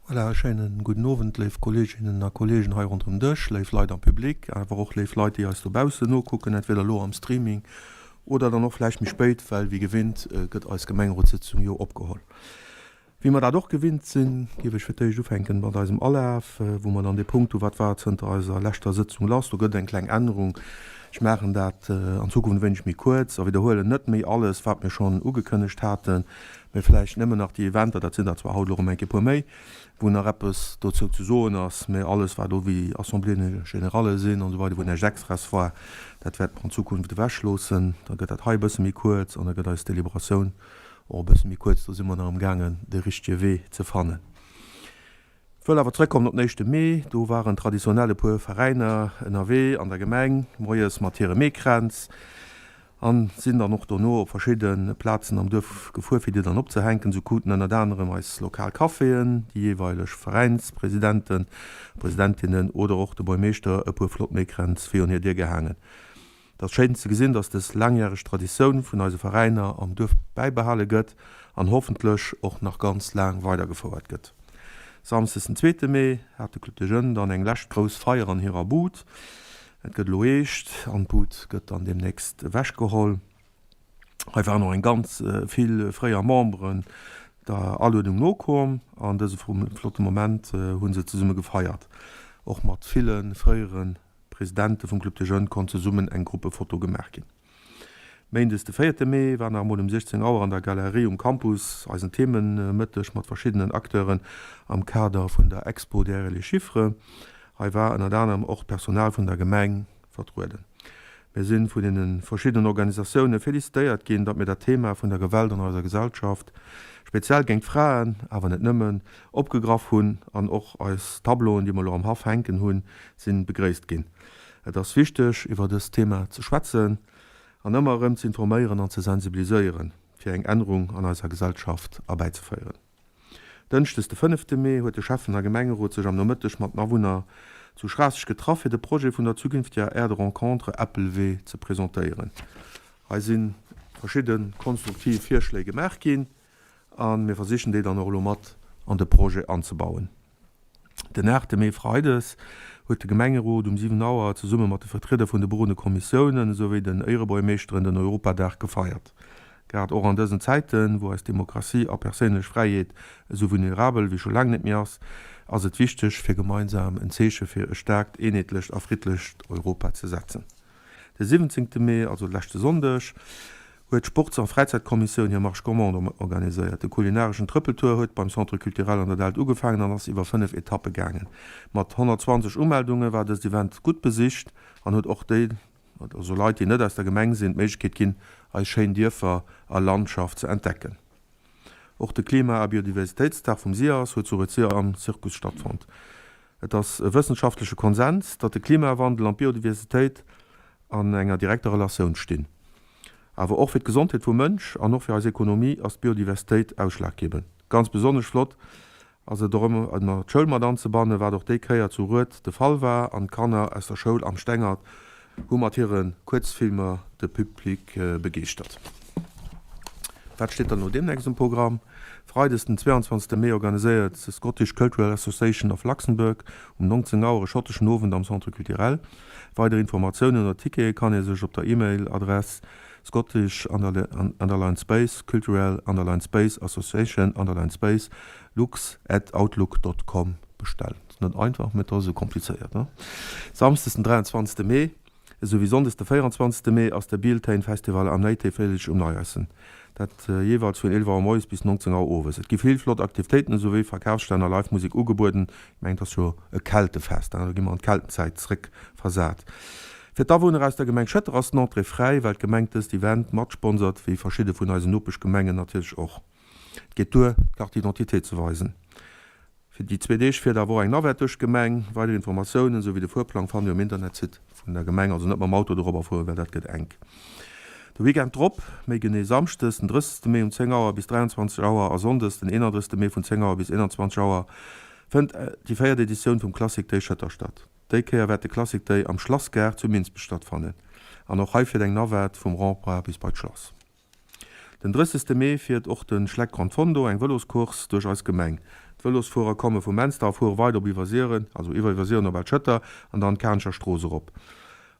Voilà, e schéine gudden Owend, léif Kolleeginnen a Kolleegen hei ronderëm Dësch, léif Leit am Public, awer och léif Leit, déi eis dobaussen nokucken, entweder elo am Streaming oder dann och vläicht méi spéit, well wéi gewinnt gëtt eis Gemengerotssëtzung jo opgeholl. Wéi mer dat och gewinnt sinn, géif ech fir d'éischt ufänken mat eisem Alaf, wou mer dann dee Punkt hu wat war zënter eiser leschter Sëtzung lass. Do gëtt et eng kleng Ännerung. Ech maachen dat an Zukunft e wéineg méi kuerz a widderhuelen net méi alles, wat mir schonn ugekënnegt haten, mä vläicht nëmmen nach déi Eventer, dat sinn der zwar haut elo erëm eng Kéier e puer méi, wou nach eppes dozou ze soen ass, mä alles wat elo wéi Assemblées générales sinn an esou weider, wou näischt Extraes war, dat wäerte mer an Zukunft ewechloossen. Da gëtt dat hei e bësse méi kuerz an da gëtt eis Deliberatioun Och e bësse méi kuerz, do si mer nach am gaangen de richtege Wee ze fannen. Ech wëll awer zrëckkommen op den éischte Mee. Do waren traditionell e puer Veräiner ënnerwee an der Gemeng, moies mat hire Meekränz an sinn dann och dono op verschidde Plazen am Duerf gefuer fir déi dann opzehänken. Sou kruten ënnert anerem eis lokal Caféen, déi jeeweileg Veräinspresidenten, Presidentinnen oder och de Buermeeschter e puer flott Meekränz virun hir Dier gehaangen. Et ass schéin ze gesinn, dass dës laangjäreg Traditioun vun eise Veräiner am Duerf bäibehale gëtt an hoffentlech och nach ganz laang weidergefouert gëtt. Samsdes den zweete Mee hat de Club des Jeunes dann eng lescht grouss Feier an hirer Bud. Et gëtt elo eescht an d'Bud gëtt dann deemnächst ewechgeholl. Hei waren och eng ganz vill fréier Memberen der Aluedung nokomm an dëse flotte Moment hu se zesumme gefeiert, och mat ville fréiere Presidente vum Club des Jeunes konnt zesummen eng Gruppefoto gemaach ginn. Méindes de véierte Mee war nach emol um 16 Auer an der Galerie um Campus eisen Themenmëtteg mat verschiddenen Acteuren am Kader vun der Expo Derrière les chiffres. Hei war ënnert anerem och d'Personal vun der Gemeng vertrueden. Mir si vun deene verschiddenen Organisatioune felicitéiert ginn, datt mir dat Thema vun der Gewalt an eiser Gesellschaft, speziell géint d'Fraen, awer net nëmmen, opgegraff hunn an och eis Tableauen, déi mer elo am Haff hänken hunn, si begréisst ginn. Et ass wichteg, iwwer dëst Thema ze schwätzen an ëmmer erëm ze informéieren an ze sensibiliséieren, fir eng Ännerung an eiser Gesellschaft erbäizeféieren. Dënschdes de fënnefte Mee huet de Schäffen a Gemengerot sech am Nomëtteg mat den Awunner zu Schraasseg getraff fir de Projet vun der zukünftiger Aire de rencontre Äppelwee ze presentéieren. Hei si verschidde konstruktiv Virschléi gemaach ginn a mir versichen déi dann och elo mat an de Projet anzebauen. Den 8 Mee, Freides, huet de Gemengerot um 7 Auer zesumme mat de Vertrieder vun de berodene Kommissiounen esouwéi den Éierebuergermeeschteren den Europadag gefeiert. Grad och an dësen Zäiten, wou eis Demokratie a perséinlech Fräiheet esou vulnerabel wéi scho laang net méi ass, ass et wichteg fir gemeinsam en Zeeche fir e staarkt, eenheetlecht a friddlecht Europa ze setzen. De 17 Mee, also de leschte Sonndeg, huet d'Sports a Fräizäitkommissioun hir Marche Gourmande organiséiert. De kulinareschen Trëppeltour huet beim Centre Culturel an der Dällt ugefaangen an ass iwwer 5 Etappe gaangen. Mat 120 Umeldunge war dëst Event gutt besicht an huet och déi, also Leit déi net aus der Gemeng sinn, d'Méiglechkeet ginn, eis schéin Dierfer a Landschaft ze entdecken. Och de Klima a Biodiversitéitsdag vum SIAS huet zu Rued-Sir am Zirkus stattfonnt. Et ass e wëssenschaftleche Konsens, datt de Klimawandel an d'Biodiversitéit an enger direkter Relatioun stinn. Awer och fir d'Gesondheet vum Mënsch an och fir eis Ekonomie ass d'Biodiversitéit ausschlaggebend. Ganz besonnesch flott ass et och ëmmer d'Schoul mat anzebannen, wat och déi Kéier zu Rued de Fall war an d'Kanner aus der Schoul am Stengert hu mat hire Kuerzfilmer de Public begeeschtert. Wat steet dann elo deemnächst um Programm? Freides den 22 Mee organiséiert d'Scottish Cultural Association of Luxembourg um 19 Auer e schotteschen Owend am Centre Culturel. Weider Informatiounen oder Tickete kann ee sech op der E-Mail-Adress scottish underline space cultural underline space association underline space lux at outlook dot com bestellen. Ass net einfach, mä et ass esou komplizéiert, ne? Samsdes den 23 Mee esou wéi Sonndes de 24 Mee ass de Bealtaine Festival am Native Village um Neieissen. Dat jeeweils vun 11 Auer moies bis 19 Auer owes. Et gi vill flott Aktivitéiten esou wéi Verkafsstänn a Live Musek ugebueden. Ech mengen et ass jo e Keltefest, do gi mer an d'Keltenzäit zréck versat. Fir d'Awunner aus der Gemeng Schëtter ass den Entrée fräi, well d'Gemeng dëst Event matsponsert, wéi verschidde vun eisen Nopeschgemengen natierlech och. Et geet duer d'Carte d'identité ze weisen. Fir déi zwee Deeg fiert awer och eng Navette duerch d'Gemeng. Weider Informatiounen esou wéi de Fuerplang fannt Dir um Internetsite vun der Gemeng. Also net mam Auto dorobber fueren, well dat gëtt enk. De Weekend drop, méi genee Samschdes den 30 Mee um 10 Auer bis 23 Auer a Sonndes den 31 Mee vun 10 Auer bis 21 Auer fënnt déi véiert Editioun vum Classic Day Schëtter statt. Déi Kéier wäert de Classic Day am Schlassgaart zu Minsbech stattfannen an och hei fiert eng Navette vum Rond-point bis bei d'Schlass. Den 30. Mee fiert och de Schleck Gran Fondo, eng Vëloscourse, duerch eis Gemeng. D'Vëlosfuerer komme vu Menster a fuere weider op Iwwersiren, also iwwer Iwwersiren op Al-Schëtter an dann d'Kaarnecher Strooss erop.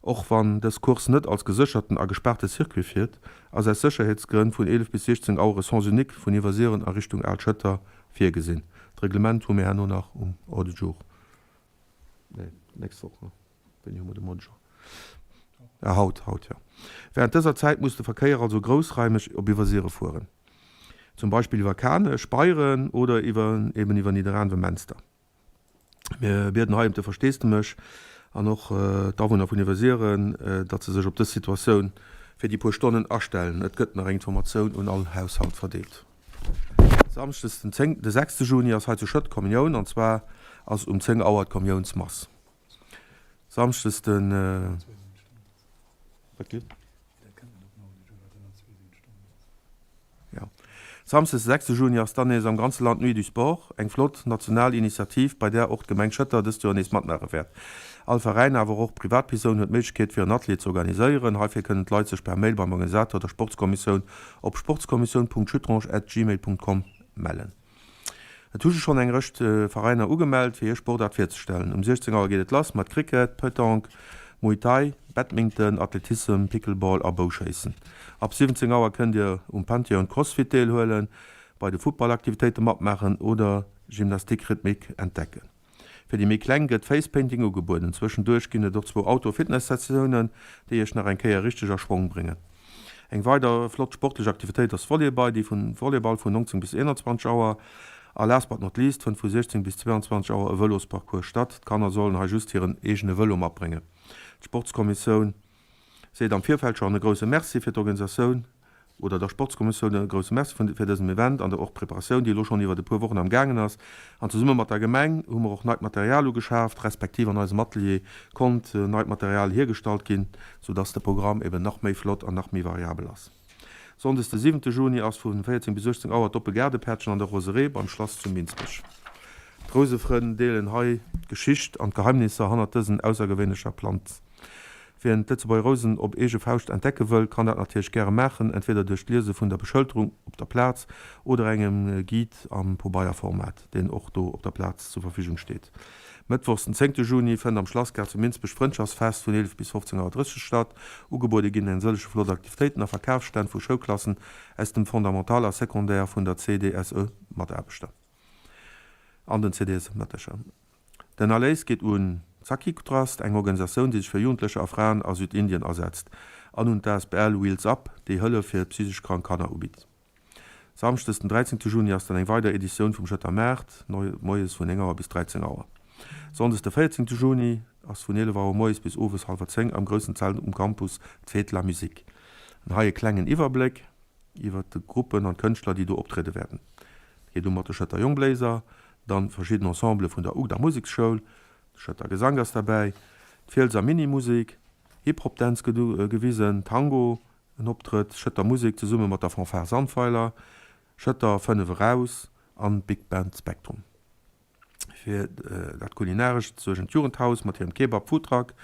Och wann dës Course net als gesécherten a gespaarte Circuit fiert, ass aus Sécherheetsgrënn vun 11 bis 16 Auer e Sens unique vun Iwwersiren a Richtung Al-Schëtter virgesinn. D'Reglement hu mir herno nach um Ordre du jour. Nee, d'nächst Woch, ne? Wéini hu mer den Ordre du jour? Ah, haut, haut, jo. Wärend dëser Zäit muss de Verkéier also groussraimeg op Iwwersiren fueren. Zum Beispill iwwer Kanech, Beiren oder iwwer eben iwwer Nidderaanwen-Menster. Mir bieden hei ëm de Versteesdemech an och d'Awunner vun Iwwersiren, datt se sech op dës Situatioun fir déi puer Stonnen astellen. Et gëtt nach eng Informatioun un all Haushalt verdeelt. Samschdes den 10, de 6 Juni ass hei zu Schëtt Kommunioun an zwar ass um 10 Auer d'Kommuniounsmass. Samschdes den. Wat geet? Jo. Samsdes de 6 Juni ass dann nees am ganze Land d'Nuit du Sport, eng flott national Initiativ, bei där och d'Gemeng Schëtter dëst Joer nees matmaache wäert. All Veräin, awer och Privatpersoun huet d'Méiglechkeet fir en Atelier ze organiséieren. Heifir kënnen d'Leit sech per Mail beim Organisator, der Sportskommissioun, op sportskommissioun.schüttrange@gmail.com mellen. Et hu sech schonn eng Rëscht Veräiner ugemellt, fir hir Sportaart virzestellen. Um 16 Auer geet et lass mat Cricket, Petanque, Muay Thai, Badminton, Athletissem, Pickleball a Bouschéissen. Ab 17 Auer kënnt Dir um Pantheon Crossfit deelhuelen, bei de Futtballaktivitéite matmaachen oder Gymnastique rythmique entdecken. Fir déi méi Kleng gëtt Face Painting ugebueden. Zwëschenduerch ginn et och zwou Outdoor-Fitness-Sessiounen, déi iech nach eng Kéier richteg a Schwong bréngen. Eng weider flott sportlech Aktivitéit ass Volleyball, déi vun Volleyball vun 19 bis 21 Auer. A last but not least fënnt vu 16 bis 22 Auer e Vëlosparcours statt. D'Kanner sollen hei just hiren eegene Vëlo matbréngen. D'Sportskommissioun seet am Virfeld schonn e grousse Merci fir d'Organisatioun oder der Sportskommissioun e grousse Merci vun fir dësen Event an der och d'Preparatioun, déi elo schonn iwwert e puer Wochen am gaangen ass. An zesumme mat der Gemeng hu mer och neit Material ugeschaaft, respektiv an eisem Atelier konnt neit Material hiergestallt ginn, sou dass de Programm eben nach méi flott an nach méi variabel ass. Sonndes de siwente Juni ass vu 14 bis 18 Auer d'oppe Gaardepäertchen an der Roseraie beim Schlass zu Minsbech. D'Rousefrënn deelen hei d'Geschicht an d'Geheimnisser hannert dësen aussergewéinlecher Planz. Wien d'Lëtzebuerger Rousen op eege Fauscht entdecke wëll, kann dat natierlech gäre maachen, entweder duerch d'Liese vun der Beschëlterung op der Plaz oder engem Guide am Pobeierformat, deen och do op der Plaz zur Verfügung steet. Mëttwochs den zéngte Juni fënnt am Schlassgaart zu Minsbech d'Frëndschaftsfest vun 11 bis 15 Auer 30 statt. Ugebuede ginn eng sëllege flott Aktivitéiten a Verkafsstänn vu Schoulklassen aus dem Fondamental a Secondaire vun der CDSE-Mataarbechter an den CDSE-Mataarbechter. Den Erléis geet un d'Sakhi Trust, eng Organisatioun, déi sech fir Jugendlecher a Fraen a Südindien asetzt, an un d'ASBL Wheels Up, déi Hëllef fir psychesch krank Kanner ubitt. Samschdes den 13 Juni ass dann eng weider Editioun vum Schëtter Maart, moies vun 9 Auer bis 13 Auer. Sonndes de 14 Juni ass vun 11 Auer moies bis owes hallwer 10 am groussen Zelt um Campus d'Fête de la Musique. An hei e klengen Iwwerbléck iwwer d'Gruppen an d'Kënschtler, déi do optriede wäerten. Et geet u mat de Schëtter Jongbléiser, dann verschidden Ensembele vun der Ugda Museksschoul, de Schëtter Gesank ass derbäi, d'Fielser Mini-Musek, Hip-Hop-Dänz gewisen, Tango, en Optrëtt, Schëtter Musek zesumme mat der Fanfare Sandweiler, Schëtter 5 eraus an Big Band Spektrum. Fir dat Kulinarescht suergen d'Jugendhaus mat hirem Kebab Foodtruck,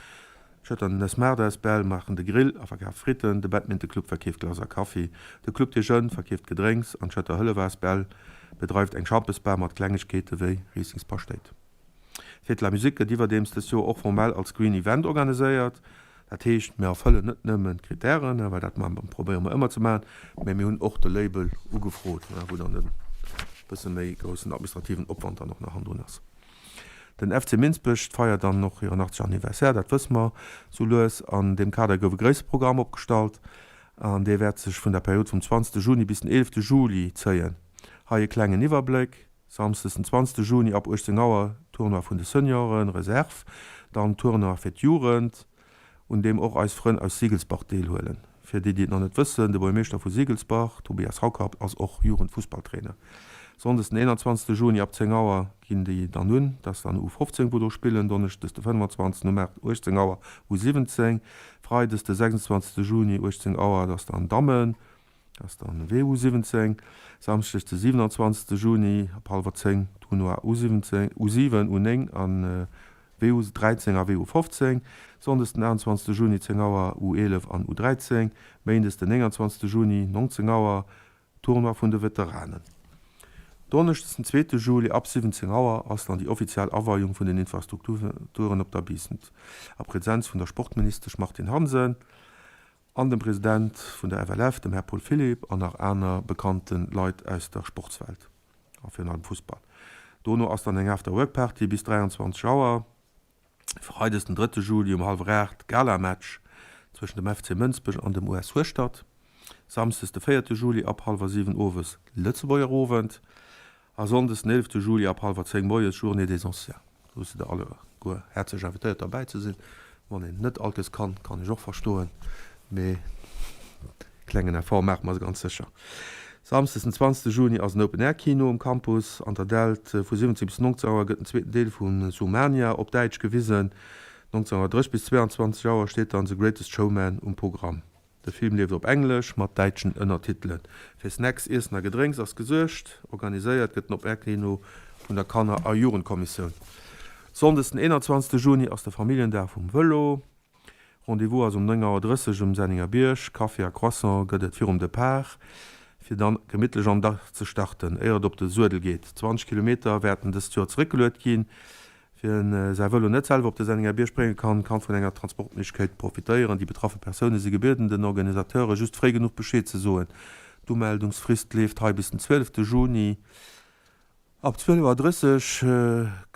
Schëtter Nëssmaart asbl maachen de Grill a verkafe Fritten, de Badminton Club verkeeft Glace a Kaffi, de Club des Jeunes verkeeft Gedrénks an d'Schëtter Hëllef asbl bedreift eng Schampesbar mat Klengegkeete wéi Rieslingspaschtéit. D'Fête de la Musique gëtt iwwerdeems dëst Joer och formell als Green Event organiséiert. Dat heescht, mir erfëllen net nëmmen d'Kritären, well dat probéiere mer ëmmer ze maachen, mä mir hunn och de Label ugefrot, wou dann e bësse méi groussen administrativen Opwand dann och nach hannendrun ass. Den FC Minsbech feiert dann och hiren 80. Anniversaire, dat wësse mer sou lues. An deem Kader gouf e gréissere Programm opgestallt an dee wäert sech vun der Period vum 20. Juni bis den 11. Juli zéien. Hei e klengen Iwwerbléck, Samsdes den 20. Juni ab 18 Auer Tournoi vun de Senioren, Reserve, dann Tournoi fir d'Jugend, un deem och eis Frënn aus Siegelsbach deelhuelen. Fir déi, déi et nach net wëssen, de Buergermeeschter vu Siegelsbach, Tobias Haucap, ass och Jugendfussballtrainer. Sonndes den 21. Juni ab 10 Auer ginn déi dann un, dat ass dann U15 wou do spillen, Donneschdes de 25. um 18 Auer U17, Freides de 26. Juni 18 Auer, dat ass dann Dammen. Dat ass dann WU 17, Samschdeg de 27 Juni ab hallwer 10 Tournoi U17, U7, U9 an WU 13 a WU 15, Sonndes den 28 Juni 10 Auer U11 an U13, Méindes den 29 Juni 19 Auer. Tournoi vun de Veteranen. Donneschdes den zweete Juli ab 17 Auer ass dann déi offiziell Aweiung vun den Infrastrukturen op der Biissen a Präsenz vun der Sportministesch Martine Hansen an dem President vun der FLF, dem Här Paul Philipp an nach aner bekannte Leit aus der Sportswelt a virun allem Fussball. Dono ass dann eng After-Work-Party bis 23 Auer. Freides den drëtte Juli um hallwer 8 Gala-Match zwëschen dem FC Mënsbech an dem US Hueschtert. Samsdes de véierte Juli ab hallwer 7 owes Lëtzebuerger Owend a Sonndes den eelefte Juli ab hallwer 10 moies Journée des Anciens. Do sidd der alleguer häerzlech invitéiert derbäi ze sinn. Wann een net all Kees kann, kann ech och verstoen, mee klengen Effort maache mer se ganz sécher. Samsdes den 20 Juni ass en Open Air Kino um Campus an der Delt. Vu 17 bis 19 Auer gëtt den zweeten Deel vu Zoomania op Däitsch gewisen. 19 Auer 30 bis 22 Auer steet dann The Greatest Showman um Programm. De Film leeft op Englesch mat däitschen Ënnertitelen. Fir Snacks, Iessen a Gedrénks ass gesuergt. Organiséiert gëtt den Open Air Kino vun der Kanner a Jugendkommissioun. Sonndes den 21 Juni ass de Familljendag vum Vëlo. Rendez-vous ass um 9 Auer 30 um Senninger Bierg. Kaffi a Croissant gëtt et virum Depart, fir dann gemittlech an Dag ze starten, éier et op de Suedel geet. 20 Kilometer wäerten dëst Joer zeréckgeluet ginn. Wien säi Vëlo net selwer op de Senninger Bierg brénge kann, kann vun enger Transportméiglechkeet profitéieren. Déi betraffe Persoune si gebieden, den Organisateure just fréi genuch Bescheed ze soen. D'Umeldungsfrist leeft hei bis den 12 Juni. Ab 12 Auer 30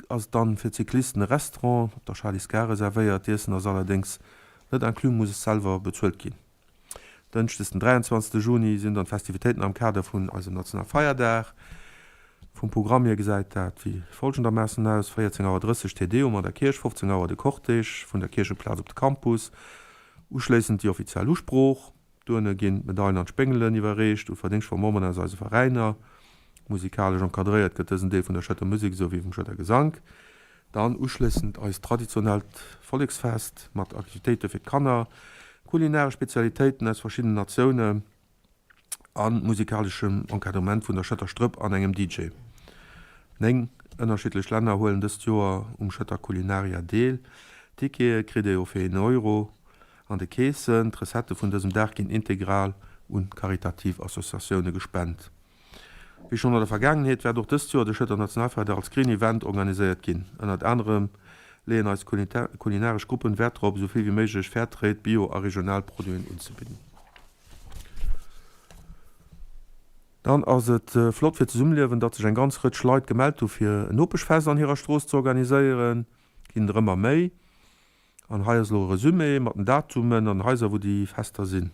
ass et dann fir d'Cyclisten e Restaurant op der Charlys Gare reservéiert. D'Iessen ass allerdéngs net inclus, muss selwer bezuelt ginn. Dënschdes den 23 Juni sinn dann d'Festivitéiten am Kader vun eisem Nationalfeierdag. Vum Programm hier gesäit dat wéi folgendermaassen aus, 14 Auer 30 Te Deum an der Kierch, 15 Auer de Cortège vun der Kiercheplaz op de Campus, uschléissend déi offiziell Usprooch. Duerno ginn d'Medailen an d'Spéngelen iwwerreecht u verdéngschtvoll Memberen aus eise Veräiner. Musikalesch encadréiert gëtt dësen Deel vun der Schëtter Musek esou wéi vum Schëtter Gesank. Dann uschléissend eist traditionellt Volleksfest mat Aktivitéite fir d'Kanner, kulinaresch Spezialitéiten aus verschiddenen Natioune a musikaleschem Encadrement vun der Schëtter Strëpp an engem DJ. 9 ënnerschiddlech Länner huelen dëst Joer um Schëtter Culinaria deel. Tickete kritt ee jo fir een Euro. An de Keesen. D'Recettë vun dësem Dag ginn integral un karitativ Associatioune gespent. Wéi schonn an der Vergaangenheet wäert och dëst Joer de Schëtter Nationalfeierdag als Green Event organiséiert ginn. Ënnert anerem leeën eis kulinaresch Gruppen Wäert drop, esou vill wéi méiglech Fairtrade, Bio a regional Produiten unzebidden. Dann ass et flott fir d'Zesummeliewen, datt sech eng ganz Rëtsch Leit gemellt hu fir en Nopeschfest an hirer Strooss ze organiséieren. Ginn der ëmmer méi. An hei ass elo e Resumé mat den Datumen an den Haiser, wou déi Fester sinn.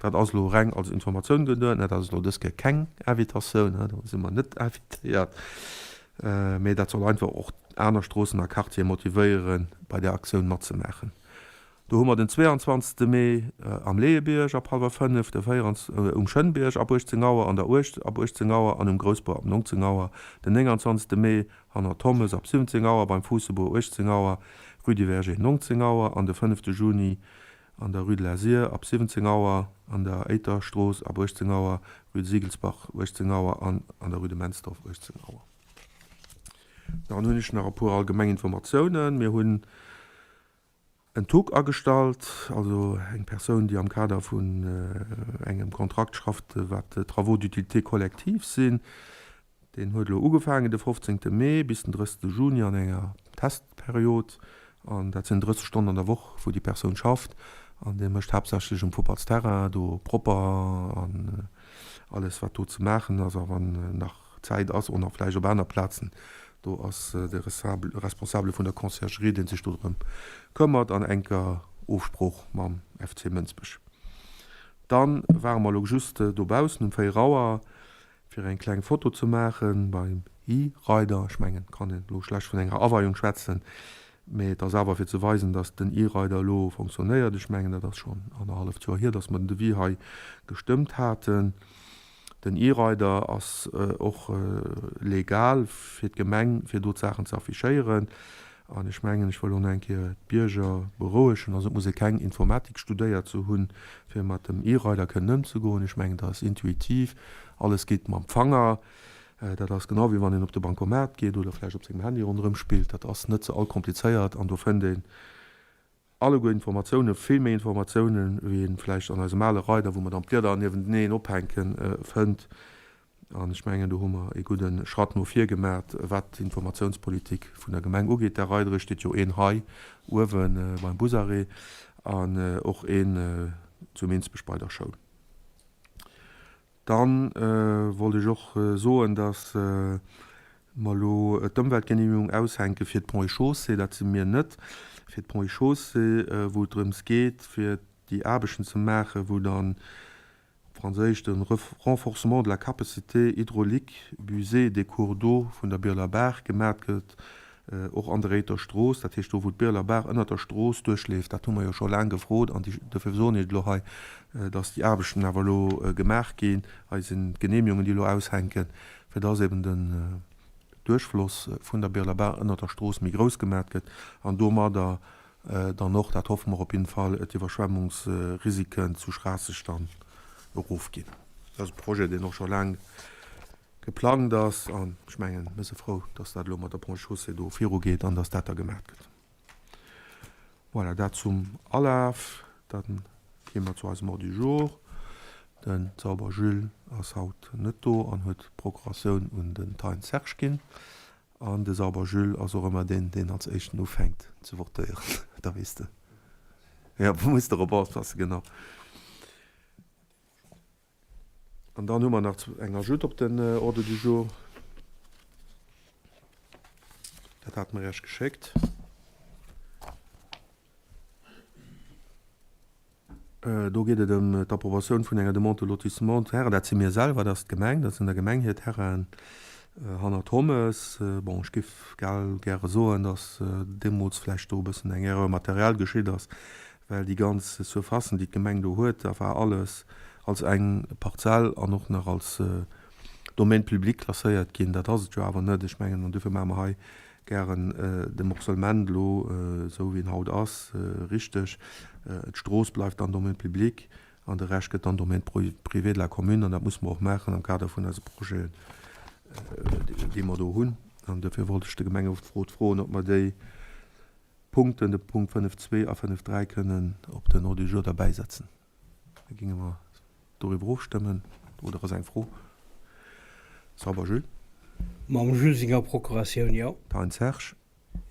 Dat ass elo reng als Informatioun geduet. Dat ass elo dës Kéier keng Invitatioun, do si mer net invitéiert. Mee dat soll einfach och aner Stroossen a Quartiere motivéieren, bei där Aktioun matzemaachen. Do hu mer den 22. Mee am Leeëbierg ab hallwer 5, de 24 um Schënnbierg ab 18 Auer, an der Uecht ab 18 Auer an um Groussbur ab 19 Auer. Den 29. Mee Hanner Thommes ab 17 Auer, beim Fuussebur 18 Auer, Rue du Verger 19 Auer an de 5 Juni an der Rue de la Sir ab 17 Auer, an der Éiter Strooss ab 18 Auer, Rue de Siegelsbach 18 Auer an an der Rue de Mensdorf 18 Auer. Dann hunn ech nach e puer allgemeng Informatiounen. Mir hunn en Tug agestallt, also eng Persoun, déi am Kader vun engem Kontrakt schafft, wat Travaux d'utilité collective sinn. Deen huet elo ugefaangen de 15. Mee bis den 30. Juni an enger Testperiod. An dat sinn 30 Stonnen an der Woch, wou déi Persoun schafft. An dee mécht haaptsächlech um Futtballsterrain do propper an alles, wat do ze maachen ass. A wann nach Zäit ass, och nach vläicht op aner Plazen. Do ass de Responsabele vun der Conciergerie, dee sech do drëm këmmert, an enker Ofsprooch mam FC Mënsbech. Dann ware mer elo just dobaussen um 4 Auer, fir eng kleng Foto ze maache beim E-Rider. Ech mengen, et kann een elo schlecht vun enger Aweiung schwätzen, mee et ass awer fir ze weisen, datt den E-Rider elo fonctionnéiert. Ech mengen, dat ass schonn annerhalleft Joer hier, datt mer den Devis hei gestëmmt haten. Den E-Rider ass och legal fir d'Gemeng, fir do d'Saachen ze affichéieren. An ech mengen, ech wëll och nach eng Kéier d'Bierger berouegen, also et muss ee keng Informatik studéiert ze hunn, fir mat dem E-Rider kënnen ëmzegoen. Ech mengen, dat ass intuitiv, alles geet mam Fanger. Dat ass genau wéi wann een op de Bancomat geet oder vläicht op sengem Handy ronderëm spillt. Dat ass net ze all komplizéiert an do fënnt een. Alleguer Informatiounen, vill méi Informatiounen, wéi een vläicht an eisem ale Reider, wou mer dann d'Blieder niewenteneen ophänken, fënnt. An ech mengen, do hu mer ee gudde Schratt no vir gemaat, wat d'Informatiounspolitik vun der Gemeng ugeet. Där Reidere steet jo een hei uewe beim Busarrêt an och een zu Minsbech bei der Schoul. Dann wollt ech och soen, dass mer elo d'Ëmweltgenehmigung aushänke fir d'Ponts et Chaussées. Dat si mir net. Fir d'Ponts et Chaussées, wou et drëms geet, fir déi Aarbechten ze maachen, wou dann op Franséisch de Renforcement de la capacité hydraulique busée des cours d'eau vun der Bieler Baach gemat gëtt, Och an der Réither Strooss, dat heescht do wou d'Bieler Baach ënnert der Strooss duerchleeft, dat hu mer jo scho laang gefrot an dofir soen ech et elo hei, dass déi Aarbechten awer elo gemaach ginn. Hei sinn d'Genehmigungen, déi elo aushänken, fir dass eben den Duerchfloss vun der Bieler Baach ënnert der Strooss méi grouss gemaat gëtt an domadder dann och, dat hoffe mer op jidden Fall, d'Iwwerschwemmungsrisiken zu Schraasseg dann erofginn. Dat ass e Projet, deen och scho laang geplangt ass an ech mengen, mir si frou, dass dat elo mat der Ponts et Chaussées do virugeet an dass dat da gemaach gëtt. Voilà, dat zum Alaf. Da gi mer zu eisem Ordre du jour. Den Zauber Jules ass haut net do an huet d'Procuratioun un den Thein Serge ginn. An de Sauber Jules ass och ëmmer deen, deen als éischten ufänkt ze votéieren. Da weess de, jo, muss de drop oppassen, genau. An dann hu mer nach eng Ajoute op den Ordre du jour. Dat hate mer Iech geschéckt. Do geet et ëm d'Approbatioun vun enger Demande de lotissement de terrain. Dat si mir selwer, dat ass d'Gemeng, dat sinn der Gemeng hir Terrainen hannert Hommes. Bon, ech géif gäre soen, datt deemools vläicht do e bëssen eng Erreur matérielle geschitt ass, well déi ganz Surfacen, déi d'Gemeng do huet, da war alles als eng Parzell an och nach als Domaine public klasséiert ginn. Dat ass et jo awer net. Ech mengen, an dofir maache mer hei gären de Morcellement elo, esou wéi en haut ass, richteg. D'Strooss bleift dann Domaine public an de Rescht gëtt dann Domaine privé de la commune. An dat musse mer och maachen am Kader vun eise Projeten, déi mer do hunn. An dofir wollt ech de Gemengerot froen, ob mer déi Punkten, de Punkt 5.2 a 5.3 kënnen op den Ordre du jour derbäisetzen. Da géinge mer doriwwer ofstëmmen. Oder ass eng Fro? Sauber Jules. Mam Jules senger Procuratioun, jo. Thein Serge.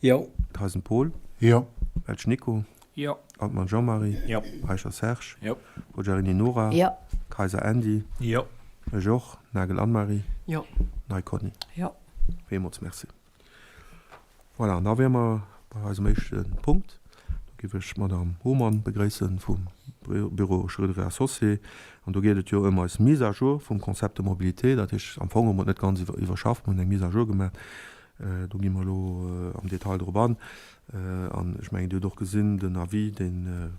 Jo. Theisen Paul. Jo. Welsch Nico. Jo. Altmann Jean-Marie. Jo. Eicher Serge. Jo. Poggiarini Nora. Jo. Kayser Andy. Jo. Ech och. Nagel Anne-Marie. Jo. Ney Conny. Jo. Villmools Merci. Voilà, an da wiere mer bei eisem éischte Punkt. Do géif ech d'Madame Hohmann begréisse vum Büro Schröder et Associés. An do geet et jo ëm eis Mise à jour vum Concept de mobilité. Dat heescht, am Fong hu mer et net ganz iwwerschafft, mer hunn eng Mise à jour gemaach. Do gi mer elo am Detail drop an. An ech mengen, Dir hutt och gesinn, den Avis, deen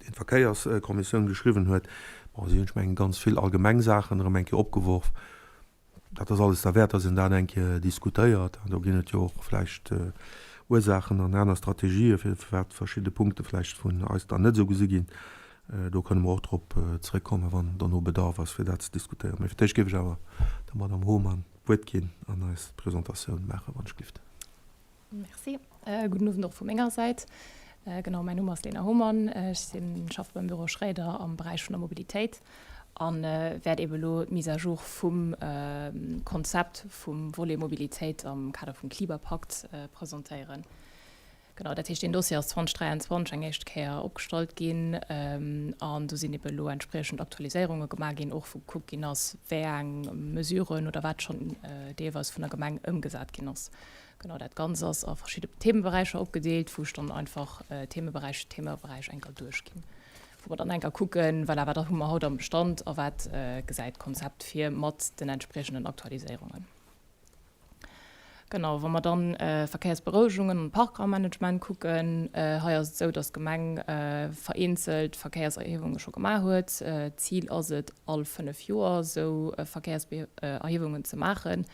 d'Verkéierskommissioun geschriwwen huet. Bon, si hunn, ech mengen, ganz vill allgemeng Saachen erëm eng Kéier opgeworf. Dat ass alles derwäert, dass een dat eng Kéier diskutéiert. An do ginn et jo och vläicht Ursaachen an aner Strategië firwat verschidde Punkte vläicht vun eis dann net esou gesi ginn. Do kënne mer och drop zrëckkommen, wann dono Bedarf ass, fir dat ze diskutéieren. Mee fir d'éischt géif ech awer der Madame Hohmann d'Wuert ginn an eis d'Presentatioun maachen, wann ech gelift. Merci. Gudden Owend och vu menger Säit. Genau, mäin Numm ass Lena Hohmann. Ech sinn, schaffe beim Büro Schréider am Beräich vun der Mobilitéit a wäert eebe elo d'Mise à jour vum Konzept vum Volet Mobilitéit am Kader vum Klimapakt presentéieren. Genau, dat heescht, deen Dossier ass 2023 eng éischt Kéier opgestallt ginn an do sinn eebe elo entspriechend Aktualiséierunge gemaach ginn, och wou gekuckt ginn ass, wéi eng Mesuren oder wat schonn deelweis vun der Gemeng ëmgesat ginn ass. Genau, dat Ganzt ass a verschidde Themeberäicher opgedeelt, wou ech dann einfach Themeberäich fir Themeberäich enker duerchginn, wou mer dann enker kucken, voilà, wat hu mer haut am Bestand a wat gesäit d'Konzept vir mat den entspriechenden Aktualiséierungen. Genau, wa mer dann Verkéiersberouegungen an Parkraummanagement kucken, hei ass et esou, dass d'Gemeng vereenzelt Verkéierserhiewunge scho gemaach huet. D'Zil ass et, all 5 Joer esou Verkéierserhiewungen ze maachen.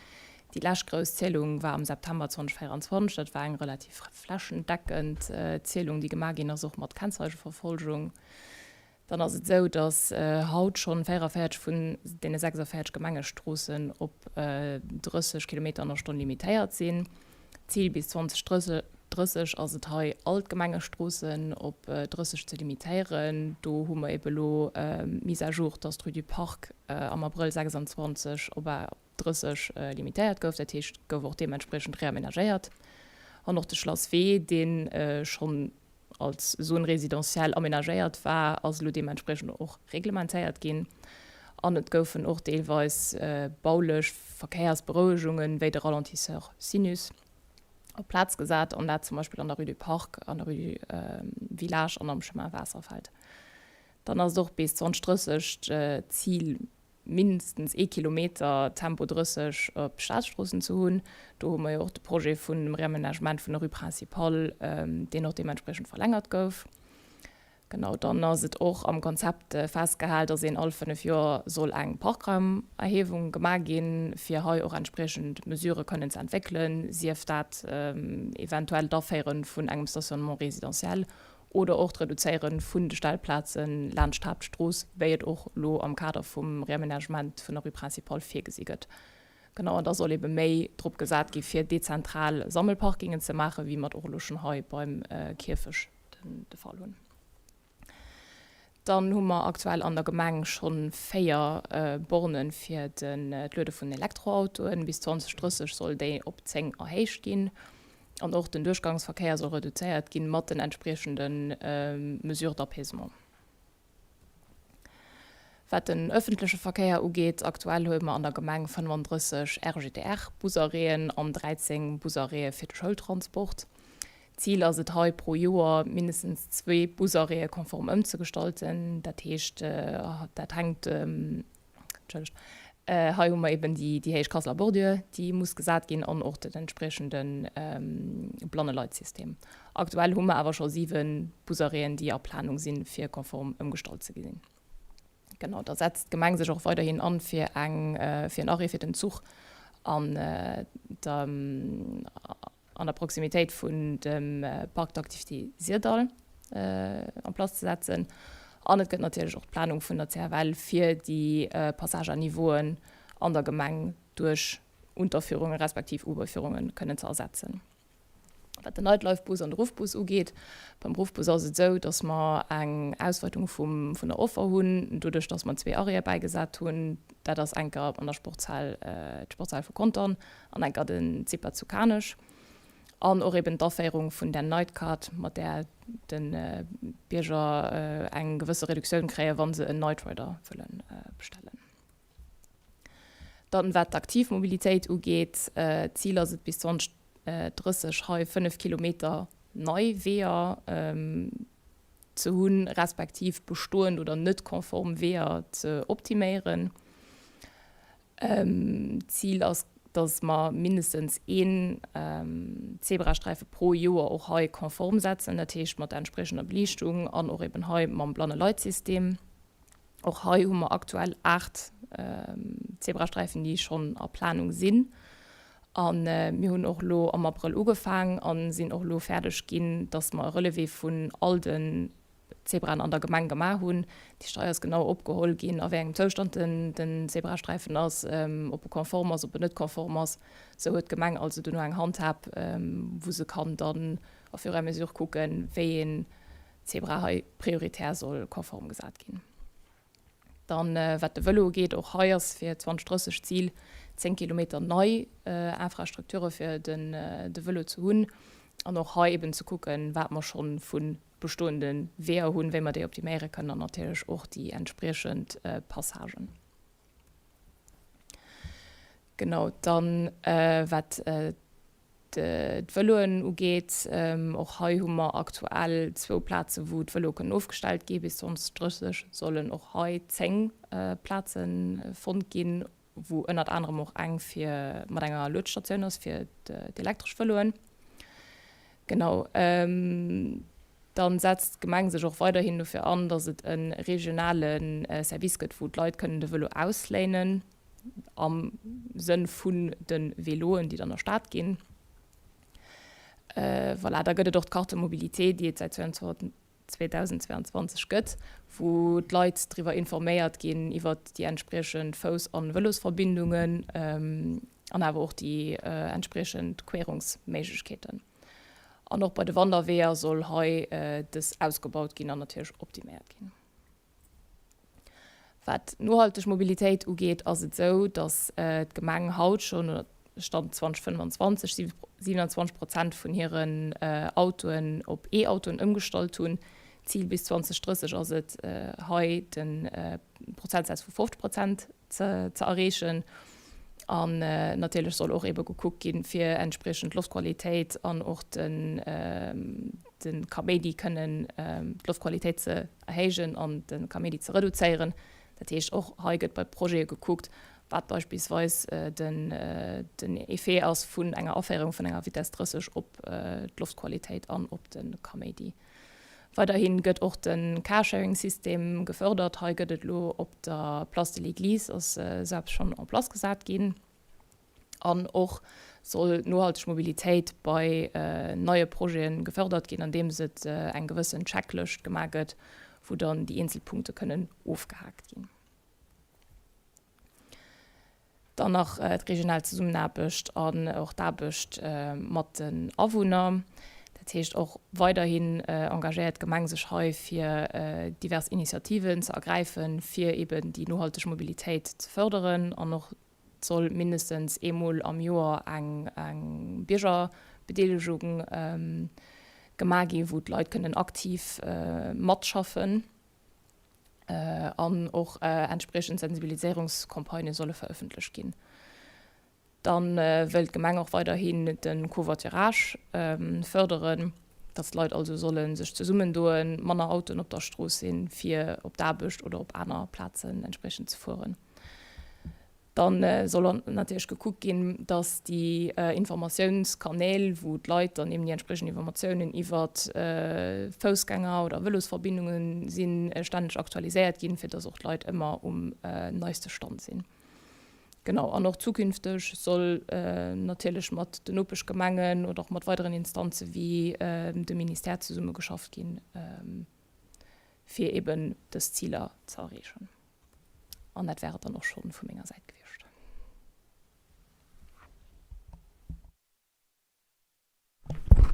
Déi lescht grouss Zielung war am September 2024. Dat war eng relativ flächendeckend Zielung, déi gemaach ginn ass, och mat Kennzeicheverfolgung. Dann ass et esou, datt haut schonn 44 vun deene 46Gemengestroossen op 30 Kilometer an der Stonn limitéiert sinn. D'Zil bis 2030. 30 ass et hei all d'Gemengestroossen op 30 ze limitéieren. Do hu mer ebe lo d'Mise à jour, dass d'Rue du Parc am Abrëll 26 op 30 limitéiert gouf. Dat heescht, gouf och deementspriechend reaménagéiert. An och de Schlasswee, dee schonn als Zone résidentielle aménagéiert war, ass elo deementspriechend och reglementéiert ginn. An et goufen och deelweis baulech Verkéiersberouegungen, wéi de Ralentisseur Sinus, op d'Plaz gesat, an dat zum Beispill an der Rue du Parc, an der Rue du Village an am Chemin Waasserfeld. Dann ass et och bis 2030 d'Zil, mindestens ee Kilometer Tempo 30 op Staatsstroossen ze hunn. Do hu mer jo och de Projet vun dem Réaménagement vun der Rue Principale, deen och deementspriechend verlängert gouf. Genau, dann ass et och am Konzept festgehal, dass een all fënnf Joer soll eng Parkraumerhewung gemaach ginn, fir hei och entspriechend Mesurë kënnen ze entwéckelen, sief dat eventuell d'Aféiere vun engem Stationnement résidentiel oder och d'Reduzéiere vun de Stellplaze laanscht d'Haaptstrooss, wéi et och elo am Kader vum Réaménagement vun der Rue Principale virgesi gëtt. Genau, an da soll ebe méi drop gesat gi fir dezentral Sammelparkingen ze maachen, wéi mer et och elo schonn hei beim Kierfech de Fall hunn. Dann hu mer aktuell an der Gemeng scho 4 Borne fir d'Luede vun Elektroautoen. Bis 2030 soll déi op 10 erhéicht ginn. An och den Duerchgangsverkéier soll reduzéiert ginn mat den entspriechende Mesures d'apaisement. Wat den ëffentleche Verkéier ugeet, aktuell hu mer an der Gemeng 35 RGTR-Busarrêten an 13 Busarrêtë fir de Schoultransport. Zil ass et hei pro Joer mindestens zwee Busarrêtë konform ëmzegestalten. Dat heescht, dat hänkt, entschëllegt, hei hu mer eben déi héich Kasseler Bordure, déi muss gesat ginn an och den entspriechende Blanneleitsystem. Aktuell hu mer awer scho 7 Busarrêten, déi a Planung sinn, fir konform ëmgestallt ze ginn. Genau, da setzt d'Gemeng sech och weiderhin an, fir eng, fir en Arrêt fir den Zuch an der, an der Proximitéit vun dem Parc d'activités Syrdall en place ze setzen. An et gëtt natierlech och d'Planung vun der CFL, fir déi Passage-à-niveauen an der Gemeng duerch Unterführungen respektiv Ueberführungen kënnen ze ersetzen. Wat den Nightlife-Bus an de Ruffbus ugeet, beim Ruffbus ass et esou, datt mer eng Ausweitung vum, vun der Offer hunn, doduerch datt mer zwee Arrêtë bäigesat hunn. Dat ass enker an der Sportshal, d'Sportshal vu Contern an enker den CIPA zu Kanech. An och eben d'Aféierung vun der Nightcard, mat där de Bierger eng gewësse Reduktioun kréien, wa se en Nightrider wëlle bestellen. Dann, wat d'aktiv Mobilitéit ugeet, d'Zil ass et bis 2030 hei 5 Kilometer nei Weeër ze hunn, respektiv bestoend oder net konform Weeër ze optiméieren. D'Zil ass, dass mer mindestens een Zebrasträife pro Joer och hei konform setzen, dat heescht mat der entspriechender Beliichtung an och eben hei mam Blanneleitsystem. Och hei hu mer aktuell 8 Zebrasträifen, déi schonn a Planung sinn. A mir hunn och elo am Abrëll ugefaang a sinn och elo fäerdeg ginn, dass mer e Relevé vun all den Zebraen an der Gemeng gemaach hunn. Déi Steier ass genau opgeholl ginn, a wéi engem Zoustand den Zebrasträifen ass, ob e konform ass, ob en net konform ass. Esou huet d'Gemeng also duerno eng Handhab, wou se kann dann au fur et à mesure kucken, wéi een Zebra hei prioritär soll konform gesat ginn. Dann, wat de Vëlo ugeet, och hei ass fir 2030 d'Zil, 10 Kilometer nei Infrastrukture fir de Vëlo ze hunn an och hei eben ze kucken, wat mer scho vu bestoende Weeër hunn, wéi mer déi optiméiere kënnen an natierlech och déi entspriechend Passagen. Genau, dann, wat d'Vëloen ugeet, och hei hu mer aktuell zwou Plaze wou d'Vëloe kënnen ofgestellt gi. Bis 2030 sollen och hei 10 Plaze fonnt ginn, wou ënnert anerem och eng fir mat enger Luedstatioun ass fir d'elektresch Vëloen. Genau. Dann setzt d'Gemeng sech och weiderhin dofir an, datt et e regionale Service gëtt, wou d'Leit kënnen de Vëlo ausléinen. Am Sënn vun de Véloen, déi dann erstat ginn. Voilà, da gëtt et och d'Carte mobilité, déi et säit 2022 gëtt, wou d'Leit driwwer informéiert ginn iwwert déi entspriechend Fouss a Vëlosverbindungen an awer och déi entspriechend Querungsméiglechkeeten. An och bei de Wanderweeër soll hei dës ausgebaut ginn an natierlech optiméiert ginn. Wat d'nohalteg Mobilitéit ugeet, ass et esou, datt d'Gemeng haut schonn, oder Stand 2025, 27 Prozent vun hiren Autoen op E-Autoen ëmgestallt hunn. D'Zil bis 2030 ass et, hei de Prozentsaz vu 50 Prozent ze erreechen. An natierlech soll och eebe gekuckt ginn, fir entspriechend d'Loftqualitéit an och de Kaméidi kënnen d'Loftqualitéit ze erhéijen an de Kaméidi ze reduzéieren. Dat heescht, och hei gëtt bei Projete gekuckt, wat beispillsweis den Effet ass vun enger Aféierung vun enger Vitess 30 op d'Loftqualitéit an op de Kaméidi. Weiderhi gëtt och de Carsharing-System gefërdert. Hei gëtt et elo op der Place de l'Église ass esou eppes schonn en place gesat ginn. An och soll d'nohalteg Mobilitéit bei neie Projete gefërdert ginn, andeems et eng gewëssen Checklëscht gemaach gëtt, wou dann déi eenzel Punkte kënnen ofgehaakt ginn. Dann nach d'regional Zesummenaarbecht an och d'Aarbecht mat den Awunner. Dat heescht, och weiderhin engagéiert d'Gemeng sech hei, fir divers Initiativen ze ergräifen, fir eben déi nohalteg Mobilitéit ze fërderen. An och soll mindestens eemol am Joer eng Biergerbedeelegung gemaach ginn, wou d'Leit kënnen aktiv matschaffen. An och entspriechend Sensibiliséierungscampagnë solle verëffentlecht ginn. Da wëll d'Gemeng och weiderhin de Covoiturage fërderen, datt d'Leit also solle sech zesummendoen, manner Autoen op der Strooss sinn, fir op d'Aarbecht oder op aner Plazen entspriechend ze fueren. Dann soll natierlech gekuckt ginn, dass déi Informatiounskanäl, wou d'Leit dann eben déi entspriechend Informatiounen iwwer Foussgänger oder Vëlosverbindunge sinn, stänneg aktualiséiert ginn, fir dass och d'Leit ëmmer um neiste Stand sinn. Genau, an och zukünfteg soll natierlech mat den Nopeschgemengen oder och mat weideren Instanze wéi dem Ministère zesummegeschafft ginn, fir eben dës Ziler ze erreechen. An dat wär et dann och scho vu menger Säit gewiescht.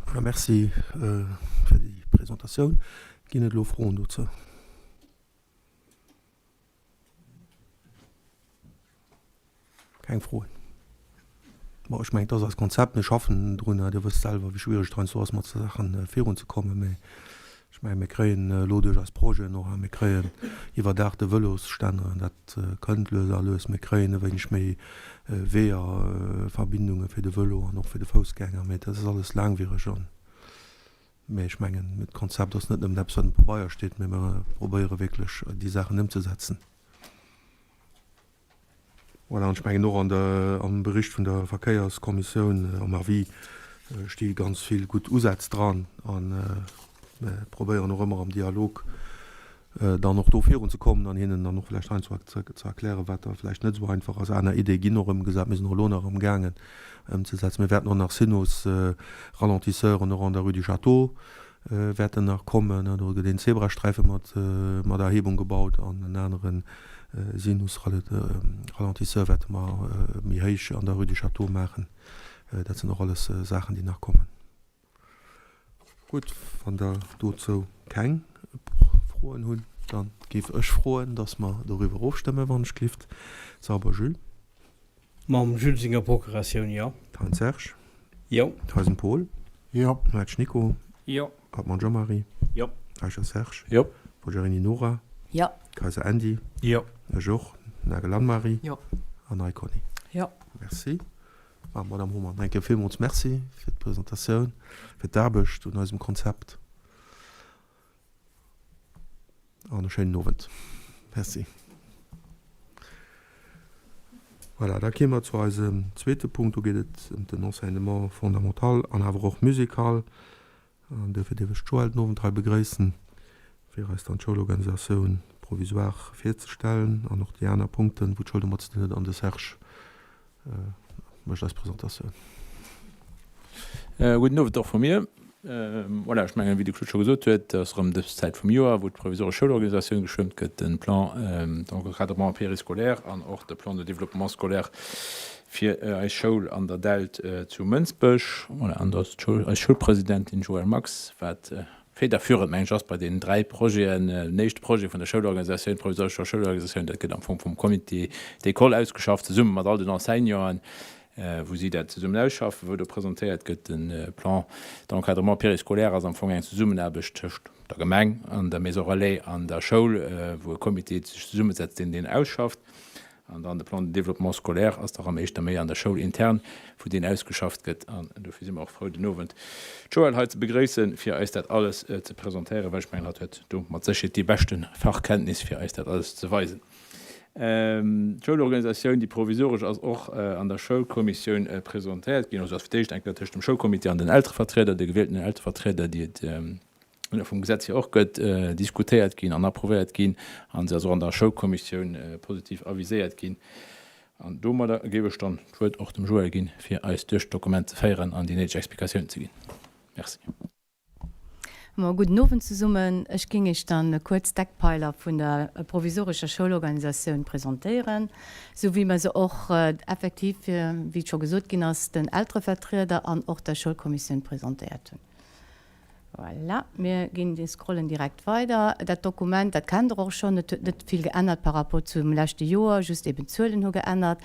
Voilà, merci fir déi Presentatioun. Ginn et elo Froen dozou? Keng Froen? Bon, ech mengen, et ass eist Konzept, mir schaffen drun. Dir wësst selwer, wéi schwiereg et heiansdo ass, mat esou Saache virunzekommen. Mee ech mengen, mir kréien elo duerch eis Projeten och, mir kréien iwwerdaachte Vëlosstänner, dat kënnt lues a lues. Mir kréien e wéineg méi Weeër, Verbindunge fir de Vëlo an och fir de Foussgänger. Mee dat ass alles laangwiereg an, mee ech mengen, d'Konzept ass net nëmmen eppes, wat um Pabeier steet, mee mir probéiere wierklech, déi Saachen ëmzesetzen. Voilà, an ech mengen och an der, am Bericht vun der Verkéierskommissioun, am Avis, sti ganz vill gutt Usätz dran. A mir probéieren och ëmmer am Dialog dann och do virunzekommen an hinnen dann och vläicht heiansdo ze erklären, wat da vläicht net esou einfach ass. Aner Iddie ginn och ëmgesat. Mir sinn och elo nach amgaangen ëmzesetzen. Mir wäerten och nach Sinus-Ralentisseuren och an der Rue du Château wäerten nach kommen. Do gëtt een Zebrasträife mat mat Erhebung gebaut an en anere Sinus-Ralentisseur wäerte mer méi héich an der Rue du Château maachen. Dat sinn och alles Saachen, déi nach kommen. Gutt, wann Der dozou keng Froen hunn, da géif ech froen, datt mer doriwwer ofstëmmen, wann ech glift. Sauber, Jules. Mam Jules senger Procuratioun, jo. Thein Serge. Jo. Theisen Paul. Jo. Mutsch Nico. Jo. Hartmann Jean-Marie. Jo. Eicher Serge. Jo. Forgiarini Nora. Jo. Kayser Andy. Jo. Ech och. Nagel Anne-Marie. Jo. An Ney Conny. Jo. Merci. Ah, Madame Homan, eng Kéier villmools Merci fir d'Presentatioun, fir d'Aarbecht un eisem Konzept. An e schéinen Owend. Merci. Voilà, da kéime mer zu eisem zweete Punkt. Do geet et ëm den Enseignement fondamental an awer och musical. An duerfir dierf ech d'Joëlle den Owend hei begréissen, fir eis dann d'Schoulorganisatioun provisoire virzestellen an och déi aner Punkten, wou d'Schoul domat ze dinn huet. An de Serge mécht eis Presentatioun. Gudden Owend och vu mir. Voilà, ech mengen, wéi de Claude scho gesot huet, et ass erëm dës Zäit vum Joer, wou d'provisoresch Schoulorganisatioun geschwëmmt gëtt, de Plan d'encadrement périscolaire an och de Plan de développement scolaire. Fir eis Schoul an der Dällt zu Mënsbech. Voilà, an do ass d'Schoul, eis Schoulpresidentin Joëlle Max, wat federführend, meng ech, ass bei deenen 3 Projeten. Den éischte Projet vun der Schoulorganisatioun, provisorescher Schoulorganisatioun, dat gëtt am Fong vum Comité d'école ausgeschafft, zesumme mat all den Enseignanten, wou si dat zesummen ausschaffen, wou do presentéiert gëtt. De Plan d'encadrement périscolaire ass am Fong eng Zesummenaarbecht tëscht der Gemeng an der Maison relais an der Schoul, wou e Comité sech zesummesetzt, deen deen ausschafft. An dann de Plan de développement scolaire ass da rëm éischter méi an der Schoul intern, wou deen ausgeschafft gëtt. An dofir si mer och frou, den Owend d'Joëlle hei ze begréissen, fir eis dat alles ze presentéieren, well ech mengen, hatt huet do mat Sécherheet déi beschte Fachkenntnis, fir eis dat alles ze weisen. D'Schoulorganisatioun, déi provisoresch ass, och an der Schoulkommissioun presentéiert ginn. Also ass fir d'éischt eng Kéier tëscht dem Schoulcomité an den Elterevertrieder, de gewieltenen Elterevertrieder, déi et vum Gesetz hier och gëtt, diskutéiert ginn an approuvéiert ginn a se ass och an der Schoulkommissioun positiv aviséiert ginn. An domadder géif ech dann d'Wuert och dem Joël ginn, fir eis duerch d'Dokument ze féieren an déi néideg Explikatiounen ze ginn. Merci. Ma gudden Owend zesummen. Ech géing Iech dann kuerz d'Eckpeiler vun der provisorescher Schoulorganisatioun presentéieren, esou wéi mer se och effektiv, wéi et scho gesot ginn ass, den Elterevertrieder an och der Schoulkommissioun presentéiert hunn. Voilà, mir ginn, mir scrollen direkt weider. Dat Dokument, dat kennt Der och schonn. Et huet net vill geännert par rapport zum leschte Joer, just eben d'Zuelen hu geännert.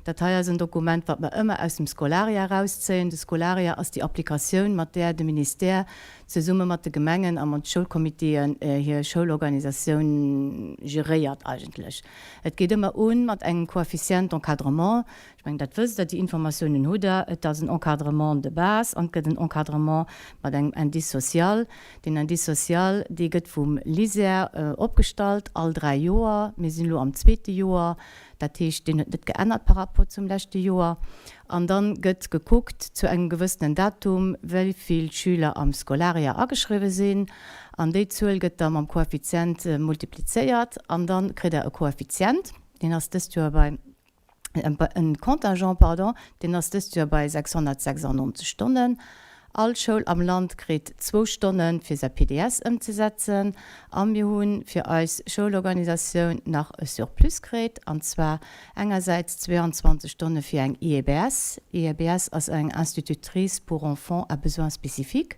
Dat hei ass en Dokument, wat mer ëmmer aus dem Scolaria erauszéien. De Scolaria ass déi Applikatioun, mat där de Ministère zesumme mat de Gemengen a mat de Schoulcomitéen hir Schoulorganisatioun geréiert eigentlech. Et geet ëmmer un mat engem Coefficient d'encadrement. Ech mengen, dat wësst Der, déi Informatiounen hutt Der. Et ass en Encadrement de base an et gëtt en Encadrement mat engem Indice social. Deen Indice social, dee gëtt vum LISER opgestallt all dräi Joer. Mir sinn elo am zweete Joer. Dat heescht, deen huet net geännert par rapport zum leschte Joer. An da gëtt gekuckt zu engem gewëssenen Datum, wéi vill Schüler am Scolaria ageschriwwe sinn. An déi Zuel gëtt da mam Koeffizient multiplizéiert an da kritt Der e Koeffizient, deen ass dëst Joer bei en Contingent, pardon, deen ass dëst Joer bei 696 Stonnen. All Schoul am Land kritt zwou Stonne fir säi PDS ëmzesetzen a mir hu fir eis Schoulorganisatioun nach e Surplus kritt, an zwar engersäits 22 Stonne fir eng IEBS, IEBS ass eng Institutrice pour enfants à besoins spécifiques,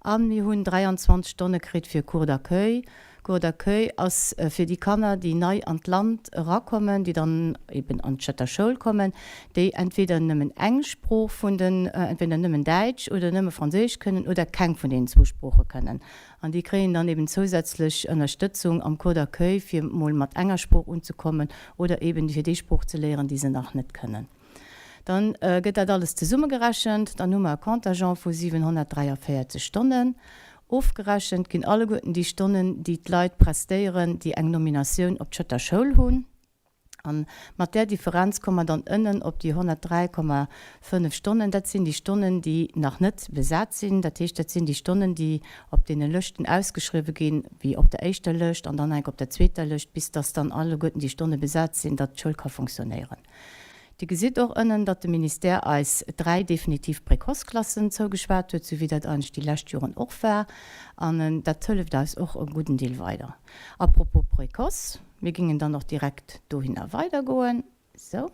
a mir hunn 23 Stonne kritt fir Cours d'accueil, Cours d'accueil ass fir déi Kanner, déi nei an d'Land erakommen, déi dann eben an d'Schëtter Schoul kommen, déi entweder nëmmen eng Sprooch vun den, entweder nëmmen Däitsch oder nëmme Franséisch kënnen oder keng vun deenen zwou Sprooche kënnen. An déi kréien dann eben zousätzlech Ënnerstëtzung am Cours d'accueil, fir mol mat enger Sprooch unzekommen oder eben fir déi Sprooch ze léieren, déi se nach net kënnen. Dann gëtt dat alles zesummegerechent, dann hu mer e Contingent vu 743 Stonnen. Ofgerechent ginn alleguerten déi Stonnen, déi d'Leit prestéieren, déi eng Nominatioun op d'Schëtter Schoul hunn. A mat där Differenz komme mer dann ënnen op déi 103,5 Stonnen. Dat sinn déi Stonnen, déi nach net besat sinn. Dat heescht, dat sinn déi Stonnen, déi op deene Lëschten ausgeschriwwe ginn, wéi op der éischter Lëscht an dann enk op der zweeter Lëscht, bis dass dann alleguerten déi Stonne besat sinn, datt d'Schoul ka fonctionnéieren. Dir gesitt och ënnen, datt de Ministère eis dräi definitiv Précoce-Klassen zougeschwat huet, sou wéi dat eigentlech déi lescht Joren och war. An dat hëlleft eis och e gudden Deel weider. À propos Précoce, mir gingen dann och direkt dohinner weidergoen. Sou,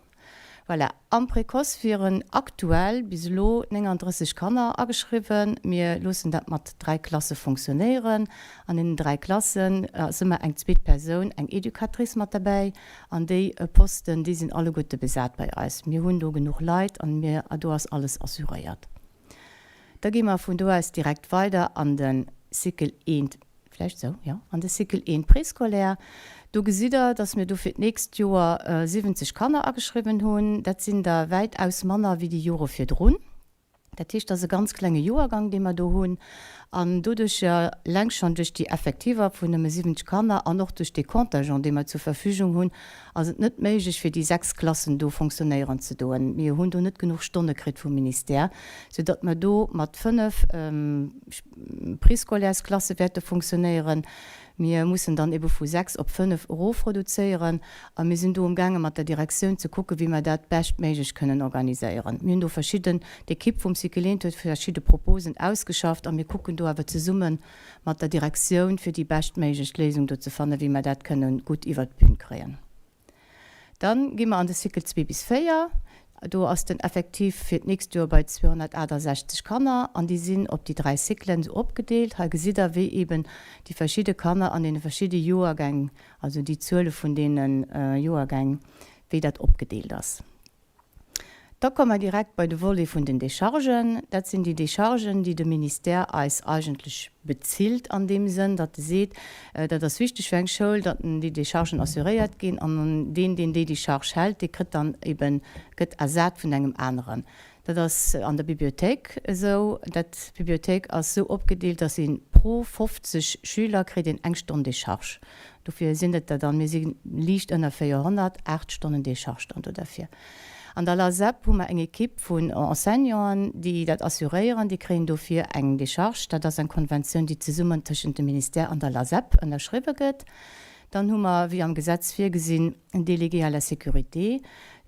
voilà. Am Précoce wieren aktuell bis elo 39 Kanner ageschriwwen. Mir loossen dat mat dräi Klasse fonctionnéieren. An deenen dräi Klassen ass ëmmer eng zweet Persoun, eng Educatrice mat derbäi. An déi Posten, déi sinn alleguerte besat bei eis. Mir hunn do genuch Leit an mir, do ass alles assuréiert. Da gi mer vun do aus direkt weider an de Cycle I, vläicht esou, jo, an de Cycle I préscolaire. Do gesitt Der, dass mir do fir d'nächst Joer 70 Kanner ageschriwwen hunn. Dat sinn der wäitaus manner wéi déi Jore virdrun. Dat heescht, dat ass e ganz klenge Joergang, dee mer do hunn. An doduercher, eleng schonn duerch déi Effektiver vun nëmme 70 Kanner an och duerch dee Contingent, dee mer zur Verfügung hunn, ass et net méiglech, fir déi sechs Klassen do fonctionnéieren ze doen. Mir hunn do net genuch Stonne kritt vum Ministère, soudatt mer do mat fënnef Préscolaires-Klasse wäerte fonctionnéieren. Mir mussen dann ebe vu 6 op 5 erofreduzéieren a mir sinn do umgaange mat der Direktioun ze kucken, wéi mer dat beschtméiglech kënnen organiséieren. Mir hunn do verschidden, d'Ekipp vum Cycle 1 huet verschidde Proposen ausgeschafft a mir kucken do awer zesumme mat der Direktioun, fir déi beschtméiglech Léisung do ze fannen, wéi mer dat kënnen gutt iwwert d'Bün kréien. Dann gi mer an de Cycle 2 bis 4. Do ass den Effectif fir d'nächst Joer bei 268 Kanner an déi sinn op déi 3 Cyclen esou opgedeelt. Hei gesitt Der, wéi eeben déi verschidde Kanner an deene verschidde Joergäng, also déi Zuele vun deene Joergäng, wéi dat opgedeelt ass. Da komme mer direkt bei de Volet vun den Déchargen. Dat sinn déi Déchargen, déi de Ministère eis eigentlech bezilt an deem Sënn, datt e seet, dat ass wichteg fir eng Schoul, datt déi Déchargen assuréiert ginn an deen, deen déi Décharge hält, dee kritt dann eben, gëtt ersat vun engem aneren. Dat ass an der Bibliothéik esou. Dat, d'Bibliothéik ass esou opgedeelt, datt ee pro 50 Schüler kritt een eng Stonn Décharge. Dofir sinn et der dann, mir si liicht ënner 400, 8 Stonnen Décharge dann do derfir. An der LASEP hu mer eng Ekipp vun Enseignanten, déi dat assuréieren. Déi kréien dofir eng Décharge. Dat ass eng Konventioun, déi zesummen tëschent dem Ministère an der LASEP ënnerschriwwe gëtt. Dann hu mer, wéi am Gesetz virgesinn, en Délégué à la sécurité.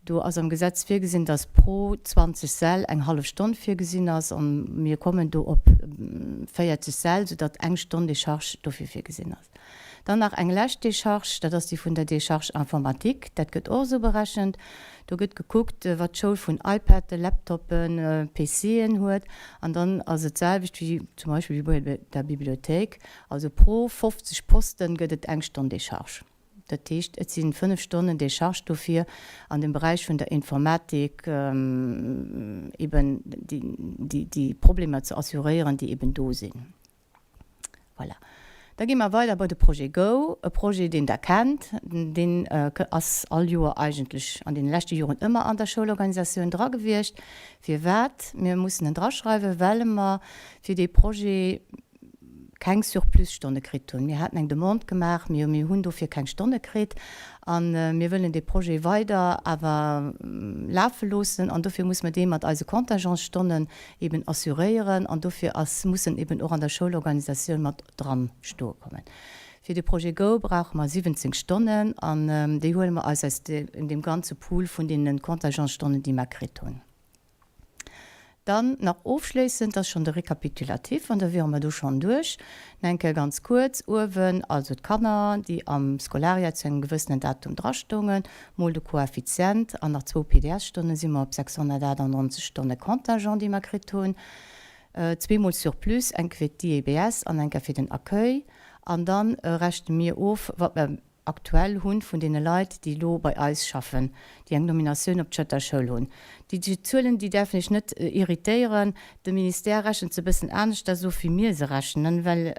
Do ass am Gesetz virgesinn, dass pro 20 Säll eng hallef Stonn virgesinn ass. A mir kommen do op 40 Säll, soudatt eng Stonn Décharge dofir virgesinn ass. Dann nach eng lescht Décharge, dat ass déi vun der Décharge informatique. Dat gëtt och esou berechent. Do gëtt gekuckt, wat d'Schoul vun iPaden, Laptopen, PCen huet. An dann ass et d'selwecht wéi zum Beispill wéi bei der Bibliothéik. Also pro 50 Posten gëtt et eng Stonn Décharge. Dat heescht, et si 5 Stonnen Décharge dofir an dem Beräich vun der Informatik eben déi Problemer ze assuréieren, déi eben do sinn. Voilà. Da gi mer weider bei de Projet Go, e Projet, deen Der kennt. Deen ass all Joer eigentlech an deene leschte Joren ëmmer an der Schoulorganisatioun dra gewiescht. Firwat? Mir mussen en draschreiwen, well mer fir dee Projet keng Surplus-Stonne kritt hunn. Mir haten eng Demande gemaach, mee mir hunn dofir keng Stonne kritt. A mir wëllen dee Projet weider awer lafe loossen an dofir muss mer dee mat eise Contingentsstonnen eben assuréieren an dofir ass, muss en eben och an der Schoulorganisatioun mat dran stoe kommen. Fir de Projet Go brauche mer 17 Stonnen an déi huele mer eis aus deem ganze Pool vun deene Contingentsstonnen, déi mer kritt hunn. Dann nach ofschléissend, dat ass schonn de Récapitulatif an da wiere mer do schonn duerch. Nach eng Kéier ganz kuerz, uewen also d'Kanner, déi am Scolaria zu engem gewëssenen Datum drastoungen, mol de Koeffizient an nach zwou PDS-Stonne si mer op 698 Stonne Contingent, déi mer kritt hunn. Zweemol Surplus, eng Kéier fir d'IEBS an eng Kéier fir den Accueil. An da rechne mir of, wat mer aktuell hunn vun deene Leit, déi elo bei eis schaffen, déi eng Nominatioun op d'Schëtter Schoul hunn. Déi Zuelen, déi däerfen Iech net irritéieren. De Ministère rechent se e bëssen aneschters of, wéi mir se rechnen, well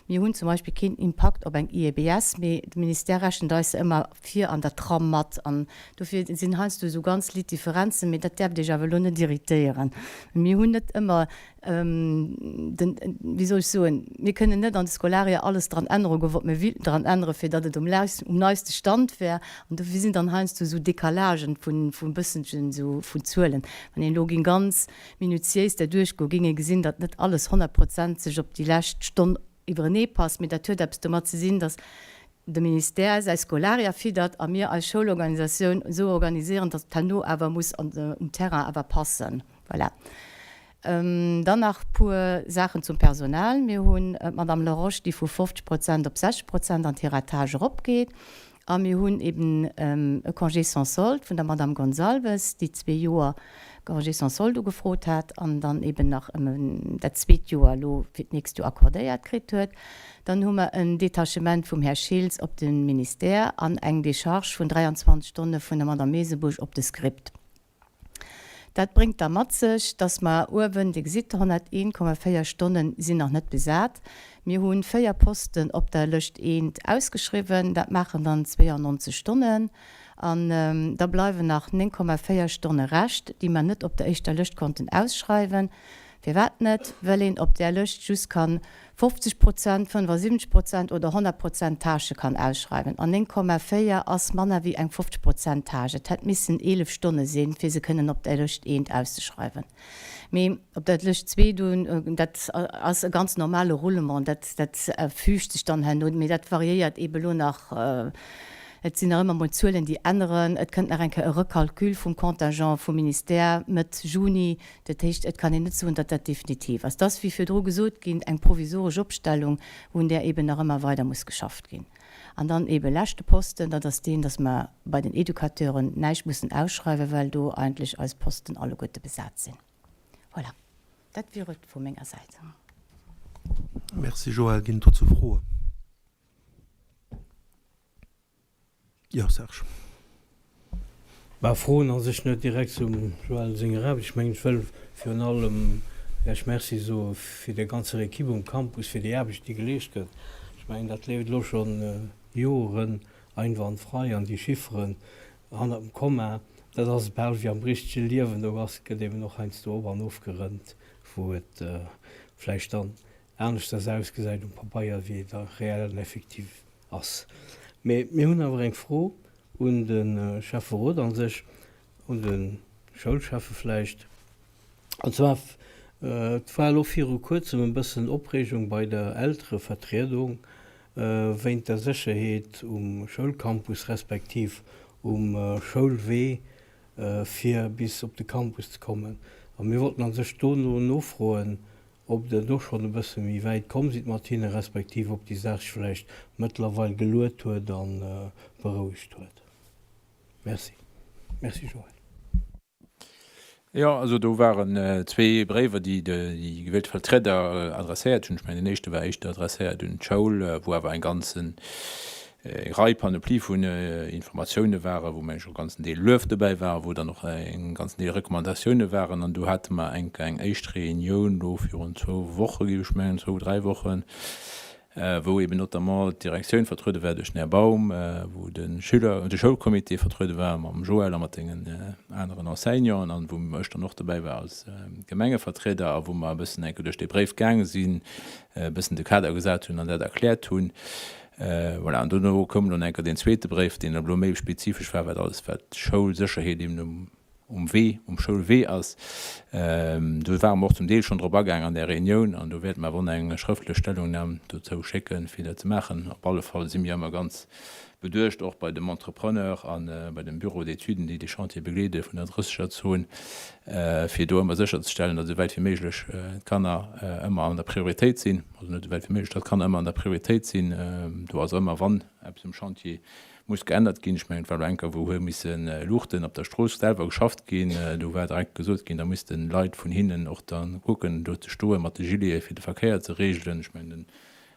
mir hunn zum Beispill keen Impakt op eng IEBS, mee de Ministère rechent eis se ëmmer vir an der Tram mat. An dofir sinn heiansdo esou ganz liit Differenzen, mee dat däerft Iech awer elo net irritéieren. Mir hunn net ëmmer den, wéi soll ech soen, mir kënnen net an de Scolaria alles dran änneren, gouf wat mir wéilten dran änneren, fir datt et um um neiste Stand wär. An dofir sinn dann heiansdo esou Décalagen vun, vun bësselchen esou vun Zuelen. Wann een elo géing ganz minutiéis derduerch goen, géing ee gesinn, datt net alles honnertprozenteg op déi lescht Stonn iwwerenee passt, mee dat huet eppes domat ze sinn, datt de Ministère säi Scolaria fiddert a mir eis Schoulorganisatioun esou organisieren, datt et herno awer muss an, um Terrain awer passen. Voilà. Dann nach puer Saachen zum Personal. Mir hunn d'Madame Laroche, déi vu 50 Prozent op 60 Prozent an d'Hiratage eropgeet. A mir hunn eben e Congé sans solde vun der Madame Gonzalves, déi zwee Joer Congé sans solde ugefrot hat an dann eben nach dat zweet Joer elo fir d'nächst Joer accordéiert kritt huet. Dann hu mer en Detachement vum Här Schiltz op de Ministère an eng Décharge vun 23 Stonne vun der Madame Mesebusch op de Script. Dat bréngt da mat sech, dass mer uewen, Dir gesitt, 101,4 Stonne sinn nach net besat. Mir hu véier Posten op der Lëscht eent ausgeschriwwen, dat maachen dann 92 Stonnen. An da bleiwen nach 9,4 Stonne Rescht, déi mer net op der éischter Lëscht konnten ausschreiwen. Firwat net? Well een op där Lëscht just kann 50 Prozent, 75 Prozent oder 100 Prozent Tâchë kann ausschreiwen. An 9,4 ass manner wéi eng 50 Prozent Tâche. Et hätt missen 11 Stonne sinn, fir se kënnen op der Lëscht eent auszeschreiwen. Mee op der Lëscht zwee do, dat ass e ganz normale Roulement, dat, dat füügt sech dann herno. Mee dat variéiert eebe lo nach. Et sinn nach ëmmer mol Zuelen, déi änneren. Et kënnt nach eng Kéier e Recalcul vum Contingent vum Ministère Mëtt Juni. Dat heescht, et kann een net soen, datt dat definitiv ass. Et ass, wéi virdru gesot ginn, eng provisoresch Opstellung, un där eeben nach ëmmer weider muss geschafft ginn. An dann eebe leschte Posten, dat ass deen, datt mer bei den Educateuren näischt mussen ausschreiwen, well do eigentlech eis Posten alleguerte besat sinn. Voilà, dat wier et vu menger Säit. Merci Joël. Ginn et dozou Froen? Jo, Serge. Bah, Froen a sech net direkt zum Joël senger Aarbecht. Ech mengen, ech wëll virun allem Iech Merci soe fir der ganzer Equipe um Campus, fir déi Aarbecht, déi geleescht gëtt. Ech mengen, dat leeft elo scho Joren einwandfrei an déi Chifferen hannert dem Komma, dat ass bal wéi am richtege Liewen, do ass, gëtt eben och heiansdo op an ofgerënnt, wou et vläicht dann aneschters ausgesäit um Pabeier, wéi et reell an effektiv ass. Mee mir hunn awer eng Fro un de Schäfferot a sech, un de Schoulschäffe vläicht. An zwar, et war elo viru Kuerzem e bëssen Opreegung bei der Elterevertriedung wéint der Sécherheet um Schoulcampus respektiv um Schoulwee, fir bis op de Campus ze kommen. A mir wollten a sech dono nofroen, ob Der do schonn e bësse méi wäit komm sidd mat hinne respektiv ob déi Saach sech vläicht mëttlerweil geluet huet a berouegt huet. Merci. Merci Joël. Jo, also do waren zwee Bréiwer, déi déi gewielte Vertrieder adresséiert hunn. Ech mengen, deen éischte war éischter adresséiert un d'Schoul, wou awer eng ganzen eng Rei Panoplie vun Informatioune waren, wou mengen ech och e ganzen Deel Luef dobäi war, wou dann och e ganzen Deel Recommandatioune waren. An do hate mer eng eng éischt Reunioun elo virun zwou Woche géif ech mengen, zwou, dräi Wochen, wou eben notamment d'Direktioun vertruede war duerch den Här Baum, wou de Schüler, de Schoulcomité vertruede war mam Joël a mat sengen aneren Enseignanten an wou ech dann och dobäi war als Gemengevertrieder a wou mer e bëssen eng Kéier duerch dee Bréif gaange sinn, e bëssen de Kader gesat hunn an dat erkläert hunn. Voilà, an dono koum dann enker deen zweete Bréif, deen elo méi spezifesch war, wat alles wat d'Schoulsécherheet eben um Wee, um Schoulwee ass. Do ware mer och zum Deel schonn drop agaang an där Reunioun an do wäerte mer awer och nach eng schrëftlech Stellungnam dozou schécken, fir dat ze maachen. Op alle Fall si mir ëmmer ganz beduecht, och bei dem Entrepreneur a bei dem Bureau d'études, déi de Chantier begleede vun der Drëssegerzon, fir do ëmmer sécherzestellen, datt esou wäit wéi méiglech d'Kanner ëmmer an der Prioritéit sinn. Also net esou wäit wéi méiglech, datt d'Kanner ëmmer an der Prioritéit sinn. Do ass ëmmer, wann eppes um Chantier muss geännert ginn, ech mengen, et war elo eng Kéier, wou hu misse Luuchten op der Strooss selwer geschafft ginn, do war direkt gesot ginn, da missten Leit vun hinnen och da kucken, do ze stoe mat de Gilete fir de Verkéier ze regelen. Ech mengen, den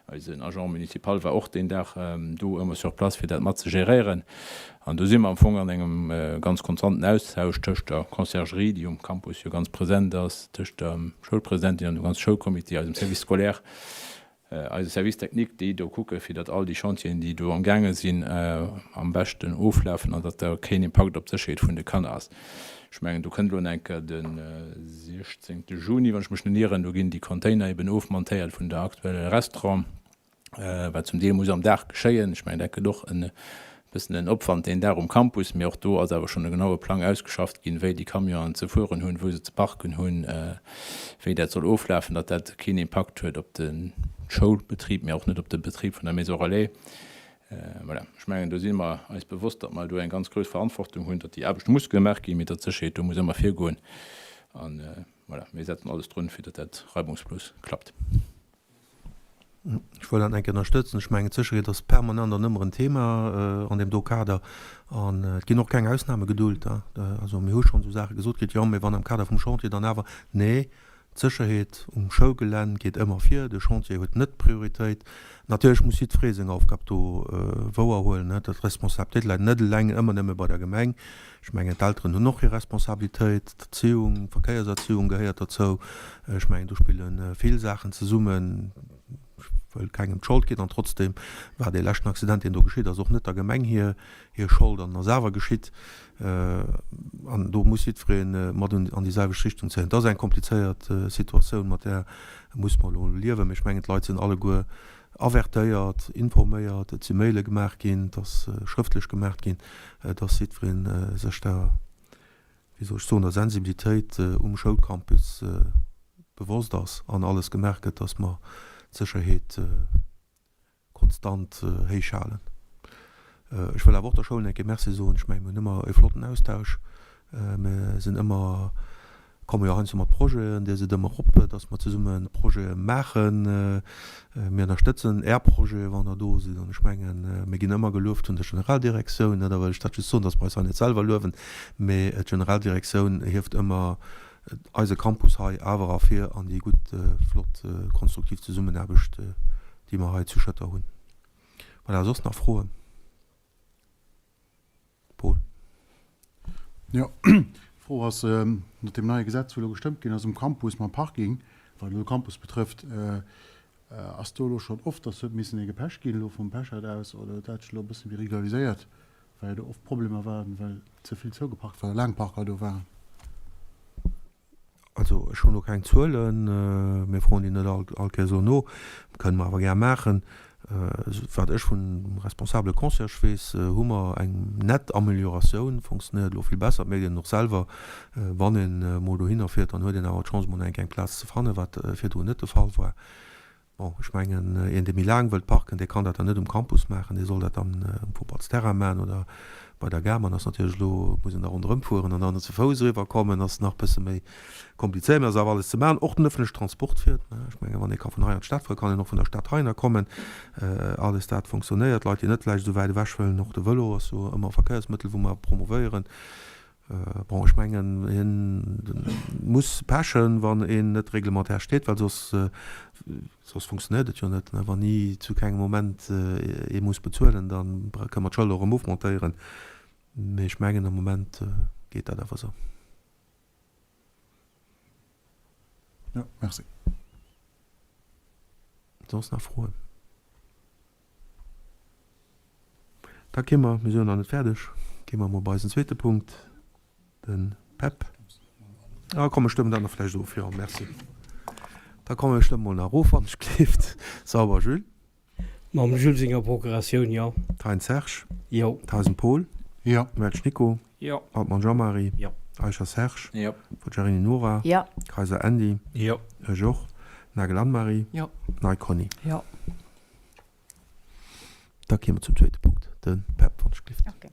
Eisen Agent municipal war och deen Dag do ëmmer sur place fir dat mat ze geréieren. An do si mer am Fong an engem ganz konstanten Austausch tëscht der Conciergerie, déi um Campus jo ganz present ass, tëscht der Schoulpresidentin an dem ganze Schoulcomité, eisem Service scolaire, eise Service technique, déi do kucke fir datt all déi Chantieren, déi do am gaange sinn, am beschten oflafen an datt da keen Impakt op d'Sécherheet vun de Kanner ass. Ech mengen, do kënnt elo eng Kéier de 16. Juni, wann ech mech net ieren, do ginn déi Container eben ofmontéiert vun der aktuelle Restaurant, wat zum Deel muss am Dag geschéien. Ech mengen, dat gëtt och e bëssen en Opwand deen Dag um Campus, mee och do ass awer schonn e genaue Plang ausgeschafft ginn, wéi déi Camionen ze fueren hunn, wou se ze parken hunn, wéi dat soll oflafen, datt dat keen Impakt huet op de Schoulbetrib, mee och net op de Betrib vun der Maison Relais. Voilà, ech mengen, do si mer eis bewosst, datt mer do eng ganz grouss Verantwortung hunn, datt déi Aarbecht muss gemaach ginn, mee datt d'Sécherheet do muss ëmmer virgoen. A voilà, mir setzen alles drun, fir datt dat reibungslos klappt. Ech wëll dat eng Kéier ënnerstëtzen. Ech mengen, d'Sécherheet ass permanent an ëmmer en Thema an deem do Kader. An et ginn och keng Ausname gedult. Also mir hu schonn esou Saache gesot kritt, jo, mee wann am Kader vum Chantier dann awer, nee, D'Sécherheet um Schoulgelänn geet ëmmer vir, de Chantier huet net Prioritéit. Natierlech muss jiddweree seng Aufgab do wouer huelen. D'Responsabilitéit läit net eleng ëmmer nëmme bei der Gemeng. Ech mengen, d'Elteren hunn och hir Responsabilitéit, d'Erziehung, d'Verkéierserziehung gehéiert dozou. Ech mengen, do spille vill Saachen zesummen. Ech wëll kengem d'Schold ginn an trotzdeem war dee leschten Accident, deen do geschitt ass, och net der Gemeng hir Schold an ass awer geschitt. An do muss jiddweree mat an déi selwecht Richtung zéien. Et ass eng komplizéiert Situatioun, mat där muss mer elo liewen. Mee ech mengen, d'Leit sinn alleguer avertéiert, informéiert, et si Maile gemaach ginn, et ass schrëftlech gemaach ginn, dass jiddweree sech der, wéi soll ech soen, der Sensibilitéit um Schoulcampus bewosst ass an alles gemaach gëtt, dass mer d'Sécherheet konstant héich halen. Ech wëll awer och der Schoul eng Kéier Merci soen. Ech mengen, mir hunn ëmmer e flotten Austausch. Mir sinn ëmmer, komme jo heiansdo mat Projeten, Dir sidd ëmmer op, dass mer zesumme Projete maachen. Mir ënnerstëtzen Är Projete wann der do sidd. An ech mengen, mir ginn ëmmer gelueft vun der Generaldirektioun. Da wëll ech dat just soen, dass mer eis hei net selwer luewen, mee d'Generaldirektioun hieft ëmmer eise Campus hei awer ervir an déi gutt, flott, konstruktiv Zesummenaarbecht, déi mer hei zu Schëtter hunn. Voilà, soss nach Froen? Paul. Jo, d'Fro ass, mat deem neie Gesetz, wou elo gestëmmt ginn ass um Campus mam Parking, wat elo de Campus betrëfft, ass do elo schonn oft, dass huet missen ee gepecht ginn elo vum Pechert aus oder huet dat sech elo e bësse méi regulariséiert, well jo do oft Problemer waren, well ze vill zougeparkt war, laang Parker do waren? Also ech hunn elo keng Zuelen, mir froen déi net all all Kéiers elo no, kënne mer awer gär maachen. Wat ech vun responsabele Concierge weess, hu mer eng nett Amelioratioun, fonctionnéiert elo vill besser, et mierkt een et och selwer, wann een emol dohinner fiert, dann huet een awer d'Chance emol nach eng kleng Plaz ze fannen, wat virdrun net de Fall war. Bon, ech mengen, een, dee méi laang wëllt parken, dee kann dat dann net um Campus maachen, dee soll dat dann um Futtballsterrain maachen oder bei der Gare. Mä ass natierlech elo, muss een da ronderëm fueren an dann ze Fouss eriwwer kommen, ass nach bësse méi komplizéiert. Mä ass awer alles ze maachen. Och den ëffentlechen Transport fiert, ne? Ech mengen, wann ee ka vun hei an d'Stad fueren, kann een och vun der Stad heihinner kommen. Alles dat fonctionnéiert. Leit, déi net vläicht esou wäit ewech wëllen, och de Vëlo ass jo ëmmer e Verkéiersmëttel, wou mer promovéieren. Bon, ech mengen, hien muss pechen, wann een net reglementaire steet, well soss, soss funktionéiert et jo net. Wann ni zu kengem Moment ee muss bezuelen, da kënne mer d'Schëlder och erëm ofmontéieren. Mee ech mengen, am Moment geet dat awer esou. Jo, merci. Soss nach Froen? Da gi mer, mir si jo nach net fäerdeg, gi mer emol bei eisen zweete Punkt, de PEP. Ah komm, ech stëmmen dat nach vläicht of, jo, merci. Da komm, ech stëmme mol nach of, wann ech gleeft. Sauber, Jules. Mam Jules senger Procuratioun, jo. Thein Serge. Jo. Theisen Paul. Jo. Welsch Nico. Jo. Altmann Jean-Marie. Jo. Eicher Serge. Jo. Forgiarini Nora. Jo. Kayser Andy. Jo. Ech och. Nagel Anne-Marie. Jo. Ney Conny. Jo. Da kéime mer zum zweete Punkt, de PEP, wann ech gelift. Okay.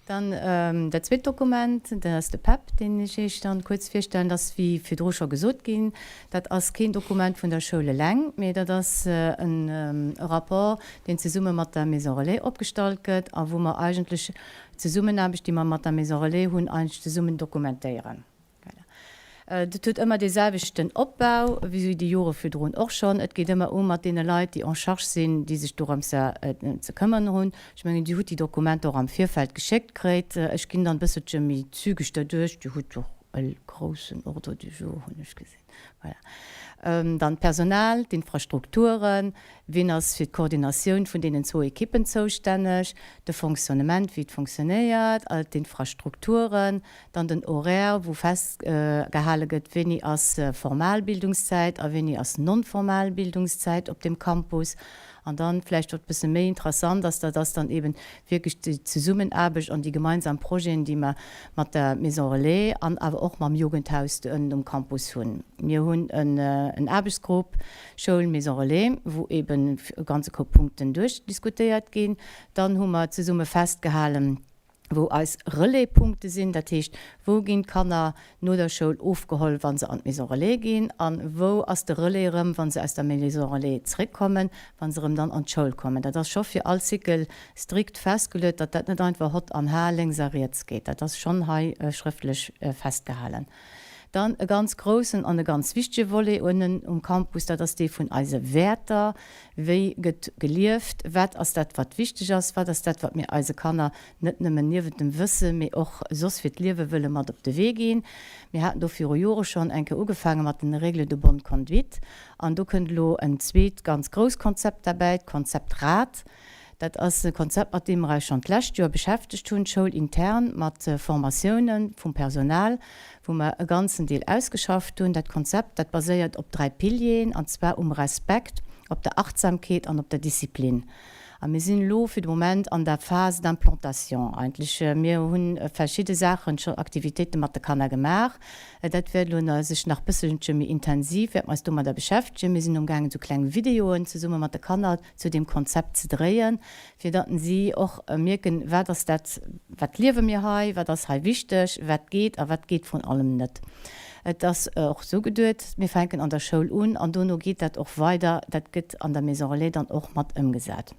Dann dat zweet Dokument, dat ass de PEP, deen ech Iech dann kuerz virstellen. Dat ass, wéi virdru scho gesot ginn, dat ass keen Dokument vun der Schoul eleng, mee dat ass e Rapport, deen zesumme mat der Maison Relais opgestallt gëtt a wou mer eigentlech d'Zesummenaarbecht, déi mer mat der Maison Relais hunn, eigentlech zesummen dokumentéieren. Voilà. Dat huet ëmmer dee selwechten Opbau wéi déi Jore virdrun och schonn. Et geet ëmmer u mat deene Leit, déi en charge sinn, déi sech dorëmser ze këmmern hunn. Ech mengen, Dir hutt déi Dokumenter och am Virfeld geschéckt kréit. Ech ginn dann e bësselche méi zügeg derduerch. Dir hutt och e groussen Ordre du jour, hunn ech gesinn. Voilà. Dann d'Personal, d'Infrastrukturen, wien ass fir d'Koordinatioun vun deenen zwou Ekippen zoustänneg, de Fonctionnement, wéi et fonctionnéiert, all d'Infrastrukturen, dann den Horaire, wou festgehale gëtt, wéini ass formal Bildungszäit a wéini ass non-formal Bildungszäit op deem Campus. An dann vläicht, wat e bësse méi interessant ass, dat ass dann eeben wierklech déi Zesummenaarbecht an déi gemeinsam Projeten, déi mer mat der Maison Relais an awer och mam Jugendhaus do ënnen um Campus hunn. Mir hunn en Aarbechtsgrupp Schoul, Maison Relais, wou eeben e ganze Koup Punkten duerchdiskutéiert ginn. Dann hu mer zesumme festgehalen, wou eis Relais-Punkte sinn, dat heescht, wou ginn d'Kanner no der Schoul ofgeholl, wa se an d'Maison Relais ginn, a wou ass de Relais erëm, wa se aus der Maison Relais zréckkommen, wa se erëm dann an d'Schoul kommen. Dat ass scho fir all Cycle strikt festgeluet, datt dat net einfach hott an ha, lénks a riets geet. Dat ass schonn hei schrëftlech festgehalen. Dann e ganz groussen an e ganz wichtege Volet unnen um Campus, dat ass dee vun eise Wäerter. Wéi gëtt gelieft? Wat ass dat, wat wichteg ass? Wat ass dat, wat mir eise Kanner net nëmmen niewent dem Wësse, mee och soss fir d'Liewe wëlle mat op de Wee ginn? Mir haten do viru Jore schonn eng Kéier ugefaange mat den Règles de bonne conduite. An do kënnt elo en zweet ganz grousst Konzept derbäi, d'Konzept Rad. Dat ass e Konzept, mat deem mer eis schonn d'lescht Joer beschäftegt hunn, schoulintern, mat Formatiounen vum Personal, wou mer e ganzen Deel ausgeschafft hunn. Dat Konzept, dat baséiert op 3 Pilieren, an zwar um Respekt, op der Achtsamkeet an op der Disziplin. A mir sinn elo fir de Moment an der Phase d'implantation eigentlech. Mir hu verschidde Saachen, scho Aktivitéite mat de Kanner gemaach. Dat wäert elo sech nach bësselche méi intensiv, wäerte mer eis domadder beschäftegen. Mir sinn amgaangen esou kleng Videoen zesumme mat de Kanner zu deem Konzept ze dréien, fir datt si och mierken, wat ass dat, wat liewe mir hei, wat ass hei wichteg, wat geet a wat geet vrun allem net. Et ass och esou geduet, mir fänken an der Schoul un an dono geet dat och weider, dat gëtt an der Maison Relais dann och mat ëmgesat.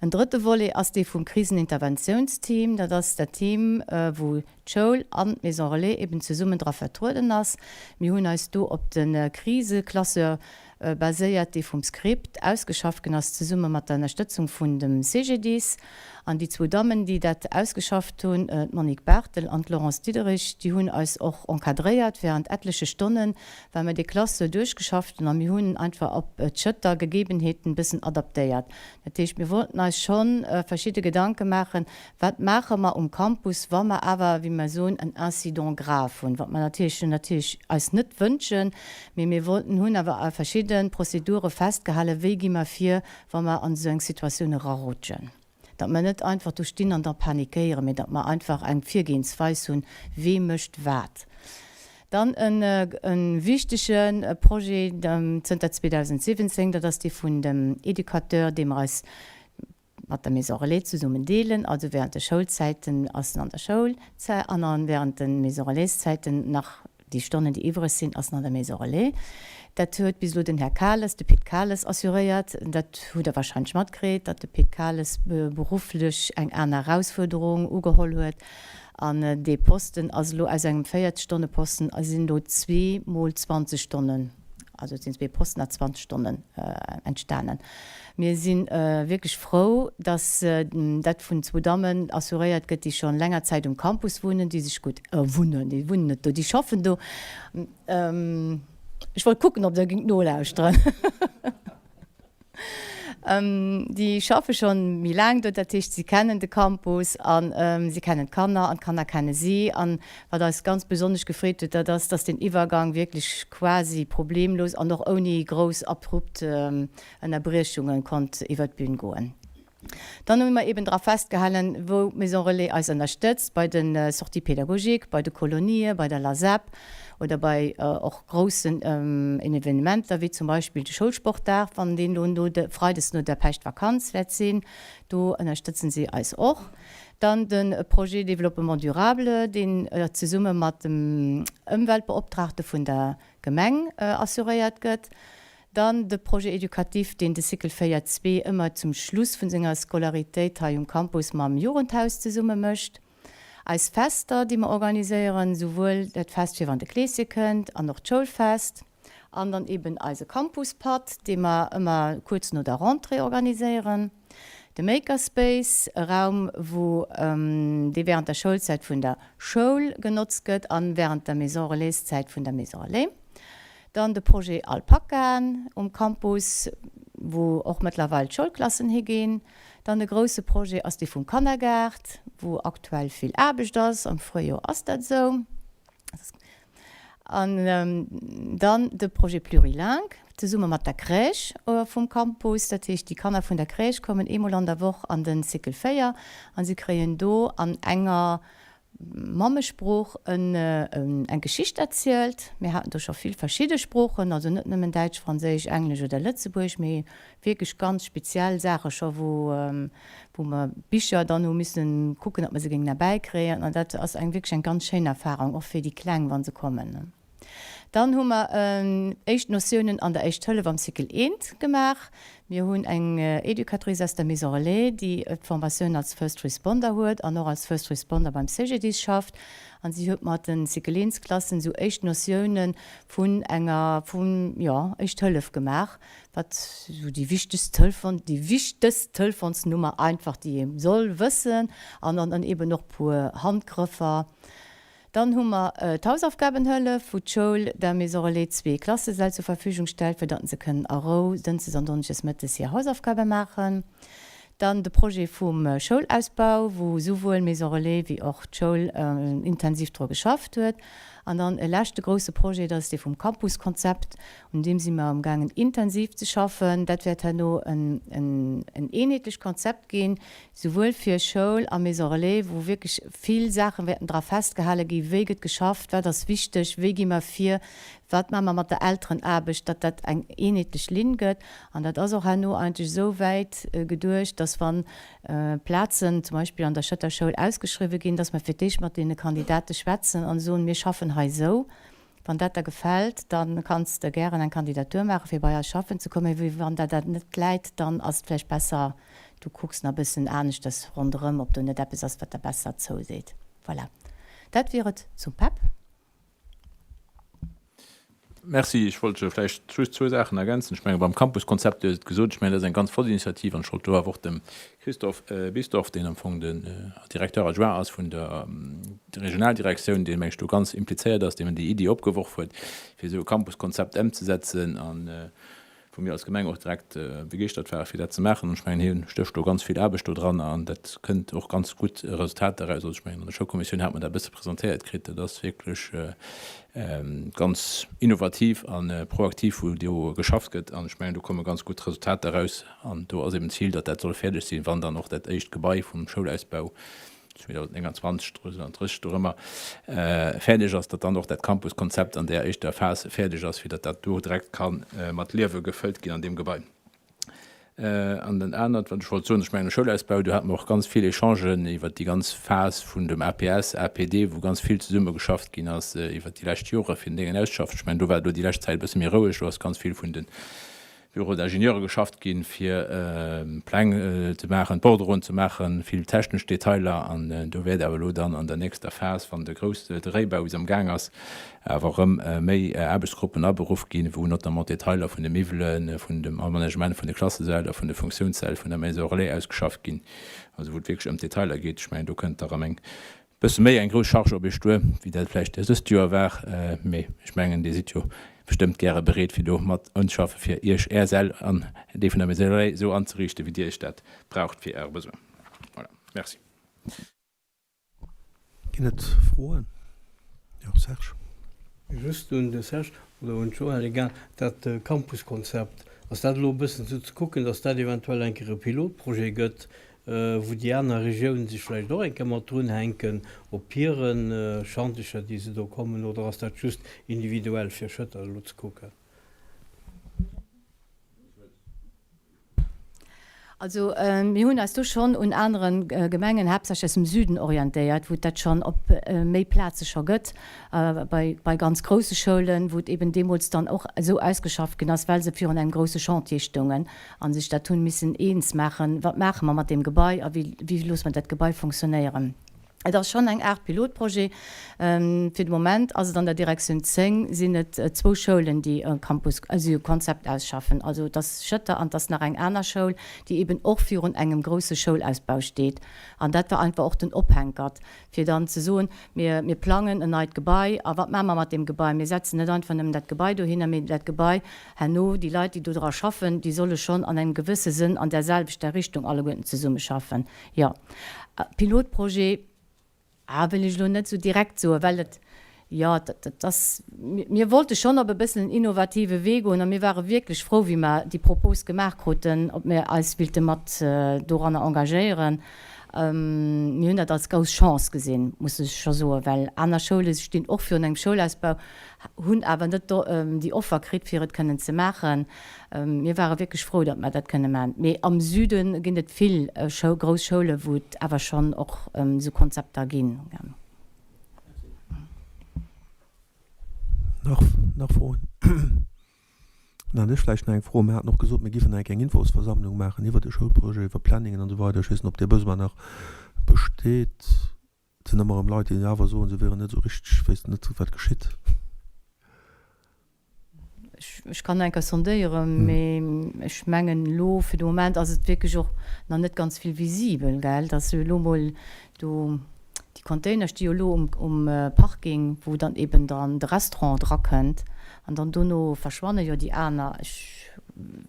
En drëtte Volet ass dee vum Kriseninterventiounsteam. Dat ass dat Team, wou d'Schoul an d'Maison Relais eben zesummen dra vertrueden ass. Mir hunn eis do op de Kriseklasseur baséiert, dee vum Script ausgeschafft ginn ass, zesumme mat der Ënnerstëtzung vun dem CGDIS. An déi zwou Dammen, déi dat ausgeschafft hunn, d'Monique Barthel an d'Laurence Diederich, déi hunn eis och encadréiert während etleche Stonnen, well mer dee Classeur duerchgeschafft hunn a mir hunn en einfach op d'Schëtter Gegebenheeten e bëssen adaptéiert. Dat heescht, mir wollten eis scho verschidde Gedanke maachen, Wat maache mer um Campus, wa mer awer, wéi mer soen, en Incident grave hunn, wat mer natierlech natierlech eis net wënschen, mee mir wollten, hunn awer verschidde Prozedure festgehalen, wéi gi mer vir, wa mer an esou eng Situatioun erarutschen. Datt mer net einfach do stinn an da panikéieren, mee datt mer einfach eng Virgehensweis hunn, wee mécht wat. Dann e wichtege Projet zënter 2017, dat ass dee vun dem Educateur, dee mer eis mat der Maison Relais zesummen deelen. Also während de Schoulzäiten ass en an der Schoul an während de Maison Relais-Zäiten nach Déi Stonnen, déi iwwreg sinn, ass an der Maison Relais. Dat huet bis elo den Här Kales, de Pit Kales, assuréiert. Dat hutt Der wahrscheinlech matkritt, datt de Pit Kales berufflech eng aner Erausfuerderung ugeholl huet. An dee Posten ass elo aus engem 40 Stonne Posten sinn elo zweemol 20 Stonnen. Also et sinn zwee Posten à 20 Stonnen entstanen. Mir si wierklech frou, datt dat vun zwou Dammen assuréiert gëtt, déi scho länger Zäit um Campus wunnen, déi sech gutt, wunnen, déi wunnen net do, déi schaffen do. Ech wollt kucken, ob Der géingt nolauschteren. Déi schaffe schonn méi laang do, dat heescht, si kennen de Campus a si kennen d'Kanner an d'Kanner kenne si. An wat eis ganz besonnesch gefreet huet, dat ass, dass deen Iwwergang wierklech quasi problemlos an och ouni grouss abrupt Ënnerbriechunge konnt iwwer d'Bün goen. Dann hu mer eben dra festgehalen, wou d'Maison Relais eis ënnerstëtzt, bei de Sorties pédagogiques, bei de Kolonië, bei der LASEP oder bei och groussen Evenementer, wéi zum Beispill de Schoulsportdag, wann deen elo no de freides no der Päischtvakanz wäert sinn. Do ënnerstëtzen si eis och. Dann de Projet Développement durable, deen zesumme mat dem Ëmweltbeoptraagte vun der Gemeng assuréiert gëtt. Dann de Projet éducatif, deen de Cycle 4 zwee ëmmer zum Schluss vun senger Scolaritéit hei um Campus mam Jugendhaus zesumme mécht. Eis Fester, déi mer organiséieren, souwuel dat Fest fir wann de Kleeschen kënnt an och d'Schoulfest. An dann eben eise Campuspatt, dee mer ëmmer kuerz no der Rentrée organiséieren. De Makerspace, e Raum, wou dee während der Schoulzäit vun der Schoul genotzt gëtt an während der Maison Relais-Zäit vun der Maison Relais. Dann de Projet Alpakaen um Campus, wou och mëttlerweil d'Schoulklassen higinn. Dann e grousse Projet ass dee vum Kannergaart, wou aktuell vill Aarbecht ass. Am Fréijoer ass dat esou. An dann de Projet Plurilingue, zesumme mat der Crèche vum Campus. Dat heescht, déi Kanner vun der Crèche kommen eemol an der Woch an den Cycle 4 a si kréien do an enger Mammesprooch eng Geschicht erzielt. Mir haten do scho vill verschidde Sproochen, also net nëmmen Däitsch, Franséisch, Englesch oder Lëtzebuergesch, mee wierklech ganz speziell Saache scho, wou wou mer Bicher dann hu missen kucken, datt mer se géingen erbäikréien. An dat ass eng wierklech eng ganz schéin Erfarung, och fir déi Kleng, wa se kommen. Dann hu mer éischt Notiounen an der Éischt Hëllef am Cycle I gemaach. Mir hunn eng Educatrice aus der Maison Relais, déi d'Formatioun als First Responder huet an och als First Responder beim CGDIS schafft. An si huet mat den Cycle I-Klassen esou éischt Notiounen vun enger, vun, jo, Éischt Hëllef gemaach, wat esou déi wichtegst Telefon, déi wichtegst Telefonsnummer einfach, déi ee soll wëssen an dann eben och puer Handgrëffer. Dann hu mer d'Hausaufgabenhëllef, wou d'Schoul der Maison Relais zwee Klassesäll zur Verfügung stellt, fir datt se kënnen a Rou dënschdes an donneschdes mëttes hir Hausaufgabe maachen. Dann de Projet vum Schoulausbau, wou souwuel Maison Relais wéi och d'Schoul intensiv dru geschafft huet. An dann e leschte grouse Projet, dat ass dee vum Campuskonzept, un deem si mer amgaangen intensiv ze schaffen. Dat wäert herno en eenheetlecht Konzept ginn, souwuel fir Schoul a Maison Relais, wou wierklech vill Saache wäerten dra festgehale gi, wéi gëtt geschafft, wat ass wichteg, wéi gi mer vir, wat maache mer mat der Elterenaarbecht, datt dat eng eenheetlech Linn gëtt. An dat ass och herno eigentlech esou wäit geduecht, datt wa Plazen zum Beispill an der Schëtter Schoul ausgeschriwwe ginn, datt mer fir d'éischt mat deene Kandidate schwätzen an soen, mir schaffen hei esou, wann dat der gefält, da kanns de gären eng Kandidatur maache fir bei eis schaffen ze kommen, mee wann der dat net läit, dann ass et vläicht besser, du kucks nach e bëssen aneschters ronderëm, ob do net eppes ass, wat der besser zouseet. Voilà, dat wier et zum PEP. Merci. Ech wollt vläicht just zwou Saachen ergänzen. Ech menge beim Campuskonzept, Dir hutt et gesot, ech mengen, dat ass eng ganz flott Initiativ an ech wollt do awer och dem Christophe Bisdorff, deen am Fong den Directeur adjoint ass vun der Regionaldirektioun, deen, meng ech, do ganz implizéiert ass, deen déi Iddi opgeworf huet, fir esou e Campuskonzept emzesetzen an wou mir als Gemeng och direkt begeeschtert ware fir dat ze maachen. An ech mengen, hie stécht do ganz vill Aarbecht do dran an dat kënnt och ganz gutt Resultater eraus. Also ech mengen, an der Schoulkommissioun hat mer dat e bësse presentéiert kritt. Dat ass wierklech ganz innovativ a proaktiv, wou do geschafft gëtt. An ech mengen, do komme ganz gutt Resultater eraus. An do ass eben d'Zil, datt dat soll fäerdeg sinn, wann dann och dat éischt Gebai vum Schoulausbau 2029, 2030, dorëmmer, fäerdeg ass, datt dann och dat Campuskonzept an där éischter Phas fäerdeg ass, fir datt dat do direkt ka mat Liewe gefëllt ginn an deem Gebai. An dat anert, wat ech wollt soen, ech mengen, de Schoulausbau, do hate mer och ganz vill Echangen iwwert déi ganz Phas vun dem APS, APD, wou ganz vill zesummegeschafft ginn ass iwwert déi lescht Jore fir den Déngen auszeschaffen. Ech mengen, do war et elo déi lescht Zäit e bësse méi roueg, do ass ganz vill vun de Bureau d'Ingenieure geschafft ginn, fir Pläng ze maachen, Bordereauen ze maachen, vill technesch Detailer. An do wäert awer elo dann an der nächster Phas, wann de grousse, de Réibau bis am Gaang ass, awer erëm méi Aarbechtsgruppen aberuff ginn, wou notamment d'Detailer vun de Miwwelen, vun dem Amenagement vun de Klassesäll a vun de Funktiounssäll vun der Maison relais ausgeschafft ginn. Also wou et wierklech ëm d'Detailer geet. Ech mengen, do kënnt da erëm eng Bësse méi eng grouss Charge op iech duer, wéi dat vläicht dëst Joer war, mee ech mengen, Dir sidd jo bestëmmt gäre bereet, fir do mat unzeschaffen, fir Iech Är Säll an déi vun der Maison Relais esou anzeriichten, wéi Dir Iech dat braucht fir Äre Besoin. Voilà, merci. Ginn et Froen? Jo, Serge. Just un de Serge oder un d'Joëlle, egal, dat Campuskonzept, ass dat elo e bëssen esou ze kucken, datt dat eventuell eng Kéier e Pilotprojet gëtt, wou déi aner Regiounen sech vläicht och eng Kéier mat drunhänken op hire Schantecher, déi se do kommen, oder ass dat just individuell fir Schëtter elo ze kucken? Also mir hunn eis do schonn un anere Gemengen, haaptsächlech aus dem Süden, orientéiert, wou et dat schonn op méi Plaze scho gëtt, bei, bei ganz grousse Schoulen, wou et eben deemools dann och esou ausgeschafft ginn ass, well se virun engem grousse Chantier stoungen a sech dat hunn missen eens maachen, wat maache mer mat deem Gebai a wéi, wéi loosse mer dat Gebai fonctionnéieren. Et ass schonn eng Aart Pilotprojet. Fir de Moment ass et an der Direktioun 10 sinn et zwou Schoulen, déi e Campus, also e Konzept ausschaffen. Also et ass Schëtter an et ass nach eng aner Schoul, déi eben och virun engem grousse Schoulausbau steet. An dat war einfach och den Ophänkert, fir dann ze soen, mir, mir plangen en neit Gebai a wat maache mer mat deem Gebai? Mir setzen net einfach nëmmen dat Gebai dohinner, mee dat Gebai herno, déi Leit, déi do dra schaffen, déi solle schonn an engem gewësse Sënn an där selwechter Richtung alleguerten zesummeschaffen. Jo, Pilotprojet, ah, wëll ech elo net esou direkt soen, well et, jo, dat ass, mir wollte schonn op e bëssen en innovative Wee goen a mir ware wierklech frou, wéi mer déi Propos gemaach kruten, ob mir eis willte mat doranner engagéieren. Mir hunn dat als grouss Chance gesinn, muss ech scho soen, well aner Schoule stinn och virun engem Schoulausbau, hunn awer net déi Offer kritt, fir et kënnen ze maachen. Mir ware wierklech frou, datt mer dat kënne maachen. Mee am Süde ginn et vill grouss Schoule wou et awer schonn och esou Konzepter ginn. Nach Froen? Dann hätt ech vläicht nach eng Fro. Mir haten och gesot, mir géifen nach eng kleng Infosversammlung maachen iwwert de Schoulprojet, iwwer Planningen an esou weider. Ech weess net, ob dee Besoin nach besteet. Et sinn ëmmer erëm Leit, déi awer soen, se wieren net esou richteg, wéissten net, wat geschitt. Ech kann nach eng Kéier sondéieren, mee ech mengen elo fir de Moment ass et wierklech och nach net ganz vill visibel, gell, dass se elo mol do déi Container sti jo elo um Parking, wou dann eben dann de Restaurant drakënnt an dann dono verschwanne jo déi aner. Ech.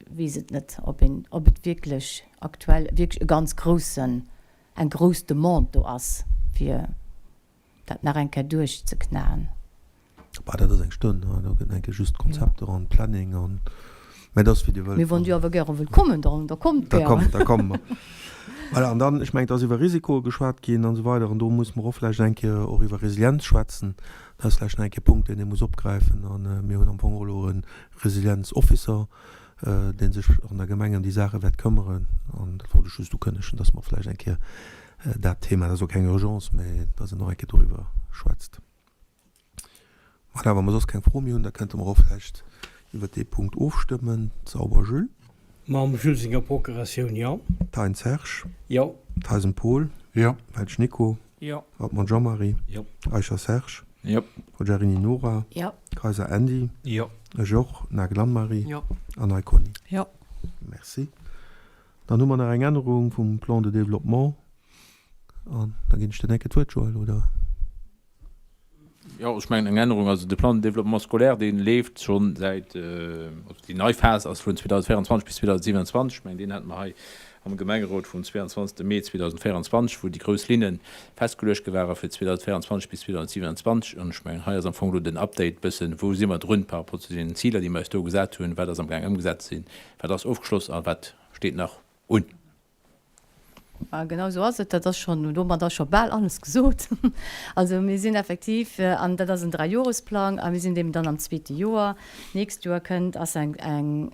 weess et net, ob een, ob et wierklech aktuell wierklech e ganz groussen, eng grouss Demande do ass, fir dat nach eng Kéier duerchzeknaen. Bah, dat ass eng Stonn, do gëtt eng Kéier just d'Konzepter an d'Planning an, mä et ass wéi Dir wëllt. Mee wann Dir awer gäre wëllt kommen, dann da kommt gären. Da kommt, da komme mer. Voilà, an dann, ech mengen, et ass iwwer Risikoe geschwat ginn an esou weider an do muss mer och vläicht eng Kéier och iwwer Resilienz schwätzen. Dat ass vläicht nach eng Kéier e Punkt, deen ee muss opgräifen. A mir hunn am Fong och elo e Resilienz-Officer, dee sech an der Gemeng ëm déi Saache wäert këmmeren. An dat wollt ech just ukënnegen, dass mer vläicht eng Kéier dat Thema, dat ass och keng Urgence, mä dass een och eng Kéier doriwwer schwätzt. Voilà, wa mer soss keng Fro méi hunn, da kënnte mer och vläicht iwwert dee Punkt ofstëmmen. Sauber Jules. Mam Jules senger Procuratioun, jo. Thein Serge. Jo. Theisen Paul. Jo. Welsch Nico. Jo. Hartmann Jean-Marie. Jo. Eicher Serge. Jo. Forgiarini Nora. Jo. Kayser Andy. Jo. Ech och. Nagel Anne-Marie. Jo. An Ney Conny. Jo. Merci. Dann hu mer nach eng Ännerung vum Plan de développement. An da ginn ech dir enke d'Wuert, Joël, oder? Jo, ech mengen eng Ännerung, also de Plan de développement scolaire, dee leeft scho säit, also déi nei Phas ass vun 2024 bis 2027. Ech mengen, deen hate mer hei am Gemengerot vum 22. Mee 2024, wou déi grouss Linne festgeluecht gi ware fir 2024 bis 2027. An ech mengen, hei ass am Fong elo den Update bëssen, wou si mer drun par rapport zu deenen Ziler, déi mer eis do gesat hunn, wat ass amgaang ëmgesat ze sinn, wat ass ofgeschloss a wat steet nach un. Genau esou ass et. Dat ass schonn, domat ass scho bal alles gesot. Also mir sinn effektiv, an dat ass en Dräijoresplang, a mir sinn deem dann am zweete Joer. D'nächst Joer kënnt, ass eng, eng,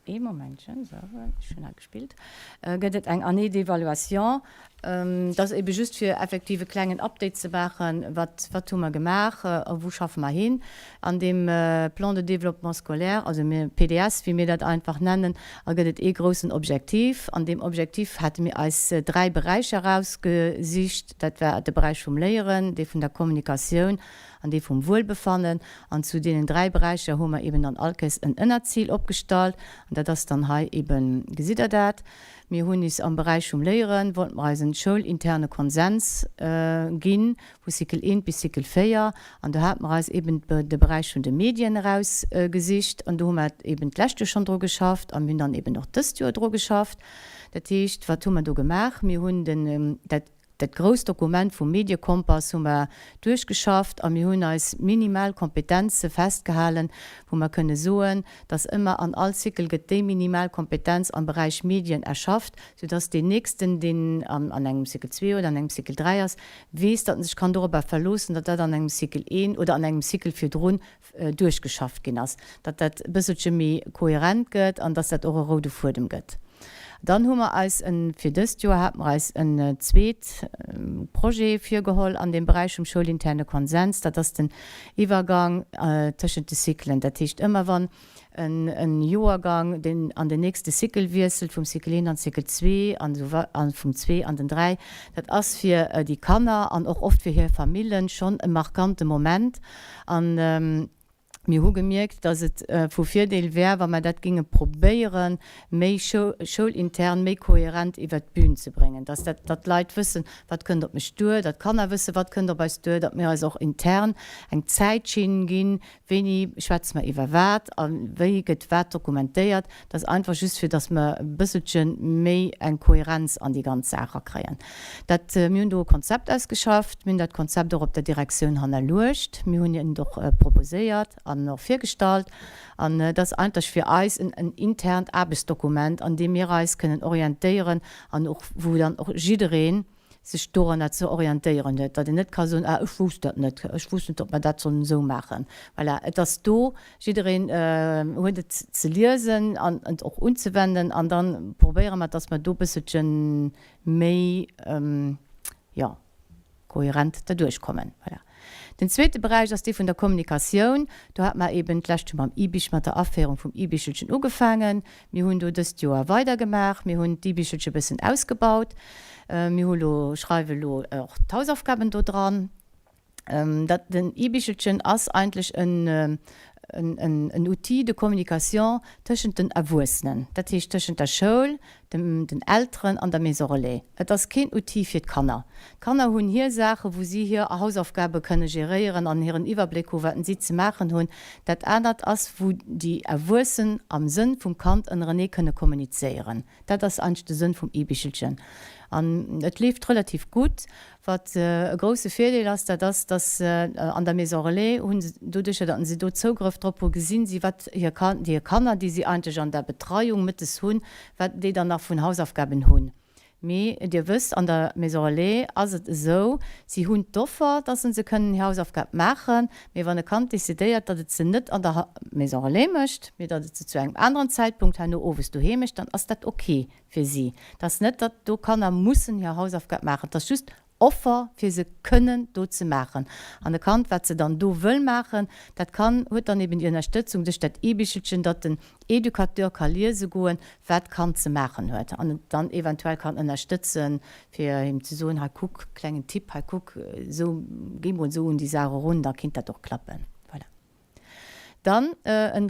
ee Momentchen, esou, ech hunn hei gespillt, gëtt et eng Année d'évaluation. Dat ass ebe just fir effektiv e klengen Update ze maachen, wat, wat hu mer gemaach a wou schaffe mer hin. An deem Plan de développement scolaire, also mir PDS, wéi mir dat einfach nennen, a gëtt et ee groussen Objektiv. An deem Objektiv hate mir eis dräi Beräicher erausgesicht. Dat war de Beräich vum Léieren, dee vun der Kommunikatioun an dee vum Wuelbefannen. An zu deenen dräi Beräicher hu mer eben dann allkéiers en Ënnerzil opgestallt. An dat ass dann hei eben, gesitt Der dat, mir hunn is am Beräich vum Léieren, wollten mer eis en schoulinterne Konsens ginn, vu Cycle I bis Cycle 4, an do hate mer eis eben de Beräich vun de Medien erausgesicht an do hu mer eben d'lescht Joer schonn dru geschafft a mir hunn dann eben och dëst Joer dru geschafft. Dat heescht, wat hu mer do gemaach? Mir hunn den, dat, dat grousst Dokument vum Mediekompass hu mer duerchgeschafft a mir hunn eis minimal Kompetenze festgehalen, wou mer kënne soen, dass ëmmer an all Cycle gëtt déi minimal Kompetenz am Beräich Medien erschafft, soudass deen nächsten, deen an engem Cycle 2 oder an engem Cycle 3 ass, weess, datt en sech kann dorobber verloossen, datt dat an engem Cycle I oder an engem Cycle virdrun duerchgeschafft ginn ass, datt dat e bësselche méi kohärent gëtt an datt dat och e roude Fuedem gëtt. Dann hu mer eis e fir dëst Joer hate mer eis en zweet Projet virgeholl an deem Beräich vum schoulinterne Konsens, dat ass den Iwwergang tëschent de Cyclen. Dat heescht, ëmmer wann en Joergang, deen an den nächste Cycle wiesselt, vum Cycle 1 an Cycle 2 an esou wei an vum 2 an den 3, dat ass fir déi Kanner an och oft fir hir Famillen schonn e markante Moment. An mir hu gemierkt, dass et vu Virdeel wär, wa mer dat géinge probéieren, méi schoulintern, méi kohärent iwwert d'Bün ze bréngen, dass dat, datt d'Leit wëssen, wat kënnt op mech duer, datt d'Kanner wëssen, wat kënnt op eis duer, datt mir eis och intern eng Zäitschinn ginn, Wéini schwätze mer iwwer wat a wéi gëtt wat dokumentéiert? Dat ass einfach just, fir datt mer e bësselche méi eng Kohärenz an déi ganz Saach erakréien. Dat, mir hunn do e Konzept ausgeschafft. Mir hunn dat Konzept och op der Direktioun hannerluecht. Mir hunn et och proposéiert an och virgestallt. An et ass eigentlech fir eis en internt Aarbechtsdokument, an deem mir eis kënnen orientéieren an och wou dann och jiddereen, sech doranner ze orientéieren huet, datt een net ka soen, ah ech wousst dat net, ech wousst net, ob mer dat sollen esou maachen. Voilà, et ass do, jiddereen huet et ze liesen an et och unzewenden an da probéiere mer, datt mer do e bësselche méi, jo, kohärent derduerch kommen. Voilà. Den zweete Beräich ass dee vun der Kommunikatioun. Do hate mer eben d'lescht Joer mam E-Bich, mat der Aféierung vum E-Bichelchen ugefaangen. Mir hunn do dëst Joer weidergemaach. Mir hunn d'E-Bichelche bëssen ausgebaut. Mir hu lo, schreiwe lo och d'Hausaufgaben do dran. Dat, den E-Bichelchen ass eigentlech en, en Outil de communication tëschent den Erwuessenen, dat heescht tëschent der Schoul, dem, den Elteren an der Maison Relais. Et ass keen Outil fir d'Kanner. D'Kanner hunn hir Saache wou si hir Hausaufgabe kënne geréieren an hiren Iwwerbléck hu wat si ze maachen hunn. Dat anert ass wou déi Erwuessen am Sënn vum Kand ënnerenee kënne kommunizéieren. Dat ass eigentlech de Sënn vum E-Bichelchen. An et leeft relativ gutt. Wat e grousse Virdeel ass, dat ass, dass an der Maison Relais hu se, doduercher datt se do Zougrëff drop hu, gesinn si wat hir hir Kanner, déi si eigentlech an der Betreiung mëttes hunn, wat déi dann nach vun Hausaufgaben hunn. Mee Dir wësst, an der Maison Relais ass et esou, si hunn d'Offer, dass se kënnen hir Hausaufgab maachen, mee wann e Kand decidéiert, datt et se net an der Maison Relais mécht, mee datt et se zu engem aneren Zäitpunkt herno owes doheem mécht, dann ass dat ok fir si. Et ass net, datt do Kanner mussen hir Hausaufgab maachen, et ass just Offer, fir se kënnen do ze maachen. An e Kand, wat se dann do wëll maachen, dat kann, huet dann eben déi Ënnerstëtzung duerch dat E-Bichelchen, datt den Educateur ka liese goen, wat d'Kand ze maachen huet an et dann eventuell kann ënnerstëtzen, fir him ze soen, hei kuck, klengen Tipp, hei kuck, esou, géi mol esou un déi Saach erun, da kinnt dat och klappen. Voilà. Dann en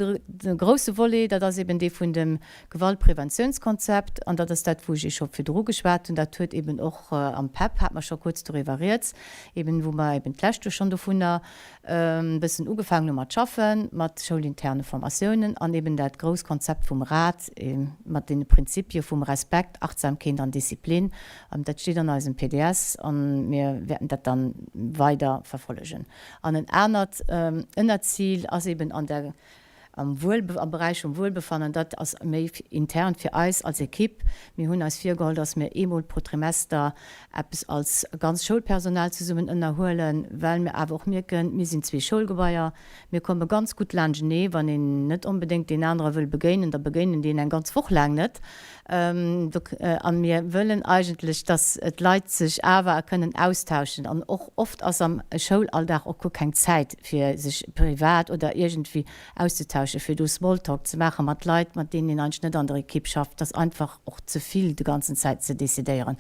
grousse Volet, dat ass eben dee vun dem Gewaltpreventiounskonzept. An dat ass dat, wou ech Iech scho virdru geschwat hunn. Dat huet eben och am PEP, hate mer scho kuerz doriwwer rieds, eben wou mer eben d'lescht Joer schonn dovunner e bëssen ugefaangen hu mat schaffen, mat schoulinterne Formatiounen an eben dat grouss Konzept vum rad mat deene Prinzipie vum Respekt, Achtsamkeet an Disziplin. Dat steet an eisem PDS a mir wäerten dat da weider verfollegen. An en anert Ënnerzil ass eben an der, am Wuelbe, am Beräich vum Wuelbefannen, dat ass méi intern fir eis als Equipe. Mir hunn eis virgeholl, dass mir eemol pro Trimester eppes als ganz Schoulpersonal zesummen ënnerhuelen, well mir awer och mierken, mir sinn zwee Schoulgebaier, mir komme ganz gutt laanschtenee. Wann een net onbedéngt deen anere wëll begéinen, da begéinen déi een eng ganz Woch laang net. A mir wëllen eigentlech, dass d'Leit sech awer kënnen austauschen. An och oft ass am Schoulalldag och guer keng Zäit, fir sech privat oder iergendwéi auszetauschen, fir do Smalltalk ze maache mat Leit, mat deenen een eigentlech net an der Ekipp schafft. Dat ass einfach och ze vill de ganzen Zäit ze decidéieren.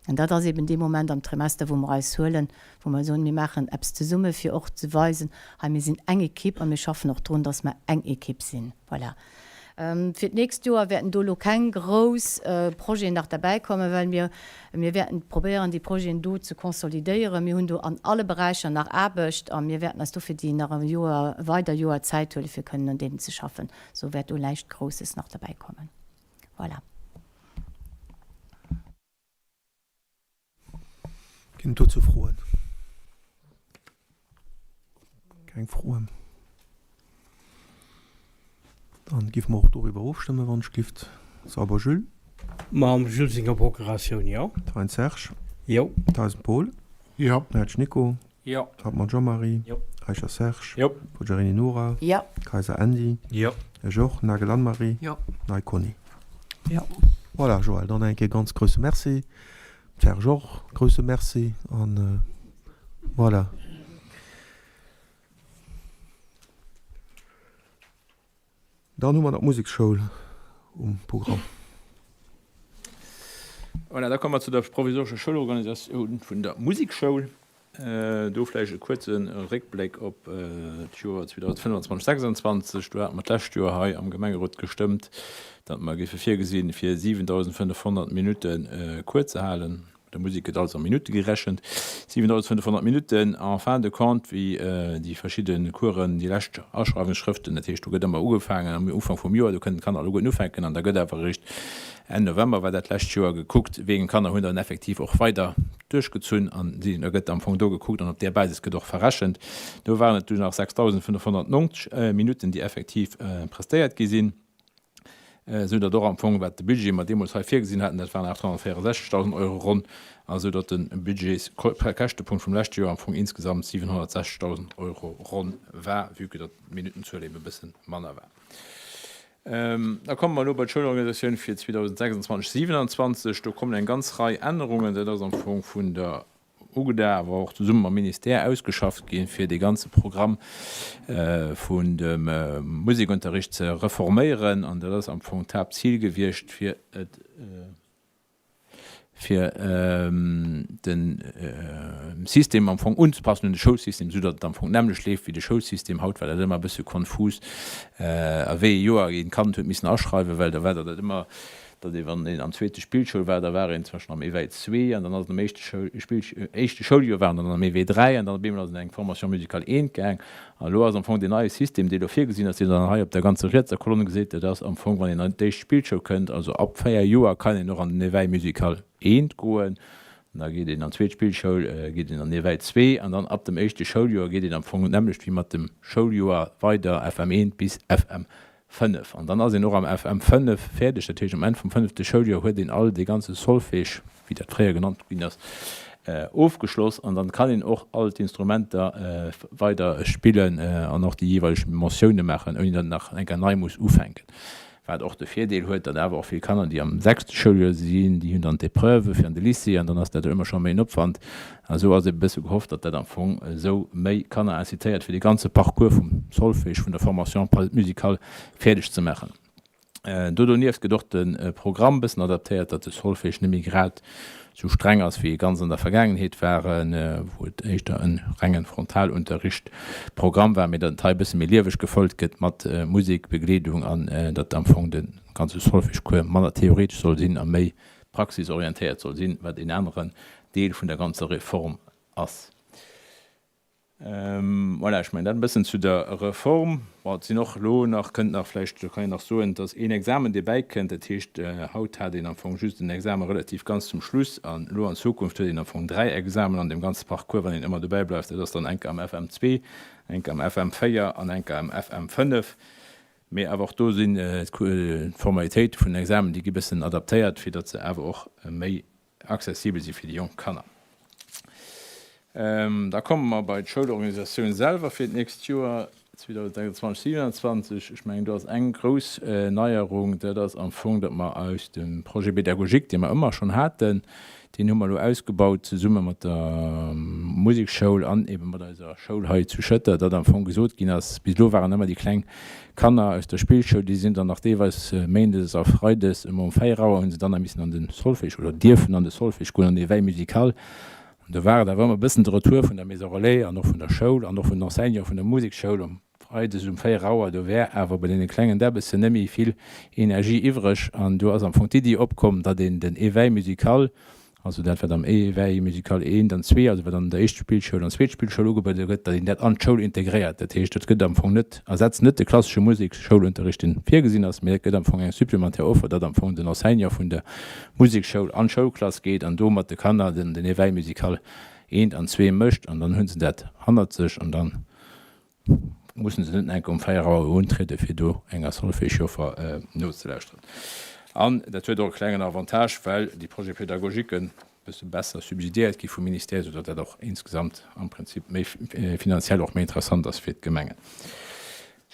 An dat ass eben dee Moment am Trimester, wou mer eis huelen, wou mer soen, mir maachen eppes zesumme fir och ze weisen, hei mir sinn eng Ekipp a mir schaffen och drun, dass mer eng Ekipp sinn. Voilà. Fir d'nächst Joer wäerten do elo keng grouss Projeten nach derbäikommen, well mir, mir wäerten probéieren, déi Projeten do ze konsolidéieren. Mir hunn do an alle Beräicher nach Aarbecht a mir wäerten eis dofir déi nach e Joer, e weider Joer Zäit huelen, fir kënnen un deenen ze schaffen. Sou wäert do näischt Grousses nach derbäikommen. Voilà. Ginn et dozou Froen? Keng Froen. Dann géife mer och doriwwer ofstëmmen, wann ech gift. Sauber Jules. Mam Jules senger Procuratioun, jo. Thein Serge. Jo. Theisen Paul. Jo. Mertsch Nico. Jo. Hartmann Jean-Marie. Jo. Eicher Serge. Jo. Poggiarini Nora. Jo. Kayser Andy. Jo. Ech och. Nagel Anne-Marie. Jo. Ney Conny. Jo. Voilà, Joël, dann eng Kéier ganz grousse Merci. Serge och grousse Merci an voilà. Dann hu mer nach d'Museksschoul um Programm. Voilà, da komme mer zu der provisorescher Schoulorganisatioun vun der Musekschoul. Do vläicht e kuerze Réckbléck op d'Joer 2025, 26. Do hate mer d'lescht Joer hei am Gemengerot gestëmmt, datt mer géife virgesinn, fir 7.500 Minutte Cours ze halen. Bei der Musek gëtt alles a Minutte gerechent. 7.500 Minutten en fin de compte, wéi déi verschidde Coursen, déi lescht Aschreiwungsschrëften, dat heescht, do gëtt ëmmer ugefaangen am Ufank vum Joer, do kënnen d'Kanner alleguerten ufänken an da gëtt awer eréischt Enn November war dat d'lescht Joer, gekuckt, wéi eng Kanner hunn dann effektiv och weider duerchgezunn an si, da gëtt am Fong do gekuckt an op där Basis gëtt och verrechent. Do waren et dunn nach 6.590 Minutten, déi effektiv prestéiert gi sinn, esou datt och am Fong, wat de Budget mer deemools hei virgesinn haten, dat waren 864.000 Euro ronn, a sou datt de Budgetskäschtepunkt vum leschte Joer am Fong insgesamt 760.000 Euro ronn war, vue que datt d'Minuttenzuel eben e bësse manner war. Da komme mer elo bei d'Schoulorganisatioun fir 2026, 27. Do kommen eng ganz Rei Ännerungen. Dat ass am Fong vun der UGDA, awer och zesumme mam Ministère ausgeschafft ginn, fir dee ganze Programm vun dem Musekunterricht ze reforméieren. An dat ass am Fong d'Haaptzil gewiescht, fir et, fir de System am Fong unzepassen un de Schoulsystem, esou datt et am Fong d'nämmlecht leeft wéi de Schoulsystem. Haut war dat ëmmer e bësse konfus, a wéi ee Joer een d'Kand huet missen aschreiwen, well da war dat ëmmer. Datt ee wann een am zweete Spillschoul war, da war een zum Beispill am Éveil zwee an dann ass en am éischte Schoul, Spill, éischte Schouljoer war en dann am Éveil 3 an dann op eemol ass en eng Formation musicale eent gaang. An elo ass am Fong deen neie System, dee elo virgesinn ass, deen Der dann hei op der ganzer rietser Kolonn gesitt, dat ass am Fong, wann een an d'éischt Spillschoul kënnt, also ab 4 Joer kann een och an den Éveil musical eent goen, da geet een an d'zweet Spillschoul, geet een an den Éveil zwee an dann ab dem éischte Schouljoer geet een am Fong d'nämmlecht wéi mat dem Schouljoer weider, FM eent bis FM 5. An dann ass een och am FM 5 fäerdeg, dat heescht um Enn vum fënnefte Schouljoer huet een all dee ganze Solfège, wéi dat fréier genannt ginn ass, ofgeschloss an dann kann een och all d'Instrumenter weider spillen an och déi jeeweileg Mentioune maachen, ouni datt een nach eng Kéier nei muss ufänken. Wat och de Virdeel huet, datt awer och vill Kanner, déi am sechste Schouljoer sinn, déi hunn dann d'Epreuve fir an de Lycée an dann ass dat ëmmer scho méi en Opwand. A sou ass ebe bësse gehofft, datt dat am Fong esou méi Kanner incitéiert, fir de ganze Parcours vum Solfège, vun der Formation musicale fäerdeg ze maachen. Do donieft gëtt och de Programm bëssen adaptéiert, datt de Solfège net méi grad esou streng ass, wéi e ganz an der Vergaangenheet war, wou et éischter e rengen Frontalunterricht-Programm war, mee datt et hei e bësse méi lieweg gefëllt gëtt mat Musekbegleedung an datt am Fong de ganze Solfège-Cours manner theoretesch soll sinn a méi praxisorientéiert soll sinn, wat een aneren Deel vun der ganzer Reform ass. Voilà, ech mengen dat e bëssen zu der Reform. Bon, et sinn och elo nach, kënnt nach vläicht, do kann een nach soen, et ass een Examen, dee bäikënnt. Dat heescht, haut hat een am Fong just en Examen relativ ganz zum Schluss an elo an Zukunft huet een am Fong 3 Examen an deem ganze Parcours, wann een ëmmer dobäi bleift. Dat ass dann eng Kéier am FM2, eng Kéier am FM4 an eng Kéier am FM5. Mee awer och do sinn d'Formalitéite vun den Examen, déi gi bëssen adaptéiert, fir datt se awer och méi accessibel si fir déi jonk Kanner. Da komme mer bei d'Schoulorganisatioun selwer fir d'nächst Joer 2026, 2027. Ech mengen, do ass eng grouss Neierung, dat ass am Fong, datt mer aus dem Projet pédagogique, dee mer ëmmer schonn haten, Deen hu mer elo ausgebaut zesumme mat der Musekschoul an ebe mat eiser Schoul hei zu Schëtter, datt am Fong gesot ginn ass, bis elo waren ëmmer déi kleng Kanner aus der Spillschoul, déi sinn dann nach deelweis méindes a freides ëmmer um 4 Auer hu se dann nach missen an de Solfège oder dierfen an de Solfège goen, an den Éveil musical. An do war et awer ëmmer e bëssen de Retour vun der Maison Relais an och vun der Schoul an och vun den Enseignanten vun der Musekschoul um Freides um 4 Auer, do wär awer bei deene klengen Däbbessen net méi vill Energie iwwreg an do ass am Fong d'Iddi opkomm, datt een den Éveil musical, also dat wat am Éveil musical eent an zwee, also wat an der éischter Spillschoul an zweet Spillschoul ugebuede gëtt, datt een dat an d'Schoul integréiert. Dat heescht, dat gëtt am Fong net, ersetzt net de klassesche Museksschoulunterricht, deen virgesinn ass, mee dat gëtt am Fong eng supplémentaire Offer, datt am Fong den Enseignant vun der Musekschoul an d'Schoulklass geet an do mat de Kanner den Éveil musical eent an zwee mécht an dann hu se dat hannert sech an dann mussen se net enk um 4 Auer untrieden, fir do enger Solfège-Joffer nozelauschteren. An dat huet och e klengen Avantage, well déi Projets pédagogiquen e bësse besser subsidiéiert gi vum Ministère, soudatt dat och insgesamt am Prinzip méi finanziell och méi interessant ass fir d'Gemengen.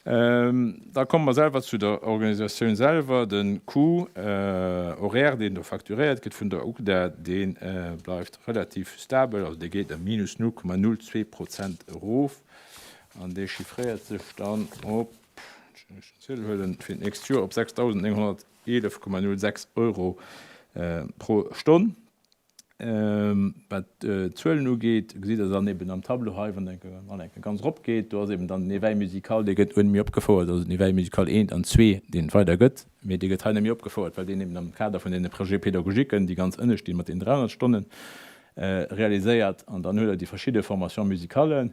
Da komme mer selwer zu der Organisatioun selwer. De Coût horaire, deen do facturéiert gëtt vun der UGDA, dee bleift relativ stabel, also dee geet ëm minus 0,02 Prozent erof an dee chiffréiert sech dann op, ech muss den Ziedel huelen, fir d'nächst Joer op 6.911,06 Euro pro Stonn. Wat d'Zuelen ugeet, gesitt Der dann eben am Tableau hei, wann Der wann enke ganz erop geet, do ass eben dann den Éveil musical, dee gëtt net méi opgefouert, also den Éveil musical eent an zwee, deen et weider gëtt, mee dee gëtt hei net méi opgefouert, well deen eben am Kader vun deene Projets pédagogiquen, déi ganz ënne stinn, mat deenen 300 Stonnen, realiséiert. An dann huet Der déi verschidde Formations musicales.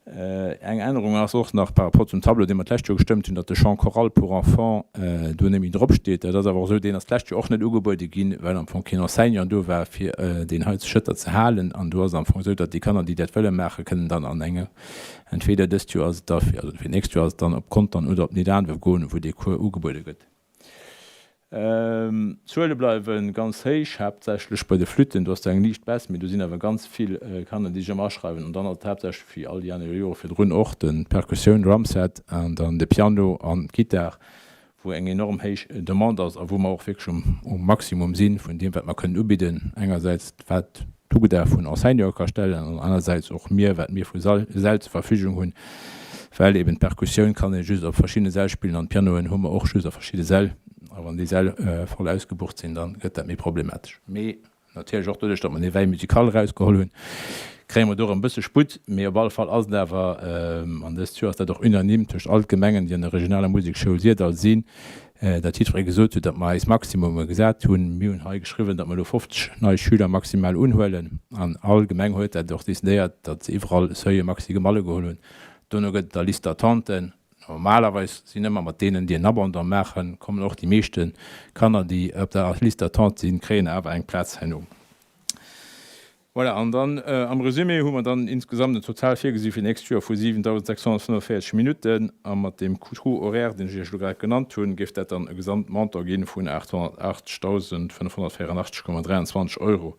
Eng Ännerung ass och nach par rapport zum Tableau, dee mer d'lescht Joer gestëmmt hunn, datt de Chant choral pour enfants do net méi drop steet. Dat ass awer och esou, deen ass d'lescht Joer och net ugebuede ginn, well am Fong keen Enseignant do war, fir deen hei zu Schëtter ze halen. An do ass et am Fong esou, datt déi Kanner, déi dat wëlle maachen, kënnen dann an enge, entweder dëst Joer ass et da fir, also fir d'nächst Joer ass et dann op Contern oder op Nidderaanwen goen, wou dee Cours ugebuede gëtt. D'Zuele bleiwe ganz héich, haaptsächlech bei de Flütten. Do ass zwar eng liicht Baisse, mee do sinn awer ganz vill Kanner, déi sech ëmmer aschreiwen. An dann ass et haaptsächlech, wéi all déi aner Jore virdrun och, de Perkussioun, Drumset an dann de Piano an d'Gittar, wou eng enorm héich Demande ass a wou mer och wierklech um Maximum si vun deem, wat mer kënnen ubidden. Engersäits wat d'UGDA vun Enseignanten ka stellen an anersäits och mir, wat mir vu Säll zur Verfügung hunn, well eben d'Perkussioun kann ee just op verschiddene Säll spillen an d'Pianoen hu mer och just a verschidde Säll. A wann déi Säll voll ausgebucht sinn, da gëtt dat méi problematesch. Mee natierlech och doduerch, datt mer den Éveil musical erausgeholl hunn, kréie mer do erëm e bësse Sputt. Mee op alle Fall ass et awer, an dëst Joer ass dat och unanime tëscht all d'Gemengen, déi an der regionaler Musekschoul Syrdall sinn. Datt jiddweree gesot huet, datt mer eis Maximumme gesat hunn. Mir hunn hei geschriwwen, datt mer elo 50 nei Schüler maximal unhuelen. An all Gemeng huet dat och decidéiert, datt se iwwerall Seuile maximale geholl hunn. Dono gëtt et da Liste d'attenten. Normalerweis sinn ëmmer mat deenen, déi en Abandon maachen, kommen och déi meeschte Kanner, déi op der Liste d'attente sinn, kréien awer eng Plaz herno. Voilà, an dann am Resumé hu mer dann insgesamt en Total virgesi fir d'nächst Joer vu 7.645 Minutten. A mat deem Coût horaire, deen ech Iech elo grad genannt hunn, géif dat dann e Gesamtmontant gi vun 880.584,23 Euro,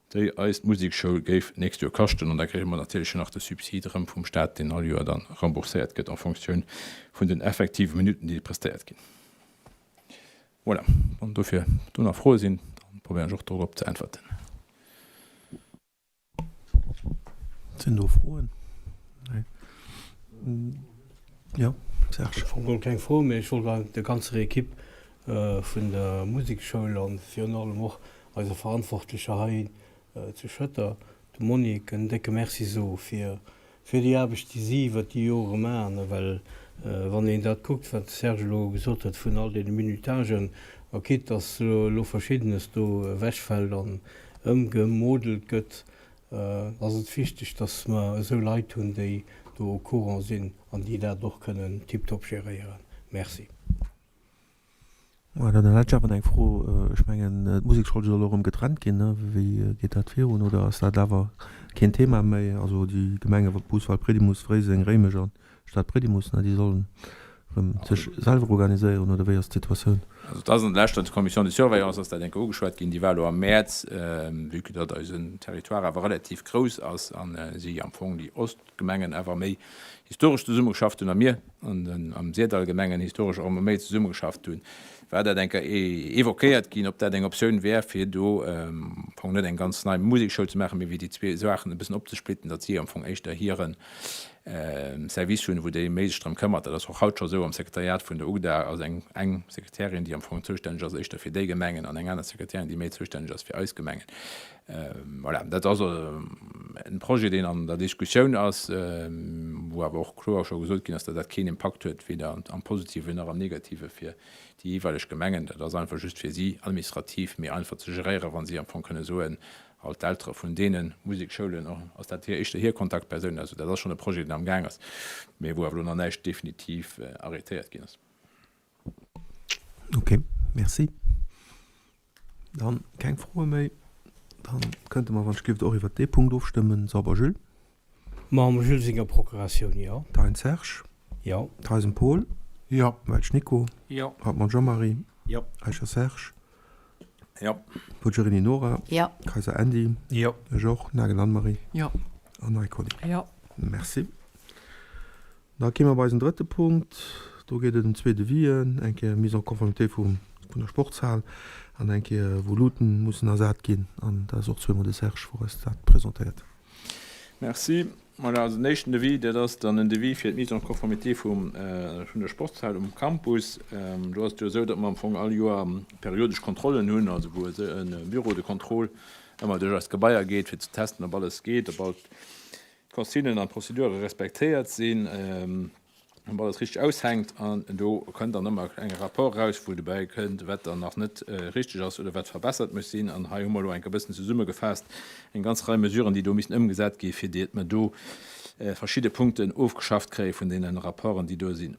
déi eis d'Musekschoul géif d'nächst Joer kaschten. An da kréie mer natierlech jo nach de Subsid erëm vum Stat, deen all Joer da rembourséiert gëtt en Fonctioun vun den effektive Minutten, déi prestéiert ginn. Voilà, wann dofir do nach Froe sinn, dann probéieren ech och dorop ze äntwerten. Sinn do Froen? Nee. Jo, Serge. Am Fong geholl keng Fro, mee ech wollt der ganzer Equipe vun der Musekschoul an virun allem och eiser Verantwortlecher hei zu Schëtter, dem Monique, en décke Merci soe fir fir déi Aarbecht, déi si iwwert déi Jore maachen, well wann een dat kuckt, wat de Serge elo gesot huet vun all deene Minutagen, a quitte dass elo Verschiddenes do ewechfält an ëmgemodelt gëtt, ass et wichteg, dass mer esou Leit hunn, déi do au courant sinn an déi dat och kënnen tiptop geréieren. Merci. Voilà, dann hätt ech awer nach eng Fro. Ech mengen, d'Musekschoul soll och erëm getrennt ginn, ne? Wéi geet dat virun? Oder ass dat awer keen Thema méi? Also déi Gemenge Bous-Waldbredimus, Fréiseng, Réimech an Stadbredimus, ne, déi sollen erëm sech selwer organiséieren, oder wéi ass d'Situatioun? Also et ass an der leschter Commission de surveillance ass dat eng Kéier ugeschwat ginn. Déi war elo am Mäerz, vue que datt eisen Territoire awer relativ grouss ass a si am Fong déi Ost, Gemengen awer méi historesch zesummegeschafft hunn a mir an den am Syrdall Gemengen historesch och ëmmer méi zesummegeschafft hunn, war dat eng Kéier évoquéiert ginn, ob dat eng Optioun wär, fir do am Fong net eng ganz nei Musekschoul ze maachen, mee fir déi zwee Saachen e bëssen opzesplitten, datt si am Fong éischter hire Service hunn, wou dee méi sech drëm këmmert. Dat ass och haut scho esou, am Sekretariat vun der UGDA ass eng eng Sekretärin, déi am Fong zoustänneg ass éischter fir déi Gemengen an eng aner Sekretärin, déi méi zoustänneg ass fir eis Gemengen. Voilà, dat ass e Projet, deen an der Diskussioun ass, wou awer och kloer scho gesot ginn ass, datt dat keen Impakt huet, weder am Positiven nach am Negative fir déi jeeweileg Gemengen. Dat ass einfach just fir si administrativ méi einfach ze geréieren, wa si am Fong kënne soen, all d'Eltere vun deene Musekschoulen, ass dat hir éischter hir Kontaktpersoun. Also dat ass schonn e Projet, deen amgaang ass, mä wou awer elo nach näischt definitiv arrêtéiert ginn ass. Ok, merci. Dann keng Froe méi. Dann kënnte mer wann ech gelift och iwwert dee Punkt ofstëmmen. Sauber Jules. Mam Jules senger Procuratioun, jo. Thein Serge. Jo. Theisen Paul. Jo. Welsch Nico. Jo. Hartmann Jean-Marie. Jo. Eicher Serge. Jo. Poggerini Nora. Jo. Kayser Andy. Jo. Ech och. Nagel Anne-Marie. Jo. An Ney Conny. Jo. Merci. Da gi mer op eisen drëtte Punkt. Do geet et ëm zwee Devisen, eng Kéier Mise en conformité vum, vun der Sportshal an eng Kéier wou Luuten mussen ersat ginn. An dat ass och zweemol de Serge, wou eis dat presentéiert. Merci. Voilà, also den éischten Devis, dat ass dann en Devis fir d'Mise en conformité vum, vun der Sportshal um Campus. Do ass et jo esou, datt mer am Fong all Joer periodesch Kontrollen hunn, also wou e Bureau de contrôle ëmmer duerch eis Gebaier geet, fir ze testen, ob alles geet, ob all d'Consignen an d'Prozedure respektéiert sinn, ob alles richteg aushänkt. An do kënnt dann ëmmer e klenge Rapport eraus, wou dobäi kënnt, wat dann nach net richteg ass oder wat verbessert muss sinn. An hei hu mer elo enk e bëssen zesummegefaasst eng ganz Rei Mesuren, déi do missten ëmgesat gi fir datt mer do verschidde Punkten ofgeschafft kréie vun deene Rapporten, déi do sinn.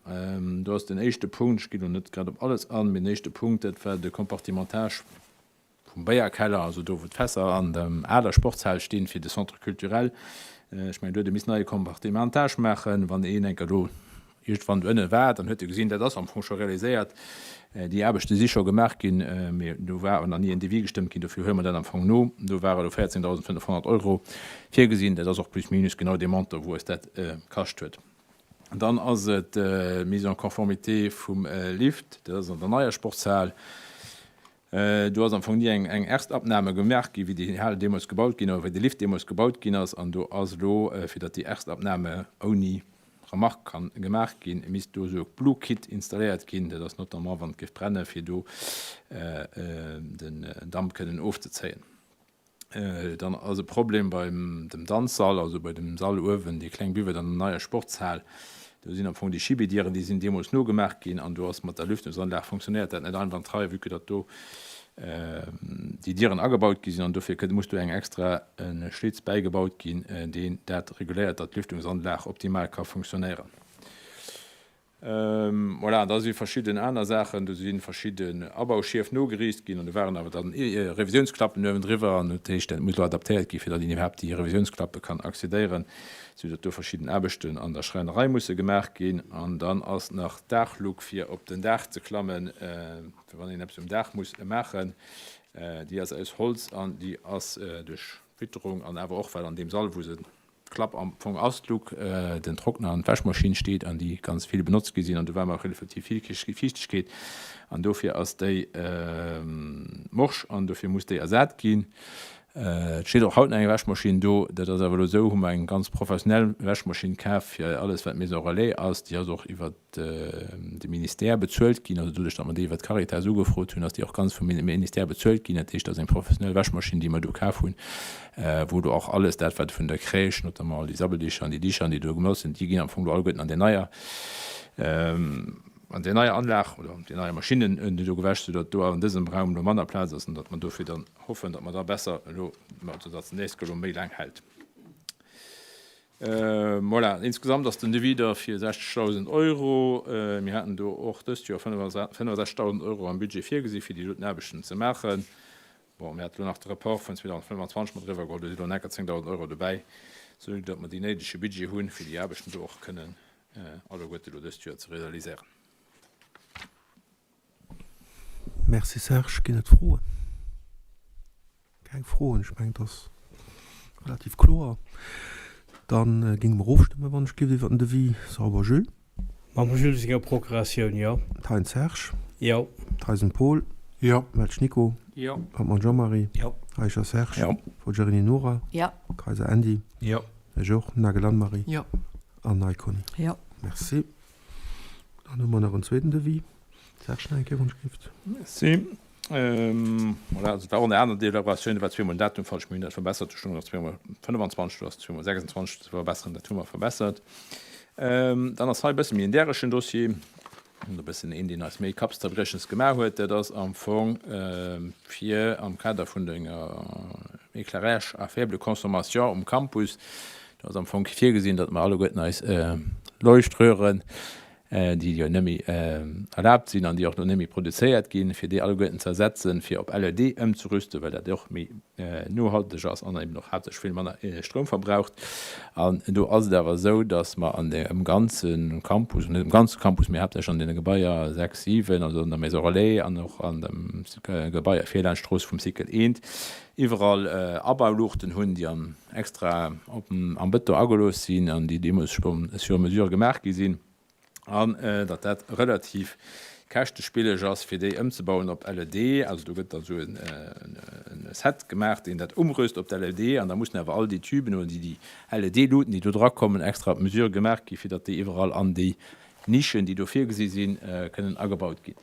Do ass den éischte Punkt, ech ginn elo net grad op alles an, mee den éischte Punkt, dat war de Compartimentage Vum Béierkeller, also do wou d'Fässer an der aler Sportshal stinn, fir de Centre culturel. Ech mengen, do huet ee missen neie Compartimentage maachen. Wann een enker do iergendwann do ënne war, dann huet e gesinn, dat ass am Fong scho realiséiert. Déi Aarbechte si scho gemaach ginn, mee do war awer nach ni en Devis gestëmmt ginn. Dofir huele mer dat am Fong no. Do ware elo 14.500 Euro virgesinn. Dat ass och plus minus genau dee Montant, wou eis dat kascht huet. Dann ass et d'Mise en conformité vum Lift, dat ass an der neier Sportshal. Do ass am Fong ni eng Erstabnahme gemaach ginn, wéi déi Hal deemools gebaut ginn, oder wéi de Lift deemools gebaut ginn ass. An do ass elo, fir datt déi Erstabnahme ouni Remarque kann gemaach ginn, misst do esou e Blue Kit installéiert ginn. Dat ass notamment, wann et géif brennen, fir do den Damp kënnen ofzezéien. Dann ass e Problem beim dem Danzsall, also bei dem Sall uewen, déi kleng Buvette an der neier Sportshal. Do sinn am Fong déi Schibidieren, déi sinn deemools nogemaach ginn an do ass mat der Lüftungsanlag fonctionnéiert dat net einwandfrei, vue que datt do déi Dieren agebaut gi sinn an dofir kënnt, muss do eng extra e Schlitz bäigebaut ginn, deen dat reguléiert, datt d'Lüftungsanlag optimal ka fonctionnéieren. Voilà, an da si verschidden aner Saachen, do si verschidden Abauschief nogeriicht ginn an do waren awer dann Revisiounsklappen uewendriwwer an dat heescht, dat muss elo adaptéiert gi fir datt een iwwerhaapt déi Revisiounsklappe kann accédéieren, soudatt do verschidden Aarbechten an der Schräinerei musse gemaach ginn. An dann ass nach d'Daachluk fir op den Daach ze klammen, fir wann een eppes um Daach muss maachen, déi ass aus Holz an déi ass duerch Witterung an awer och well an deem Sall wou se D'Klapp am Fong ass d'Luke, den Trockner an d'Wäschmaschinn steet an déi ganz vill benotzt gi sinn an do war mer relativ vill Fiichtegkeet an dofir ass déi morsch an dofir muss déi ersat ginn. Et steet och haut nach eng Wäschmaschinn do, dat ass awer elo esou, hu mer eng ganz professionell Wäschmaschinn kaf fir alles wat Maison Relais ass, déi ass och iwwert de Ministère bezuelt ginn, also doduerch, datt mer déi iwwer d'Caritas ugefrot hunn, ass déi och ganz vum Ministère bezuelt ginn. Dat heescht, dat ass eng professionell Wäschmaschinn, déi mer do kaf hunn, wou do och alles dat, wat vun der Crèche, notamment all déi Sabbeldicher an déi Dicher, déi do genotzt sinn, déi ginn am Fong do alleguerten an där neier, an där neier Anlag oder an déi neier Maschinnen, déi do gewäsch, soudatt do an dësem Raum elo manner Plaz ass an datt mer dofir dann hoffen, datt mer da besser elo, also datt den nächste elo méi laang hält. Voilà, insgesamt ass den Devis da fir 60.000 Euro. Mir haten do och dëst Joer 65.000 Euro am Budget virgesi fir déi doten Aarbechten ze maachen. Bon, mir hate lo nach de Report vun 2025 mat eriwwer geholl, do si lo enker 10.000 Euro dobäi, sou datt mer deen néidege Budget hunn, fir déi Aarbechten do och kënnen alleguerte lo dëst Joer ze realiséieren. Merci Serge. Ginn et Froen? Keng Froen. Ech mengen, et ass relativ kloer. Da géinge mer ofstëmmen, wann ech géif, iwwer den Devis. Sauber Jules. Mam Jules senger Procuratioun, jo. Thein Serge. Jo. Theisen Paul. Jo. Welsch Nico. Jo. Hartmann Jean-Marie. Jo. Eicher Serge. Jo. Forgiarini Nora. Jo. Kayser Andy. Jo. Ech och. Nagel Anne-Marie. Jo. An Ney Conny. Jo. Merci. Dann hu mer nach en zweeten Devis. Serge, nach eng Kéier, wann ech géif. Merci. Voilà, also et war och eng aner Deliberatioun, do war zweemol den Datum falsch. Mir hunn dat verbessert, do stoung nach zweemol 25, do ass zweemol 26 ze verbesseren, dat hu mer verbessert. Dann ass hei e bësse méi en däregen Dossier, e bëssen een, deen eis méi Kappzerbriechenes gemaach huet. Dat ass am Fong fir am Kader vun denger Éclairage à faible consommation um Campus, Do ass am Fong virgesinn, datt mer alleguerten eis Leuchtröhren, déi jo net méi erlaabt sinn an déi och elo net méi produzéiert ginn, fir déi alleguerten ze ersetzen, fir op LED ëmzerüsten, well dat och méi nohalteg ass an eben och haaptsächlech vill manner Stroum verbraucht. An do ass et awer esou, datt mer an deem ganze Campus, net um ganze Campus, mee haaptsächlech an deene Gebaier 6, 7, also an der Maison Relais an och an dem Gebai vir laanscht d'Strooss vum Cycle 1, iwwerall Abauluuchten hunn, déi an extra op am Bëton agelooss sinn an déi deemools scho sur mesure gemaach gi sinn, an datt dat relativ käschtespilleg ass, fir déi ëmzebauen op LED. Also do gëtt dann esou e Set gemaach, deen dat umrüst op d'LED, an da mussen awer all déi Tüben oder déi LED-Luuten, déi do drakommen, extra op mesure gemaach gi fir datt déi iwwerall an déi Nischen, déi do virgesi sinn, kënnen agebaut ginn.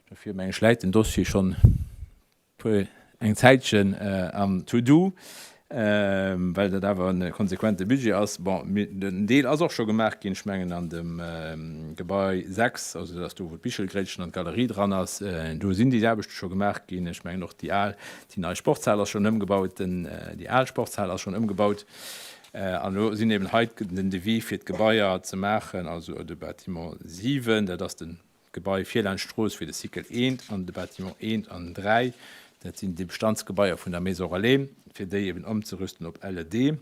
Dofir meng ech läit den Dossier schonn Puer eng Zäitchen am To Do, well dat awer e konsequente Budget ass. Bon, en Deel ass och scho gemaach ginn, ech mengen an dem Gebai 6, also dat ass do wou d'Bichelgréitchen an d'Galerie dran ass, do sinn déi Aarbechte scho gemaach ginn. Ech mengen och déi al, déi nei Sportshal ass schonn ëmgebaut, den, déi al Sportshal ass schonn ëmgebaut. An elo sinn eben hei den Devis fir d'Gebaier ze maachen, also de Bâtiment 7, dat ass den D'Gebai vir laanscht d'Strooss fir de Cycle I an de Bâtiment I an 3, dat sinn déi Bestandsgebaier vun der Maison Relais, fir déi eben ëmzerüsten op LED.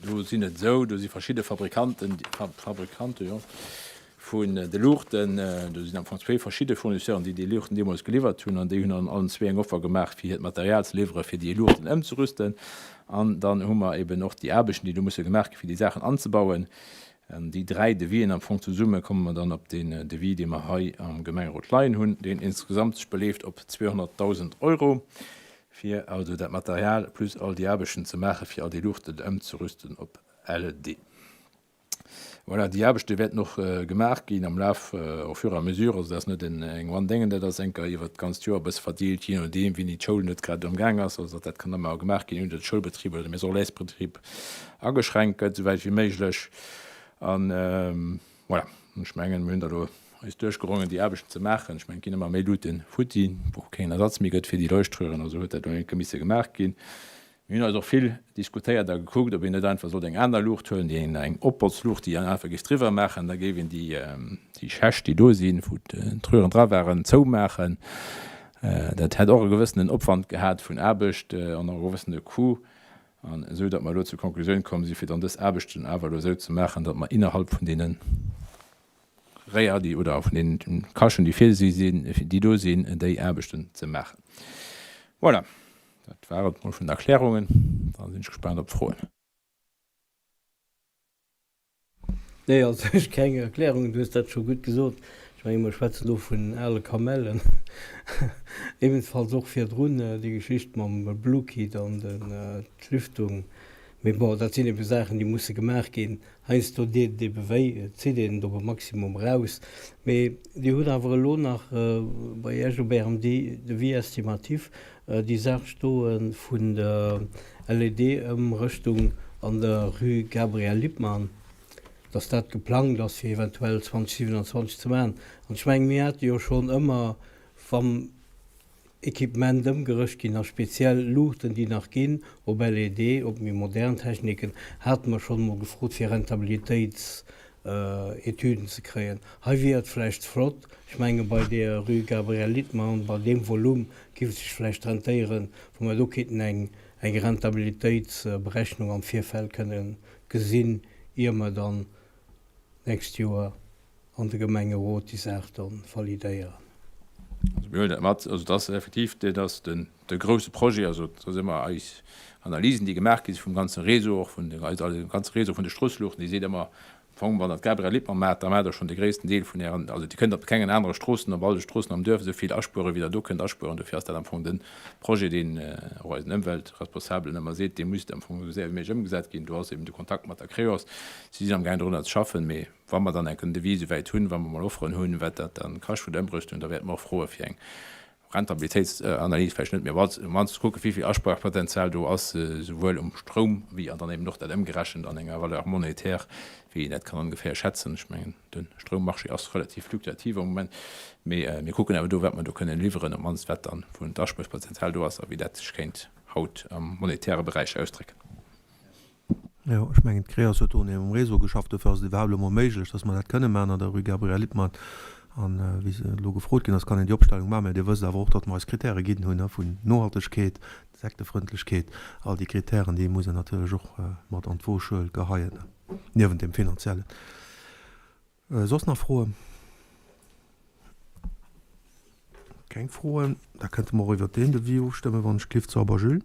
Do sinn et esou, do si verschidde Fabrikanten, Fabrikanten, jo, vun de Luuchten. Do sinn am Fong zwee verschidde Fournisseuren, déi déi Luuchten deemools geliwwert hunn an déi hunn an allen zwee eng Offer gemaach, fir hiert Material ze liwweren, fir déi Luuchten ëmzerüsten. An dann hu mer eben och déi Aarbechten, déi do musse gemaach ginn, fir déi Saachen anzebauen. An déi dräi Devisen am Fong zesumme komme mer dann op deen Devis, dee mer hei am Gemengerot leien hunn, deen insgesamt sech beleeft op 200.000 Euro, fir also dat Material plus all déi Aarbechten ze maachen, fir all déi Luuchten ëmzerüsten op LED. Voilà, déi Aarbechte wäerten och gemaach ginn am Laf, au fur et à mesure. Also dat ass net eng One-Déngen, dat ass enker iwwert d'ganzt Joer e bësse verdeelt, jee nodeem, wéini d'Schoul net grad amgaang ass. Also dat kann ëmmer gemaach ginn, ouni datt de Schoulbetrib oder de Maison-relais-Betrib ageschränkt gëtt, souwäit wéi méiglech. An voilà, ech mengen, mir hunn da elo eis duerchgerongen, déi Aarbechten ze maachen. Ech mengen, et ginn ëmmer méi Luuten futti, wou och keen Ersatz méi gëtt fir déi Leuchtröhren. Also huet dat elo enke misse gemaach ginn. Mir hunn eis och vill diskutéiert a gekuckt, ob een net einfach sollt eng aner Luucht huelen, déi een eng Opbotzluucht, déi een einfach géif driwwer maachen. Da géif een déi, déi Schächt, déi do sinn, wou d'Röhren dra waren, zoumaachen. Dat hätt och e gewëssenen Opwand gehat vun Aarbecht an och e gewëssene Coût. An esou datt mer elo zur Konklusioun komm si fir dann dës Aarbechten awer elo esou ze maachen, datt mer innerhalb vun deene Réier, déi, oder vun deenen Cachen, déi virgesi sinn, déi do sinn, déi Aarbechten ze maachen. Voilà, dat war et mol vun den Erklärungen. Da sinn ech gespaant op d'Froen. Nee, also ech keng Erklärungen, du hues dat scho gutt gesot. Ech mengen, mer schwätzen do vun ale Kamellen. Ebenfalls och virdrun déi Geschicht mam Bluekit an d'Lüftung. Mee bon, dat sinn ebe Saachen, déi musse gemaach ginn. Heiansdo deet et ebe wéi, et zitt een et op e Maximum eraus. Mee Dir hutt awer elo nach bei Iech op Ärem Devis estimatif déi Saach stoe vun der LED-Ëmrëschtung an der Rue Gabriel Lippmann, dass dat geplangt ass fir eventuell 2027 ze maachen. An ech mengen, mir hate jo schonn ëmmer, wann Equipement ëmgerëscht ginn ass, speziell Luuchten, déi nach ginn op LED, op méi modern Techniken, hate mer schonn emol gefrot fir Rentabilitéitsetüden ze kréien. Hei wier et vläicht flott, ech menge bei der Rue Gabriel Littmann, bei deem Volume géif et sech vläicht rentéieren, wa mer do kéinten eng eng Rentabilitéitsberechnung am Virfeld kënne gesinn, ier mer dann d'nächst Joer an de Gemengerot déi Saach da validéieren. Also mir huelen dat mat. Also et ass effektiv, dat ass den, de grouse Projet. Also et ass ëmmer eis Analysen, déi gemaach gi si vum ganze Réseau, och vun de, eise ganze Réseau vun de Stroosseluuchten, déi seet ëmmer, Am Fong, wann Der d'Gabrielle Lippmann maacht, da maacht Der schonn de gréissten Deel vun Ären, also Dir kënnt op kengen anere Stroossen, op all de Stroossen am Duerf esou vill aspueren, wéi Der do kënnt aspueren. Dofir ass dat am Fong de Projet, deen och eisen Ëmweltresponsabelen ëmmer seet, dee muss am Fong esou séier wéi méiglech ëmgesat ginn. Do ass eben de Kontakt mat der Creos. Si sinn amgaang dorunner ze schaffen. Mee wa mer dann enk en Devis esouwäit hunn, wa mer mol Offeren hunn, wat dat dann kascht vun der Ëmrüstung, da wäerte mer och froe fir eng Rentabilitéitsanalys vläicht net, mee op d'mannst kucken, wéi vill Asparpotenzial do ass, souwuel um Stroum wéi an dann eben och dat ëmgerechent an enger Valeur monétaire, wéi een dat kann ongeféier schätzen. Ech mengen, de Stroummarché ass relativ fluktuativ am Moment, mee mir kucken awer do, wat mer do kënnen liwweren, op d'mannst wat dann vun d'Aspuerpotenzial do ass a wéi dat sech kéint haut am monetäre Beräich ausdrécken. Jo, ech mengen, d'Creos huet do un hirem Réseau geschafft. Dofir ass et iwwerhaapt elo mol méiglech, dass mer dat kënne maachen an der Rue Gabriel Lippmann. An wéi se elo gefrot ginn ass, kann een déi Opstellung maachen. Mä Dir wësst awer och, datt mer eis Kritäre ginn hunn vun Nohaltegkeet, Insektefrëndlechkeet, all déi Kritären, déi muss een natierlech och mat an d'Woschuel geheien, niewent deem Finanziellen. Soss nach Froen? Keng Froen? Da kënnte mer och iwwert deen Devis ofstëmmen, wann ech gelift. Sauber Jules.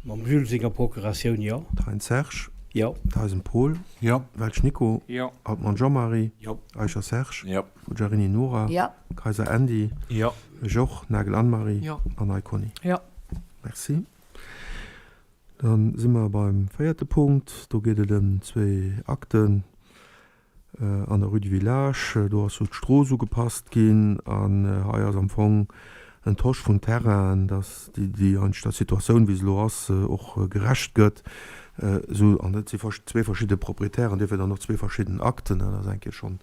Mam Jules senger Procuratioun, jo. Thein Serge. Jo. Theisen Paul. Jo. Welsch Nico. Jo. Altmann Jean-Marie. Jo. Eicher Serge. Jo. Forgiarini Nora. Jo. Kayser Andy. Jo. Ech och. Nagel Anne-Marie. Jo. An Ney Conny. Jo. Merci. Dann si mer beim véierte Punkt. Do geet et ëm zwee Akten. An der Rue du Village, do ass jo d'Strooss ugepasst ginn an hei ass am Fong en Tosch vun Terrainen, dass déi déi eigentlech der Situatioun, wéi se elo ass, och gerecht gëtt. Esou, an dat si zwee verschidde Proprietären, duerfir dann och zwee verschidden Akten. Dat ass eng Kéier schonn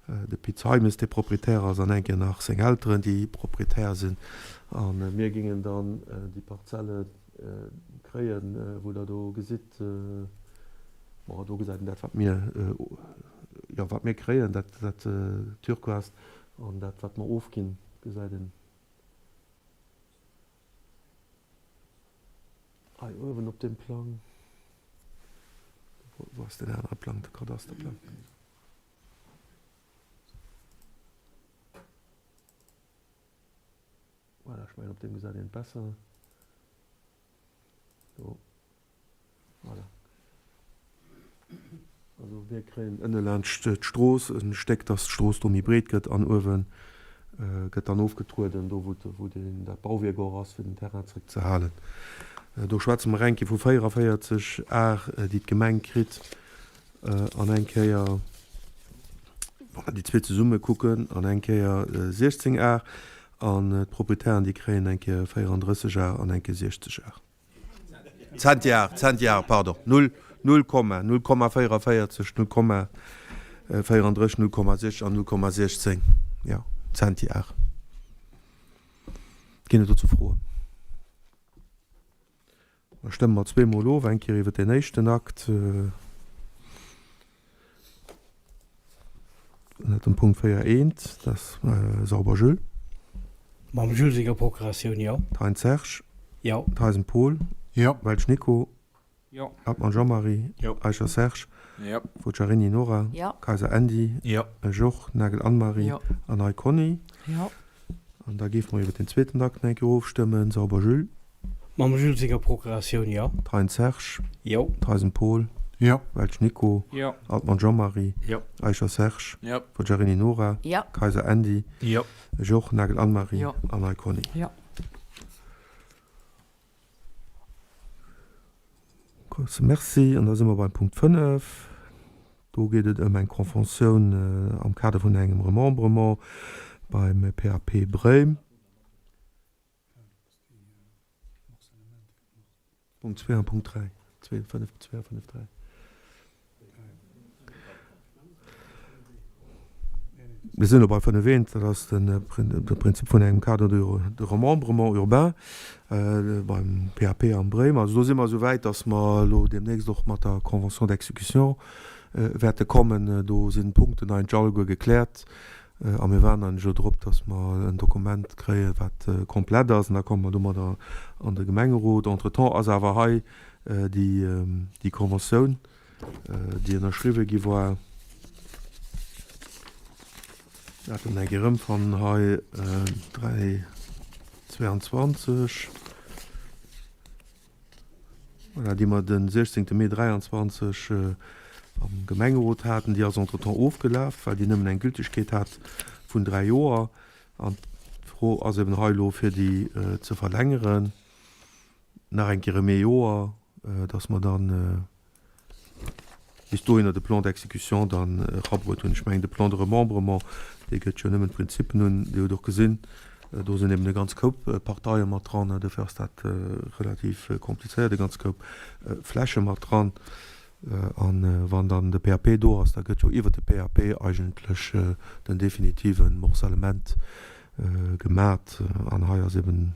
de Pit Heimes, dee Proprietär ass, an eng Kéier nach seng Elteren, déi Proprietär sinn. A mir géingen dann déi Parzelle kréien, wou Der do gesitt, bon, do gesäit een dat, wat mir, jo, wat mir kréien, dat, dat Turquoise, an dat, wat mer ofginn, gesäit een hei uewen op deem Plang. Wou ass deen anere Plang, de Kadasterplang? Voilà, ech mengen op deem gesäit een et besser. Do. Voilà. Also mir kréien ënne laanscht d'Strooss e Stéck, dass d'Strooss do méi breet gëtt an uewe gëtt dann ofgetrueden, do wou wou deen dat Bauwierk och ass, fir den Terrain zréckzehalen. Do schwätze mer eng Kéier vu 44 Ar, déi d'Gemeng kritt an eng Kéier, wa mer déi zwee zesumme kucken, an eng Kéier 16 Ar an d'Proprietären, déi kréien eng Kéier 34 Ar an eng Kéier 60 Ar. Zentiar, Zentiar, pardon, null, 0,64. Null Komma, 0,44, 0,34, 0,60 an 0,16, jo, Centiar. Ginn et dozou Froen? Da stëmme mer zweemol of, eng Kéier iwwert deen éischten Akt, ënnert dem Punkt 4 eent, dat ass Sauber Jules. Mam Jules senger Procuratioun, jo. Thein Serge. Jo. Theisen Paul. Jo. Welsch Nico. Jo. Hartmann Jean-Marie. Jo. Eicher Serge. Jo. Forgiarini Nora. Jo. Kayser Andy. Jo. Joch Nagel Anne-Marie. Jo. An Ney Conny. Jo. An da géife mer iwwer den zweeten Akt nach eng Kéier ofstëmmen. Sauber Jules. Mam Jules senger Procuratioun, jo. Thein Serge. Jo. Theisen Paul. Jo. Welsch Nico. Jo. Altmann Jean-Marie. Jo. Eicher Serge. Jo. Forgiarini Nora. Jo. Kayser Andy. Jo. Joch Nagel Anne-Marie. Jo. An Ney Conny. Jo. Grouse Merci. An da si mer beim Punkt 5. Do geet et ëm eng Conventioun am Kader vun engem Remembrement beim PAP Bréim. Punkt 2 an Punkt 3. 2, 5, 2 a 5, 3. Mir sinn elo bei 5 eent, dat ass de Prinzip vun engem Cadre de remembrement urbain beim PAP am Bréim. Also do si mer esou wäit, datt mer elo deemnächst och mat der Convention d'exécution wäerte kommen. Do sinn d'Punkten eigentlech alleguer gekläert a mir waarden eigentlech elo drop, datt mer en Dokument kréien, wat komplett ass, an da komme mer domadder an de Gemengerot. Entretemps ass awer hei déi Conventioun, déi ënnerschriwwe gi war, dat en eng erëmfannen hei, 3, 22, voilà, déi mer de 16. Mee 23 am Gemengerot haten, déi ass entretemps ofgelaf, well déi nëmmen eng Gültegkeet hat vun 3 Joer. An d'Fro ass eben hei elo, fir déi ze verlängeren. nach eng Kéier ëm ee Joer, dass mer dann bis dohinner de Plan d'exécution dann erabruet hunn. Ech mengen, de Plan de remembrement, dee gëtt jo nëmmen d'Prinzippen un. Dir hutt och gesinn, do sinn eben e ganz Koup Parteie mat dran. Dofir ass dat relativ komplizéiert, e ganz Koup Fläche mat dran. A wann dann de PAP do ass, da gëtt jo iwwert de PAP eigentlech den definitive Morcellement gemat. An hei ass eben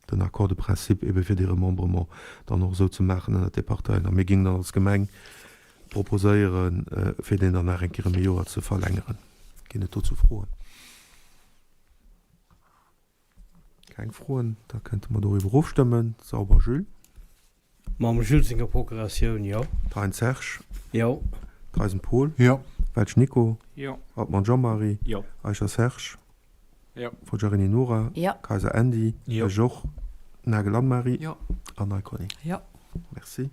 den Accord de principe ebe fir dee Remembrement dann och esou ze maachen ënnert de Parteien. A mir géingen dann als Gemeng proposéieren, fir deen dann nach eng Kéier ëm e Joer ze verlängeren. Ginn et dozou Froen? Keng Froen? Da kënnte mer doriwwer ofstëmmen. Sauber Jules. Mam Jules senger Procuratioun, jo. Thein Serge. Jo. Theisen Paul. Jo. Welsch Nico. Jo. Altmann Jean-Marie. Jo. Eicher Serge. Jo. Forgiarini Nora. Jo. Kayser Andy. Jo. Joch Nagel Anne-Marie. Jo. An Ney Conny. Jo. Merci.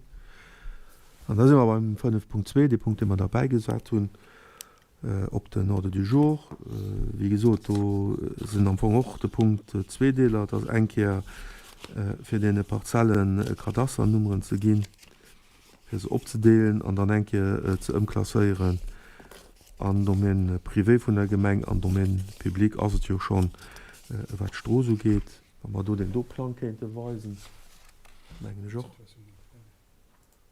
An da si mer beim 5.2, dee Punkt, dee mer derbäigesat hunn. Op den Ordre du jour. Wéi gesot, do sinn am Fong och de Punkt zweedeeler. Et ass eng Kéier fir deene Parzellen Kadasternummeren ze ginn, fir se opzedeelen an dann eng Kéier ze ëmklasséieren an Domaine privé vun der Gemeng. An Domaine public ass et jo schonn, wat d'Strooss ugeet. Wa mer do deen do Plang kéinte weisen, mengen ech och.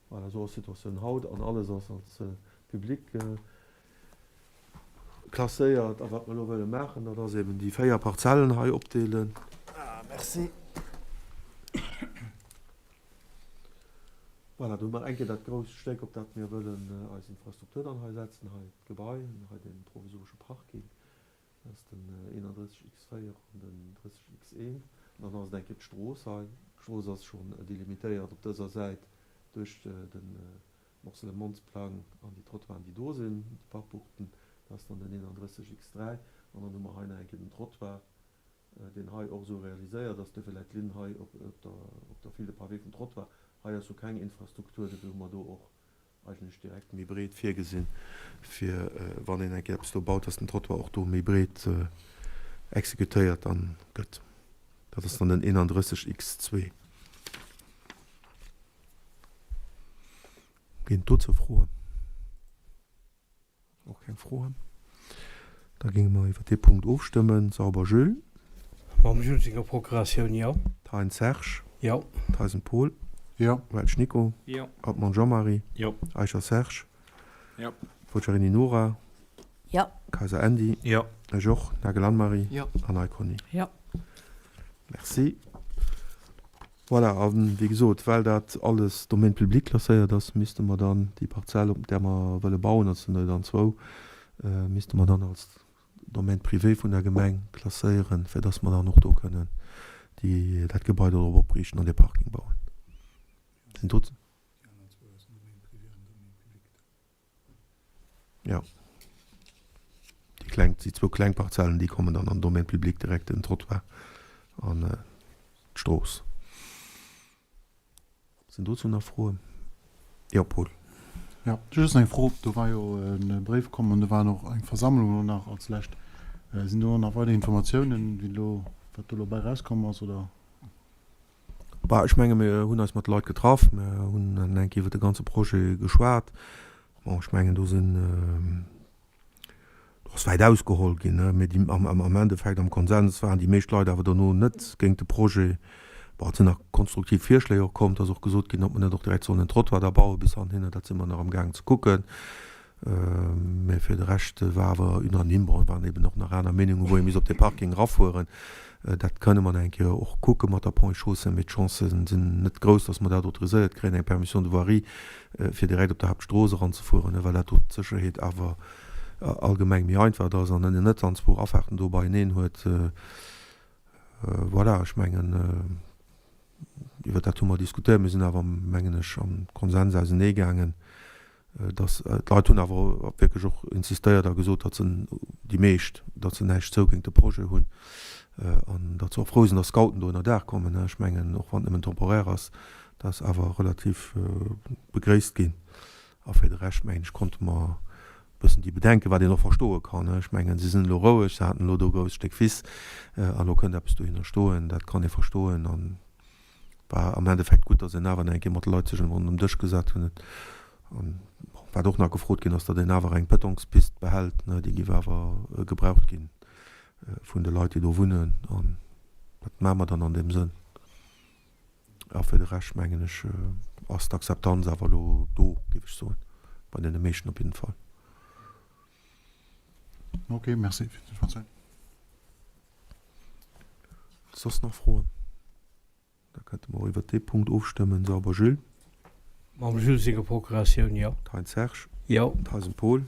Voilà, esou ass d'Situatioun haut an alles ass als public klasséiert. A wat mer elo wëlle maachen, dat ass eben déi 4 Parzellen hei opdeelen. Ah, merci. Voilà, do hu mer eng Kéier dat grousst Stéck, op dat mir wëllen eis Infrastruktur dann hei setzen, hei d'Gebai, hei dee provisoresche Parking. Dat ass den 31 X4 an den 30 X1. An dann ass et eng Kéier d'Strooss hei. D'Strooss ass schonn delimitéiert op dëser Säit duerch de Morcellementsplang an déi Trottoiren, déi do sinn, déi Parkbuchten. Dat ass dann den 31 X3. An dann hu mer hei nach eng Kéier den Trottoir, deen hei och esou realiséiert ass. Duerfir läit d'Linn hei op der File de pavé vum Trottoir. Hei ass jo keng Infrastruktur, duerfir hu mer do och eigentlech direkt méi breet virgesinn, fir wann een eng Kéier eppes do baut, dass den Trottoir och do méi breet exekutéiert dann gëtt. Dat ass dann den 31 X2. Ginn et dozou Froen? Och keng Froen. Da géinge mer iwwer dee Punkt ofstëmmen. Sauber Jules. Mam Jules senger Procuratioun, jo. Thein Serge. Jo. Theisen Paul. Jo. Welsch Nico. Jo. Altmann Jean-Marie. Jo. Eicher Serge. Jo. Forgiarini Nora. Jo. Kayser Andy. Jo. Ech och. Nagel Anne-Marie. Jo. An Ney Conny. Jo. Merci. Voilà, a wéi gesot, well dat alles Domaine public klasséiert ass, misste mer dann déi Parzell, op där mer wëlle bauen, dat sinn der jo dann zwou, misste mer dann als Domaine privé vun der Gemeng klasséieren, fir dass mer dann och do kënnen déi, dat Gebai do drop opriichten an dee Parking bauen. Sinn do. Jo. Déi kleng, déi zwou kleng Parzellen, déi kommen dann an den Domaine public, direkt den Trottoir an d'Strooss. Sinn dozou nach Froen? Jo, Paul. Jo, just eng Fro. Do war jo e Bréif komm an do war och eng Versammlung elo nach als lescht. Sinn do nach weider Informatiounen, wéi elo, wat do elo bei erauskomm ass, oder? Bah, ech menge mir hunn eis mat de Leit getraff, mir hunn eng Kéier iwwer de ganze Projet geschwat. Bon, ech mengen do sinn, do ass wäit ausgeholl ginn, ne, mee déi am am Endeffekt am Konsens waren déi meescht Leit awer dono net géint de Projet. Bon, et sinn nach konstruktiv Virschléi och komm, et ass och gesot ginn, ob mer net och direkt sollen en Trottoir da baue bis hanhinner, dat si mer nach amgaangen ze kucken. Mä fir de Rescht war awer unanime, bon, et waren eben och nach aner Meenungen, wou ee misst op dee Parking erafueren. Dat kënne mer nach eng Kéier och kucke mat der Ponts et Chaussées, mee d'Chancen sinn net grouss, datt mer dat autoriséiert kréien, eng Permission de voirie, fir direkt op der Haaptstrooss eranzefueren, well dat do d'Sécherheet awer allgemeng méi einfach ass an een net dann zwou Afaarten do beieneen huet. Voilà, ech mengen, iwwer dat hu mer diskutéiert. Mir sinn awer, mengen ech, am Konsens auseneegaangen. Dass d'Leit hunn awer wierklech och insistéiert a gesot, datt se, déi meescht, datt se näischt zou géint de Projet hunn an datt se och frou sinn, datt Scouten do ënnerdaach kommen. Ech mengen, och wann et nëmmen temporaire ass, dat ass awer relativ begréisst ginn. A fir de Rescht, mengen ech, konnte mer e bëssen déi Bedenken, wat een och verstoe kann, ech mengen, si sinn elo roueg, se haten elo do e grousst Stéck Wiss an elo kënnt eppes dohinner stoen, dat kann ee verstoen. An War am Endeffekt gutt, datt een awer nach eng Kéier mat de Leit sech ronderëm den Dësch gesat hunn. An bon, wat och nach gefrot ginn ass, datt een awer eng Pëtongspist behält, ne, déi giff awer gebraucht gi vun de Leit, déi do wunnen. An dat maache mer dann an deem Sënn. A fir de Rescht, mengen ech, ass d'Akzeptanz awer elo do, géif ech soen, bei deene meeschten op jidden Fall. Ok, merci fir d'Informatioun. Soss nach Froen? Da kënnte mer och iwwert dee Punkt ofstëmmen. Sauber Jules. Mam Jules senger Procuratioun, jo. Thein Serge. Jo. Theisen Paul.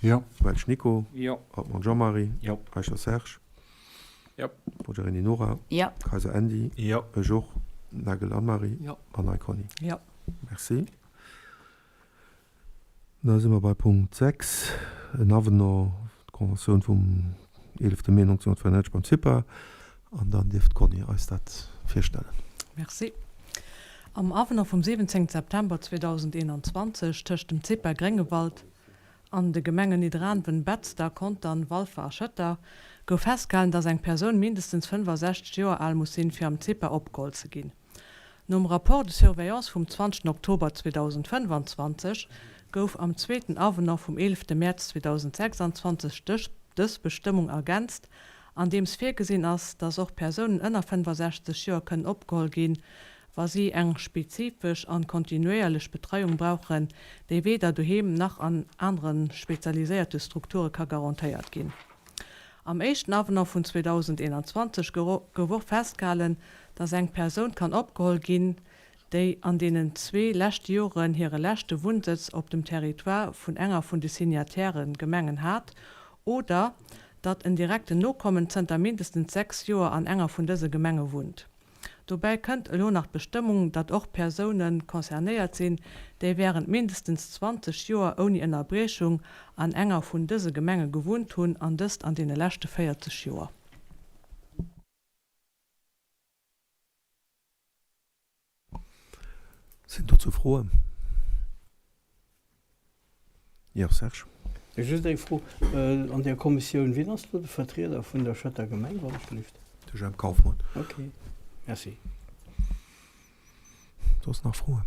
Jo. Welsch Nico. Jo. Altmann Jean-Marie. Jo. Eicher Serge. Jo. Poggiarini Nora. Jo. Kayser Andy. Jo. Ech och. Nagel Anne-Marie. Jo. An Ney Conny. Jo. Merci. Da si mer bei Punkt 6, en Avenant, d'Conventioun vum 11 Mee 1994 beim CIPA. An dann dierf d'Conny eis dat virstellen. Merci. Am Avenant vum 17 September 2021 tëscht dem CIPA Gréngewald an de Gemengen Nidderaanwen, Betzder, Contern, Walfer a Schëtter gouf festgehalen, dass eng Persoun mindestens 65 Joer al muss sinn, fir am CIPA opgeholl ze ginn. Nom Rapport de surveillance vum 20 Oktober 2025 gouf am zweeten Avenant vum 11 Mäerz 2026 dës Bestëmmung ergänzt, andeems virgesinn ass, dass och Persounen ënner 65 Joer kënnen opgeholl ginn, wa si eng spezifesch an kontinuéierlech Betreiung brauchen, déi weder doheem nach an anere spezialiséierte Strukture ka garantéiert ginn. Am éischten Avenant vun 2021 gouf och festgehalen, dass eng Persoun kann opgeholl ginn, déi an deenen zwee leschte Joren hire leschte Wunnsëtz op dem Territoire vun enger vun de Signataire Gemengen hat oder datt en direkten Nokommen zënter mindestens 6 Joer an enger vun dëse Gemenge wunnt. Dobäi kënnt elo nach d'Bestëmmung, datt och Persoune concernéiert sinn, déi wärend mindestens 20 Joer ouni Ënnerbriechung an enger vun dëse Gemenge gewunnt hunn, an dëst an deene leschte 40 Joer. Sinn dozou Froen? Jo, Serge. Just eng Fro, An där Kommissioun, wien ass do de Vertrieder vun der Schëtter Gemeng, wann ech gelift? De Jemp Kauffmann. Ok, merci. Soss nach Froen?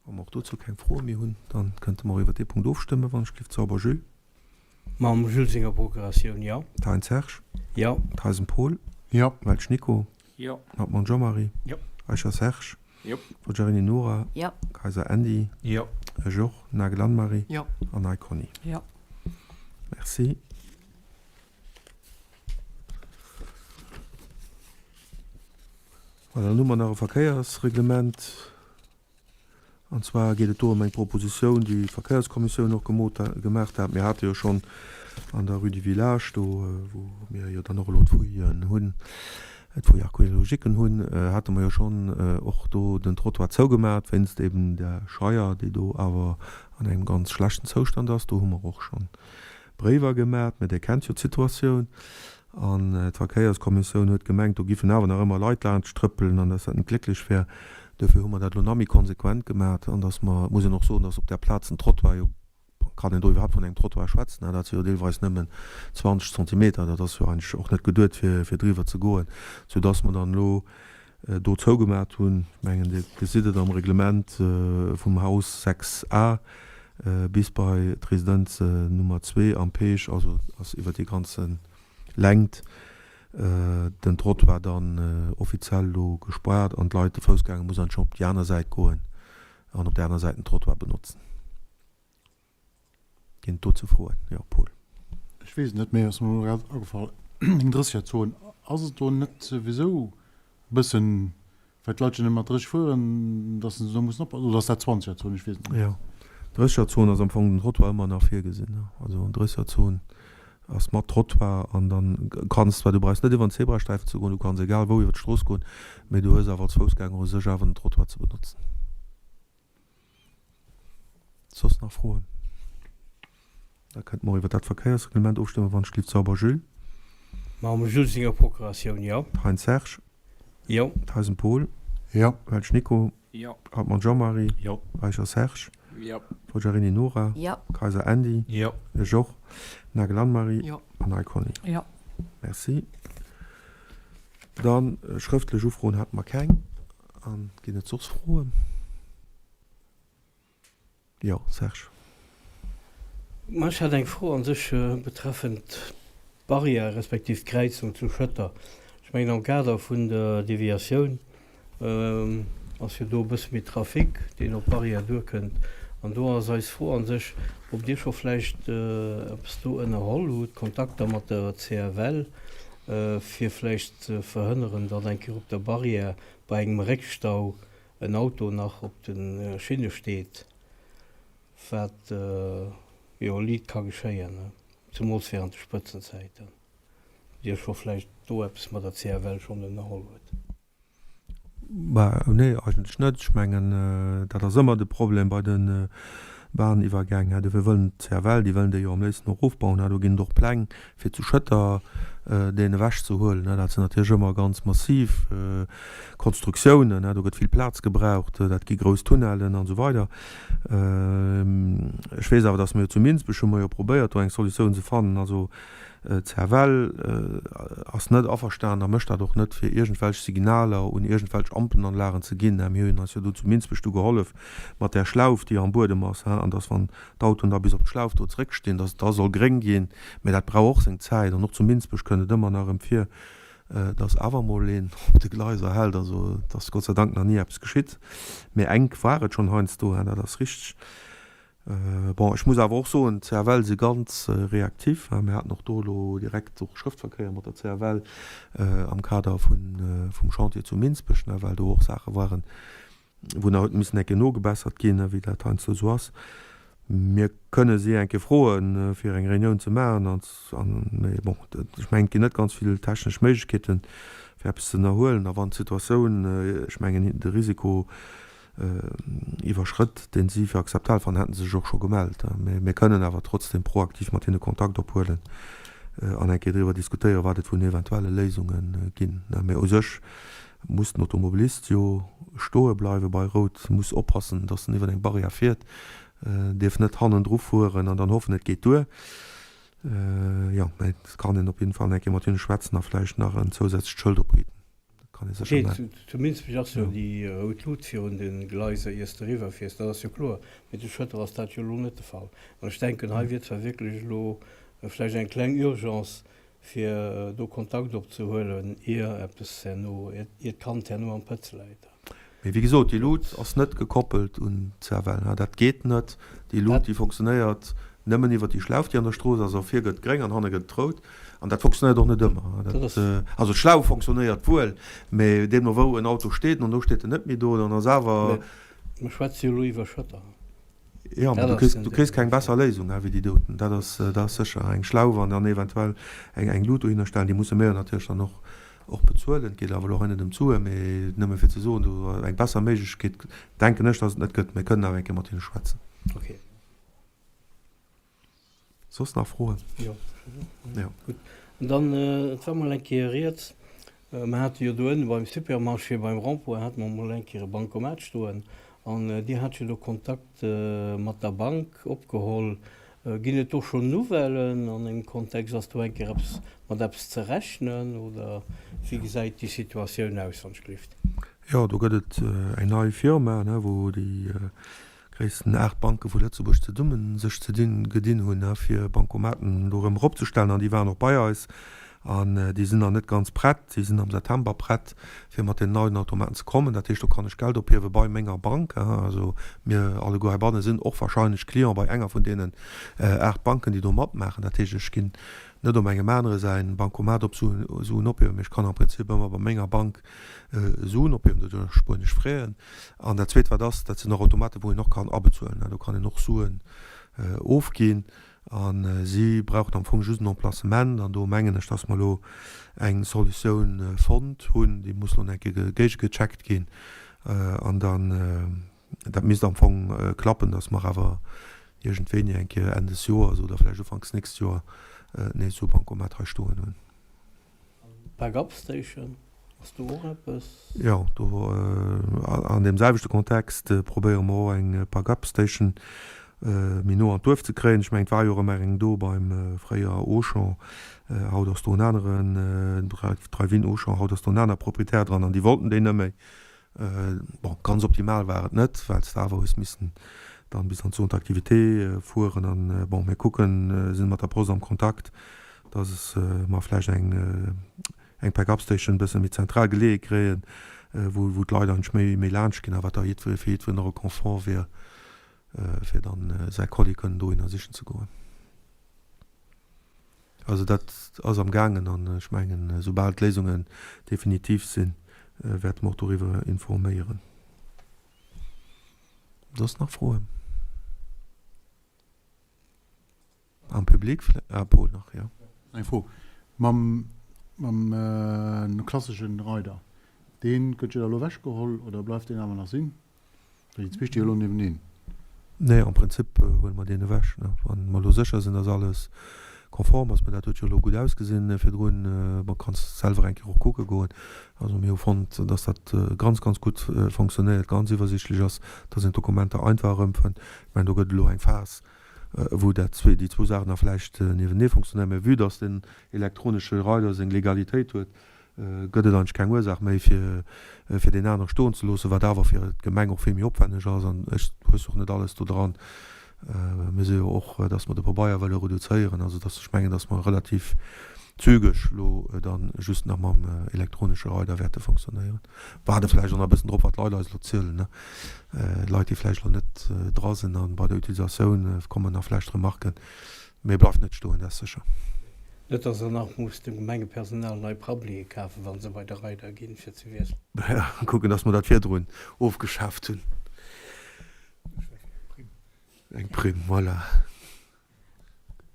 Wa mer och dozou keng Froe méi hunn, da kënnte mer och iwwert dee Punkt ofstëmmen, wann ech gelift. Sauber Jules. Mam Jules senger Procuratioun, jo. Thein Serge. Jo. Theisen Paul. Jo. Welsch Nico. Jo. Hartmann Jean-Marie. Jo. Eicher Serge. Jo. Forgiarini Nora. Jo. Kayser Andy. Jo. Ech och. Nagel Anne-Marie. Jo. An Ney Conny. Jo. Merci. Voilà, dann hu mer nach e Verkéiersreglement. An zwar geet et do ëm eng Propositioun, déi d'Verkéierskommissioun och gemaach hat. Mir hate jo schonn an der Rue du Village, do wou mir jo dann och elo d'Fouillen hunn, d'Fouilles archéologiquen hunn, hate mer jo schonn och do den Trottoir zougemaacht wéinst eben där Scheier, déi do awer an engem ganz schlechten Zoustand ass. Do hu mer och schonn Bréiwer gemaacht, mä Dir kennt jo d'Situatioun. An d'Verkéierskommissioun huet gemengt, do giffen awer nach ëmmer Leit laanscht trëppelen an dass dat net glécklech wär. Duerfir hu mer dat elo nach méi konsequent gemaacht an dass mer, et muss een och soen, dass op där Plaz den Trottoir jo, kann een do iwwerhaapt vun engem Trottoir schwätzen, dat si jo deelweis nëmmen 20 Zentimeter, dat ass jo eigentlech och net geduet fir fir driwwer ze goen, soudass mer dann elo do zougemaacht hunn. Ech mengen, Dir gesitt et am Reglement vum Haus 6 A bis bei d'Residenz Nummer 2 am Peech, also ass iwwer déi ganze Längt den Trottoir dann offiziell elo gespaart an d'Leit, de Foussgänger muss anscheinend op déi aner Säit goen an op där aner Säit den Trottoir benotzen. Ginn et dozou Froen? Jo, Paul. Ech weess et net, mee ass mer elo grad agefall, eng Drëssegerzon, ass et do net souwisou e bëssen, well d'Leit jo net mat 30 fueren, datt se do mussen oppassen, oder ass dat Zwanzegerzon, ech weess et net. Jo, Drëssegerzon ass am Fong den Trottoir ëmmer nach virgesinn. Also Drëssegerzon ass mat Trottoir an dann kanns zwar, du brauchs net iwwer den Zebrasträifen ze goen, du kanns egal wou iwwer d'Strooss goen, mee du hues awer als Foussgänger u sech awer den Trottoir ze benotzen. Soss nach Froen? Da kënnte mer iwwer dat Verkéiersreglement ofstëmmen, wann ech gelift. Sauber Jules. Mam Jules senger Procuratioun, jo. Thein Serge. Jo. Theisen Paul. Jo. Welsch Nico. Jo. Hartmann Jean-Marie. Jo. Eicher Serge. Jo. Forgiarini Nora. Jo. Kayser Andy. Jo. Ech och. Nagel Anne-Marie. Jo. An Ney Conny. Jo. Merci. Dann schrëftlech Ufroen hate mer keng. An ginn et soss Froen? Jo, Serge. Ma ech hätt eng Fro an sech betreffend d'Barrière respektiv d'Kräizung zu Schëtter. Ech mengen am Kader vun der Deviatioun ass jo do e bësse méi Trafic, deen op d'Barrière duerkënnt. An do ass eis Fro an sech, ob Dir scho vläicht eppes do ënnerholl hutt, Kontakter mat der CFL, fir vläicht ze verhënneren, datt eng Kéier op der Barrière bei engem Réckstau en Auto nach op de Schinne steet, wat jo liit ka geschéien, zemools während de Spëtzenzäiten. Dir scho vläicht do eppes mat der CFL schonn ënnerholl huet. Bah, nee, eigentlech net. Ech mengen, dat ass ëmmer de Problem bei de Bahniwwergäng. Dofir wëllen d'CFL, déi wëllen déi jo am léifsten och ofbauen. Do ginn et och Pläng, fir zu Schëtter deen ewechzehuelen. Dat sinn natierlech ëmmer ganz massiv Konstruktiounen. Do gëtt vill Plaz gebraucht, dat gi grouss Tunnellen an esou weider. Ech weess awer, datt mir jo zu Minsbech hu mer jo probéiert, do eng Solutioun ze fannen. Also D'CFL ass net averstanen a mécht dat och net, fir iergendwelch Signaler un iergendwelch Ampenanlagen ze ginn. Mir hunn eis jo do zu Minsbech du gehollef mat där Schlauf, déi am Buedem ass, an dass, wann d'Autoen da bis op d'Schlauf do zeréckstinn, dass et da soll gréng ginn. Mä dat brauch och seng Zäit. An och zu Minsbech kënnt et ëmmer nach erëm vir, dass awer emol een op de Gleiser hält. Also et ass Gott sei Dank nach ni eppes geschitt. Mä enk war et schonn heiansdo, dat ass richteg. Bon, ech muss awer och soen, d'CFL si ganz reaktiv. Mir haten och do elo direkt och Schrëftverkéier mat der CFL am Kader vum Chantier zu Minsbech, well do och Saache waren, wou nach huet missen eng Kéier nogebessert ginn, wéi dat heiansdo esou ass. Mir kënne si eng Kéier froen, fir eng Reunioun ze maachen. Mee bon, ech mengen, et ginn net ganz vill technesch Méiglechkeeten, fir eppes ze ënnerhuelen. A wann d'Situatioun, ech mengen, de Risiko iwwerschrëtt, deen si fir akzeptabel fannen, hätte se sech och scho gemellt. Mee mir kënnen awer trotzdem proaktiv mat hinne Kontakt ophuelen an eng Kéier driwwer diskutéieren, wat et vun eventuelle Léisunge ginn. Mee u sech muss den Automobilist jo stoe bleiwe bei Rout, muss oppassen, datt en iwwer eng Barrière fiert, dierf net hannendru fueren an dann hoffen, et geet duer. Jo, mee et kann een op jidden Fall eng Kéier mat hinne schwätzen a vläicht nach en zousätzlecht Schëld opriiten. Kann ee sécher maachen. Zu Minsbech ass jo déi rout Lut virun de Gleiser iers de eriwwer fiers, dat ass jo kloer, mee zu Schëtter ass dat jo elo net de Fall. An ech denken, hei wier zwar wierklech elo vläicht eng kleng Urgence, fir do Kontakt opzehuelen, ier eppes herno, ier d'Kand herno am Pëtz läit. Mee wéi gesot, déi Lut ass net gekoppelt un d'CFL. Dat geet net. Déi Lut, déi fonctionnéiert nëmmen iwwer déi Schlauf, déi an der Strooss ass. Also vir gëtt gréng an hanne gëtt et rout. An dat fonctionnéiert och net ëmmer. Also d'Schlauf fonctionnéiert wuel, mee deemno wou en Auto steet, an do steet en net méi do, dann ass awer. Mer schwätze jo elo iwwer Schëtter. Jo, mä du kriss, du kriss keng besser Léisung wéi déi doten. Dat ass, dat ass sécher. Eng Schlauf an dann eventuell eng, eng Lut dohinner stellen, déi musse mir jo natierlech dann och och bezuelen. Et geet awer elo hei net ëm d'Suen, mee nëmme fir ze soen, do eng besser Méiglechkeet denken ech, datt et net gëtt. Mir kënnen awer eng Kéier mat hinne schwätzen. Okay. Soss nach Froen? Jo. Jo. Gutt. An dann, et war mol eng Kéier rieds, mer hate jo do ënne beim Supermarché, beim Rond-point hate mer mol eng Kéier e Bancomat stoen an Dir hat jo do Kontakt mat der Bank opgeholl. Ginn et do schonn Nouvellen an engem Kontext? Ass do eng Kéier eppes mat eppes ze rechnen oder wéi gesäit déi Situatioun aus, wann ech gelift? Jo, do gëtt et eng nei Firma, wou déi gréissten 8 Banke vu Lëtzebuerg zesummen sech ze dinn gedinn hunn, fir Bancomaten do erëm eropzestellen. An déi waren och bei eis an déi sinn nach net ganz prett. Déi sinn am September prett, fir mat deenen neien Automaten ze kommen. Dat heescht, do kann ech Geld ophiewe bei menger Bank. Also mir alleguer heibanne sinn och wahrscheinlech Client bei enger vun deenen 8 Banken, déi do matmaachen. Dat heescht, ech ginn net op engem anere säin Bancomat op Suen ophiewen, mee ech kann am Prinzip ëmmer bei menger Bank Suen ophiewen. Doduerch spueren ech Fräen. An dat Zweet wat ass, dat sinn och Automaten, wou een och kann abezuelen. Do kann een och Suen ofginn. A si brauchen am Fong just en Emplacement. An do mengen ech, dass mer elo eng Solutioun fonnt hunn. Déi muss elo nach eng Kéier géigegecheckt ginn. An dann, dat misst am Fong klappen, dass mer awer iergendwéini eng Kéier Enn des Joers oder vläicht ufanks nächst Joer nees esou e Bancomat hei stoen hunn. Backup Station, ass do och eppes? Jo, do an deem selwechte Kontext probéiere mer och eng Backup Station méi no an d'Duerf ze kréien. Ech mengen, et war jo erëm eng do beim fréier Auchan, haut ass do en aneren, Drive-In Auchan, haut ass do en aner Proprietär dran an déi wollten déi net méi. Bon, ganz optimal war et net, well s de awer hues missen dann bis an d'Zone d'activité fueren. An bon, mir kucken, sinn mat der Post am Kontakt, dass mer vläicht eng eng Pack-up Station e bësse méi zentral geleeë kréien, wou wou d'Leit eigentlech méi méi laanscht ginn a wat da jiddweree fir jiddwereen och e Confort wier, fir dann säi Colis kënnen dohinner sichen ze goen. Also dat ass am gaangen an ech mengen, esoubal d'Léisungen definitiv sinn, wäerte mer och doriwwer informéieren. Soss nach Froen am Public? Ah, Paul nach, jo. Eng Fro, Mam klasseschen Rider, dee gëtt jo da elo ewechgeholl oder bleift deen awer nach sinn? Well déi zwee sti jo elo nieweneen. Nee, am Prinzip huele mer deen ewech, ne. Wa mer elo sécher sinn, dass alles konform ass, mä dat huet jo elo gutt ausgesinn virdrun, bon, kanns selwer eng Kéier och kucke goen. Also mir hu fonnt, dass dat ganz, ganz gutt fonctionnéiert, ganz iwwersichtlech ass, dass een d'Dokumenter einfach erëmfënnt. Ech mengen, do gëtt et elo eng Phas, wou dat zwee, déi zwou Saachen da vläicht niewenee fonctionnéieren, mä vue dass den elektronesche Rider seng Legalitéit huet, gëtt et eigentlech keng Ursaach méi, fir fir deen anere stoen ze loossen, wat awer fir d'Gemeng och vill méi opwänneg ass. An ech hues och net alles do dran. Mir si jo och, datt mer de Pabeier wëlle reduzéieren, also datt ech mengen, datt mer relativ zügeg elo dann just nach mam elektronesche Rider wäerte fonctionnéieren. Waarde vläicht och nach e bëssen drop, wat d'Leit eis elo zielen, ne? Leit, déi vläicht elo net dra sinn a bei der Utilisatioun kommen nach vläicht Remarken. Mee bleift net stoen, dat ass sécher. Net dass der nach musst dem Gemengepersonal nei Prabblie kafen, wa se bei de Reider ginn, fir ze wiesselen. Kucken, dass mer dat virdrun ofgeschaaft hunn. Eng Primm, voilà.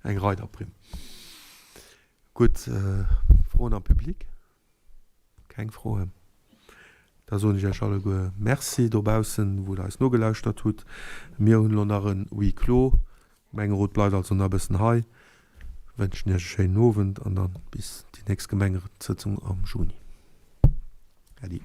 Eng Reiderprimm. Gutt, Froen am Public? Keng Froen? Da soen ech Iech alleguer Merci dobaussen, wou Der eis nogelauschtert hutt. Mir hunn elo nach en Huis clos. Gemengerot bleift also nach e bëssen hei. Wënschen Iech e schéinen Owend an dann bis déi nächst Gemengerotssëtzung am Juni. Äddi.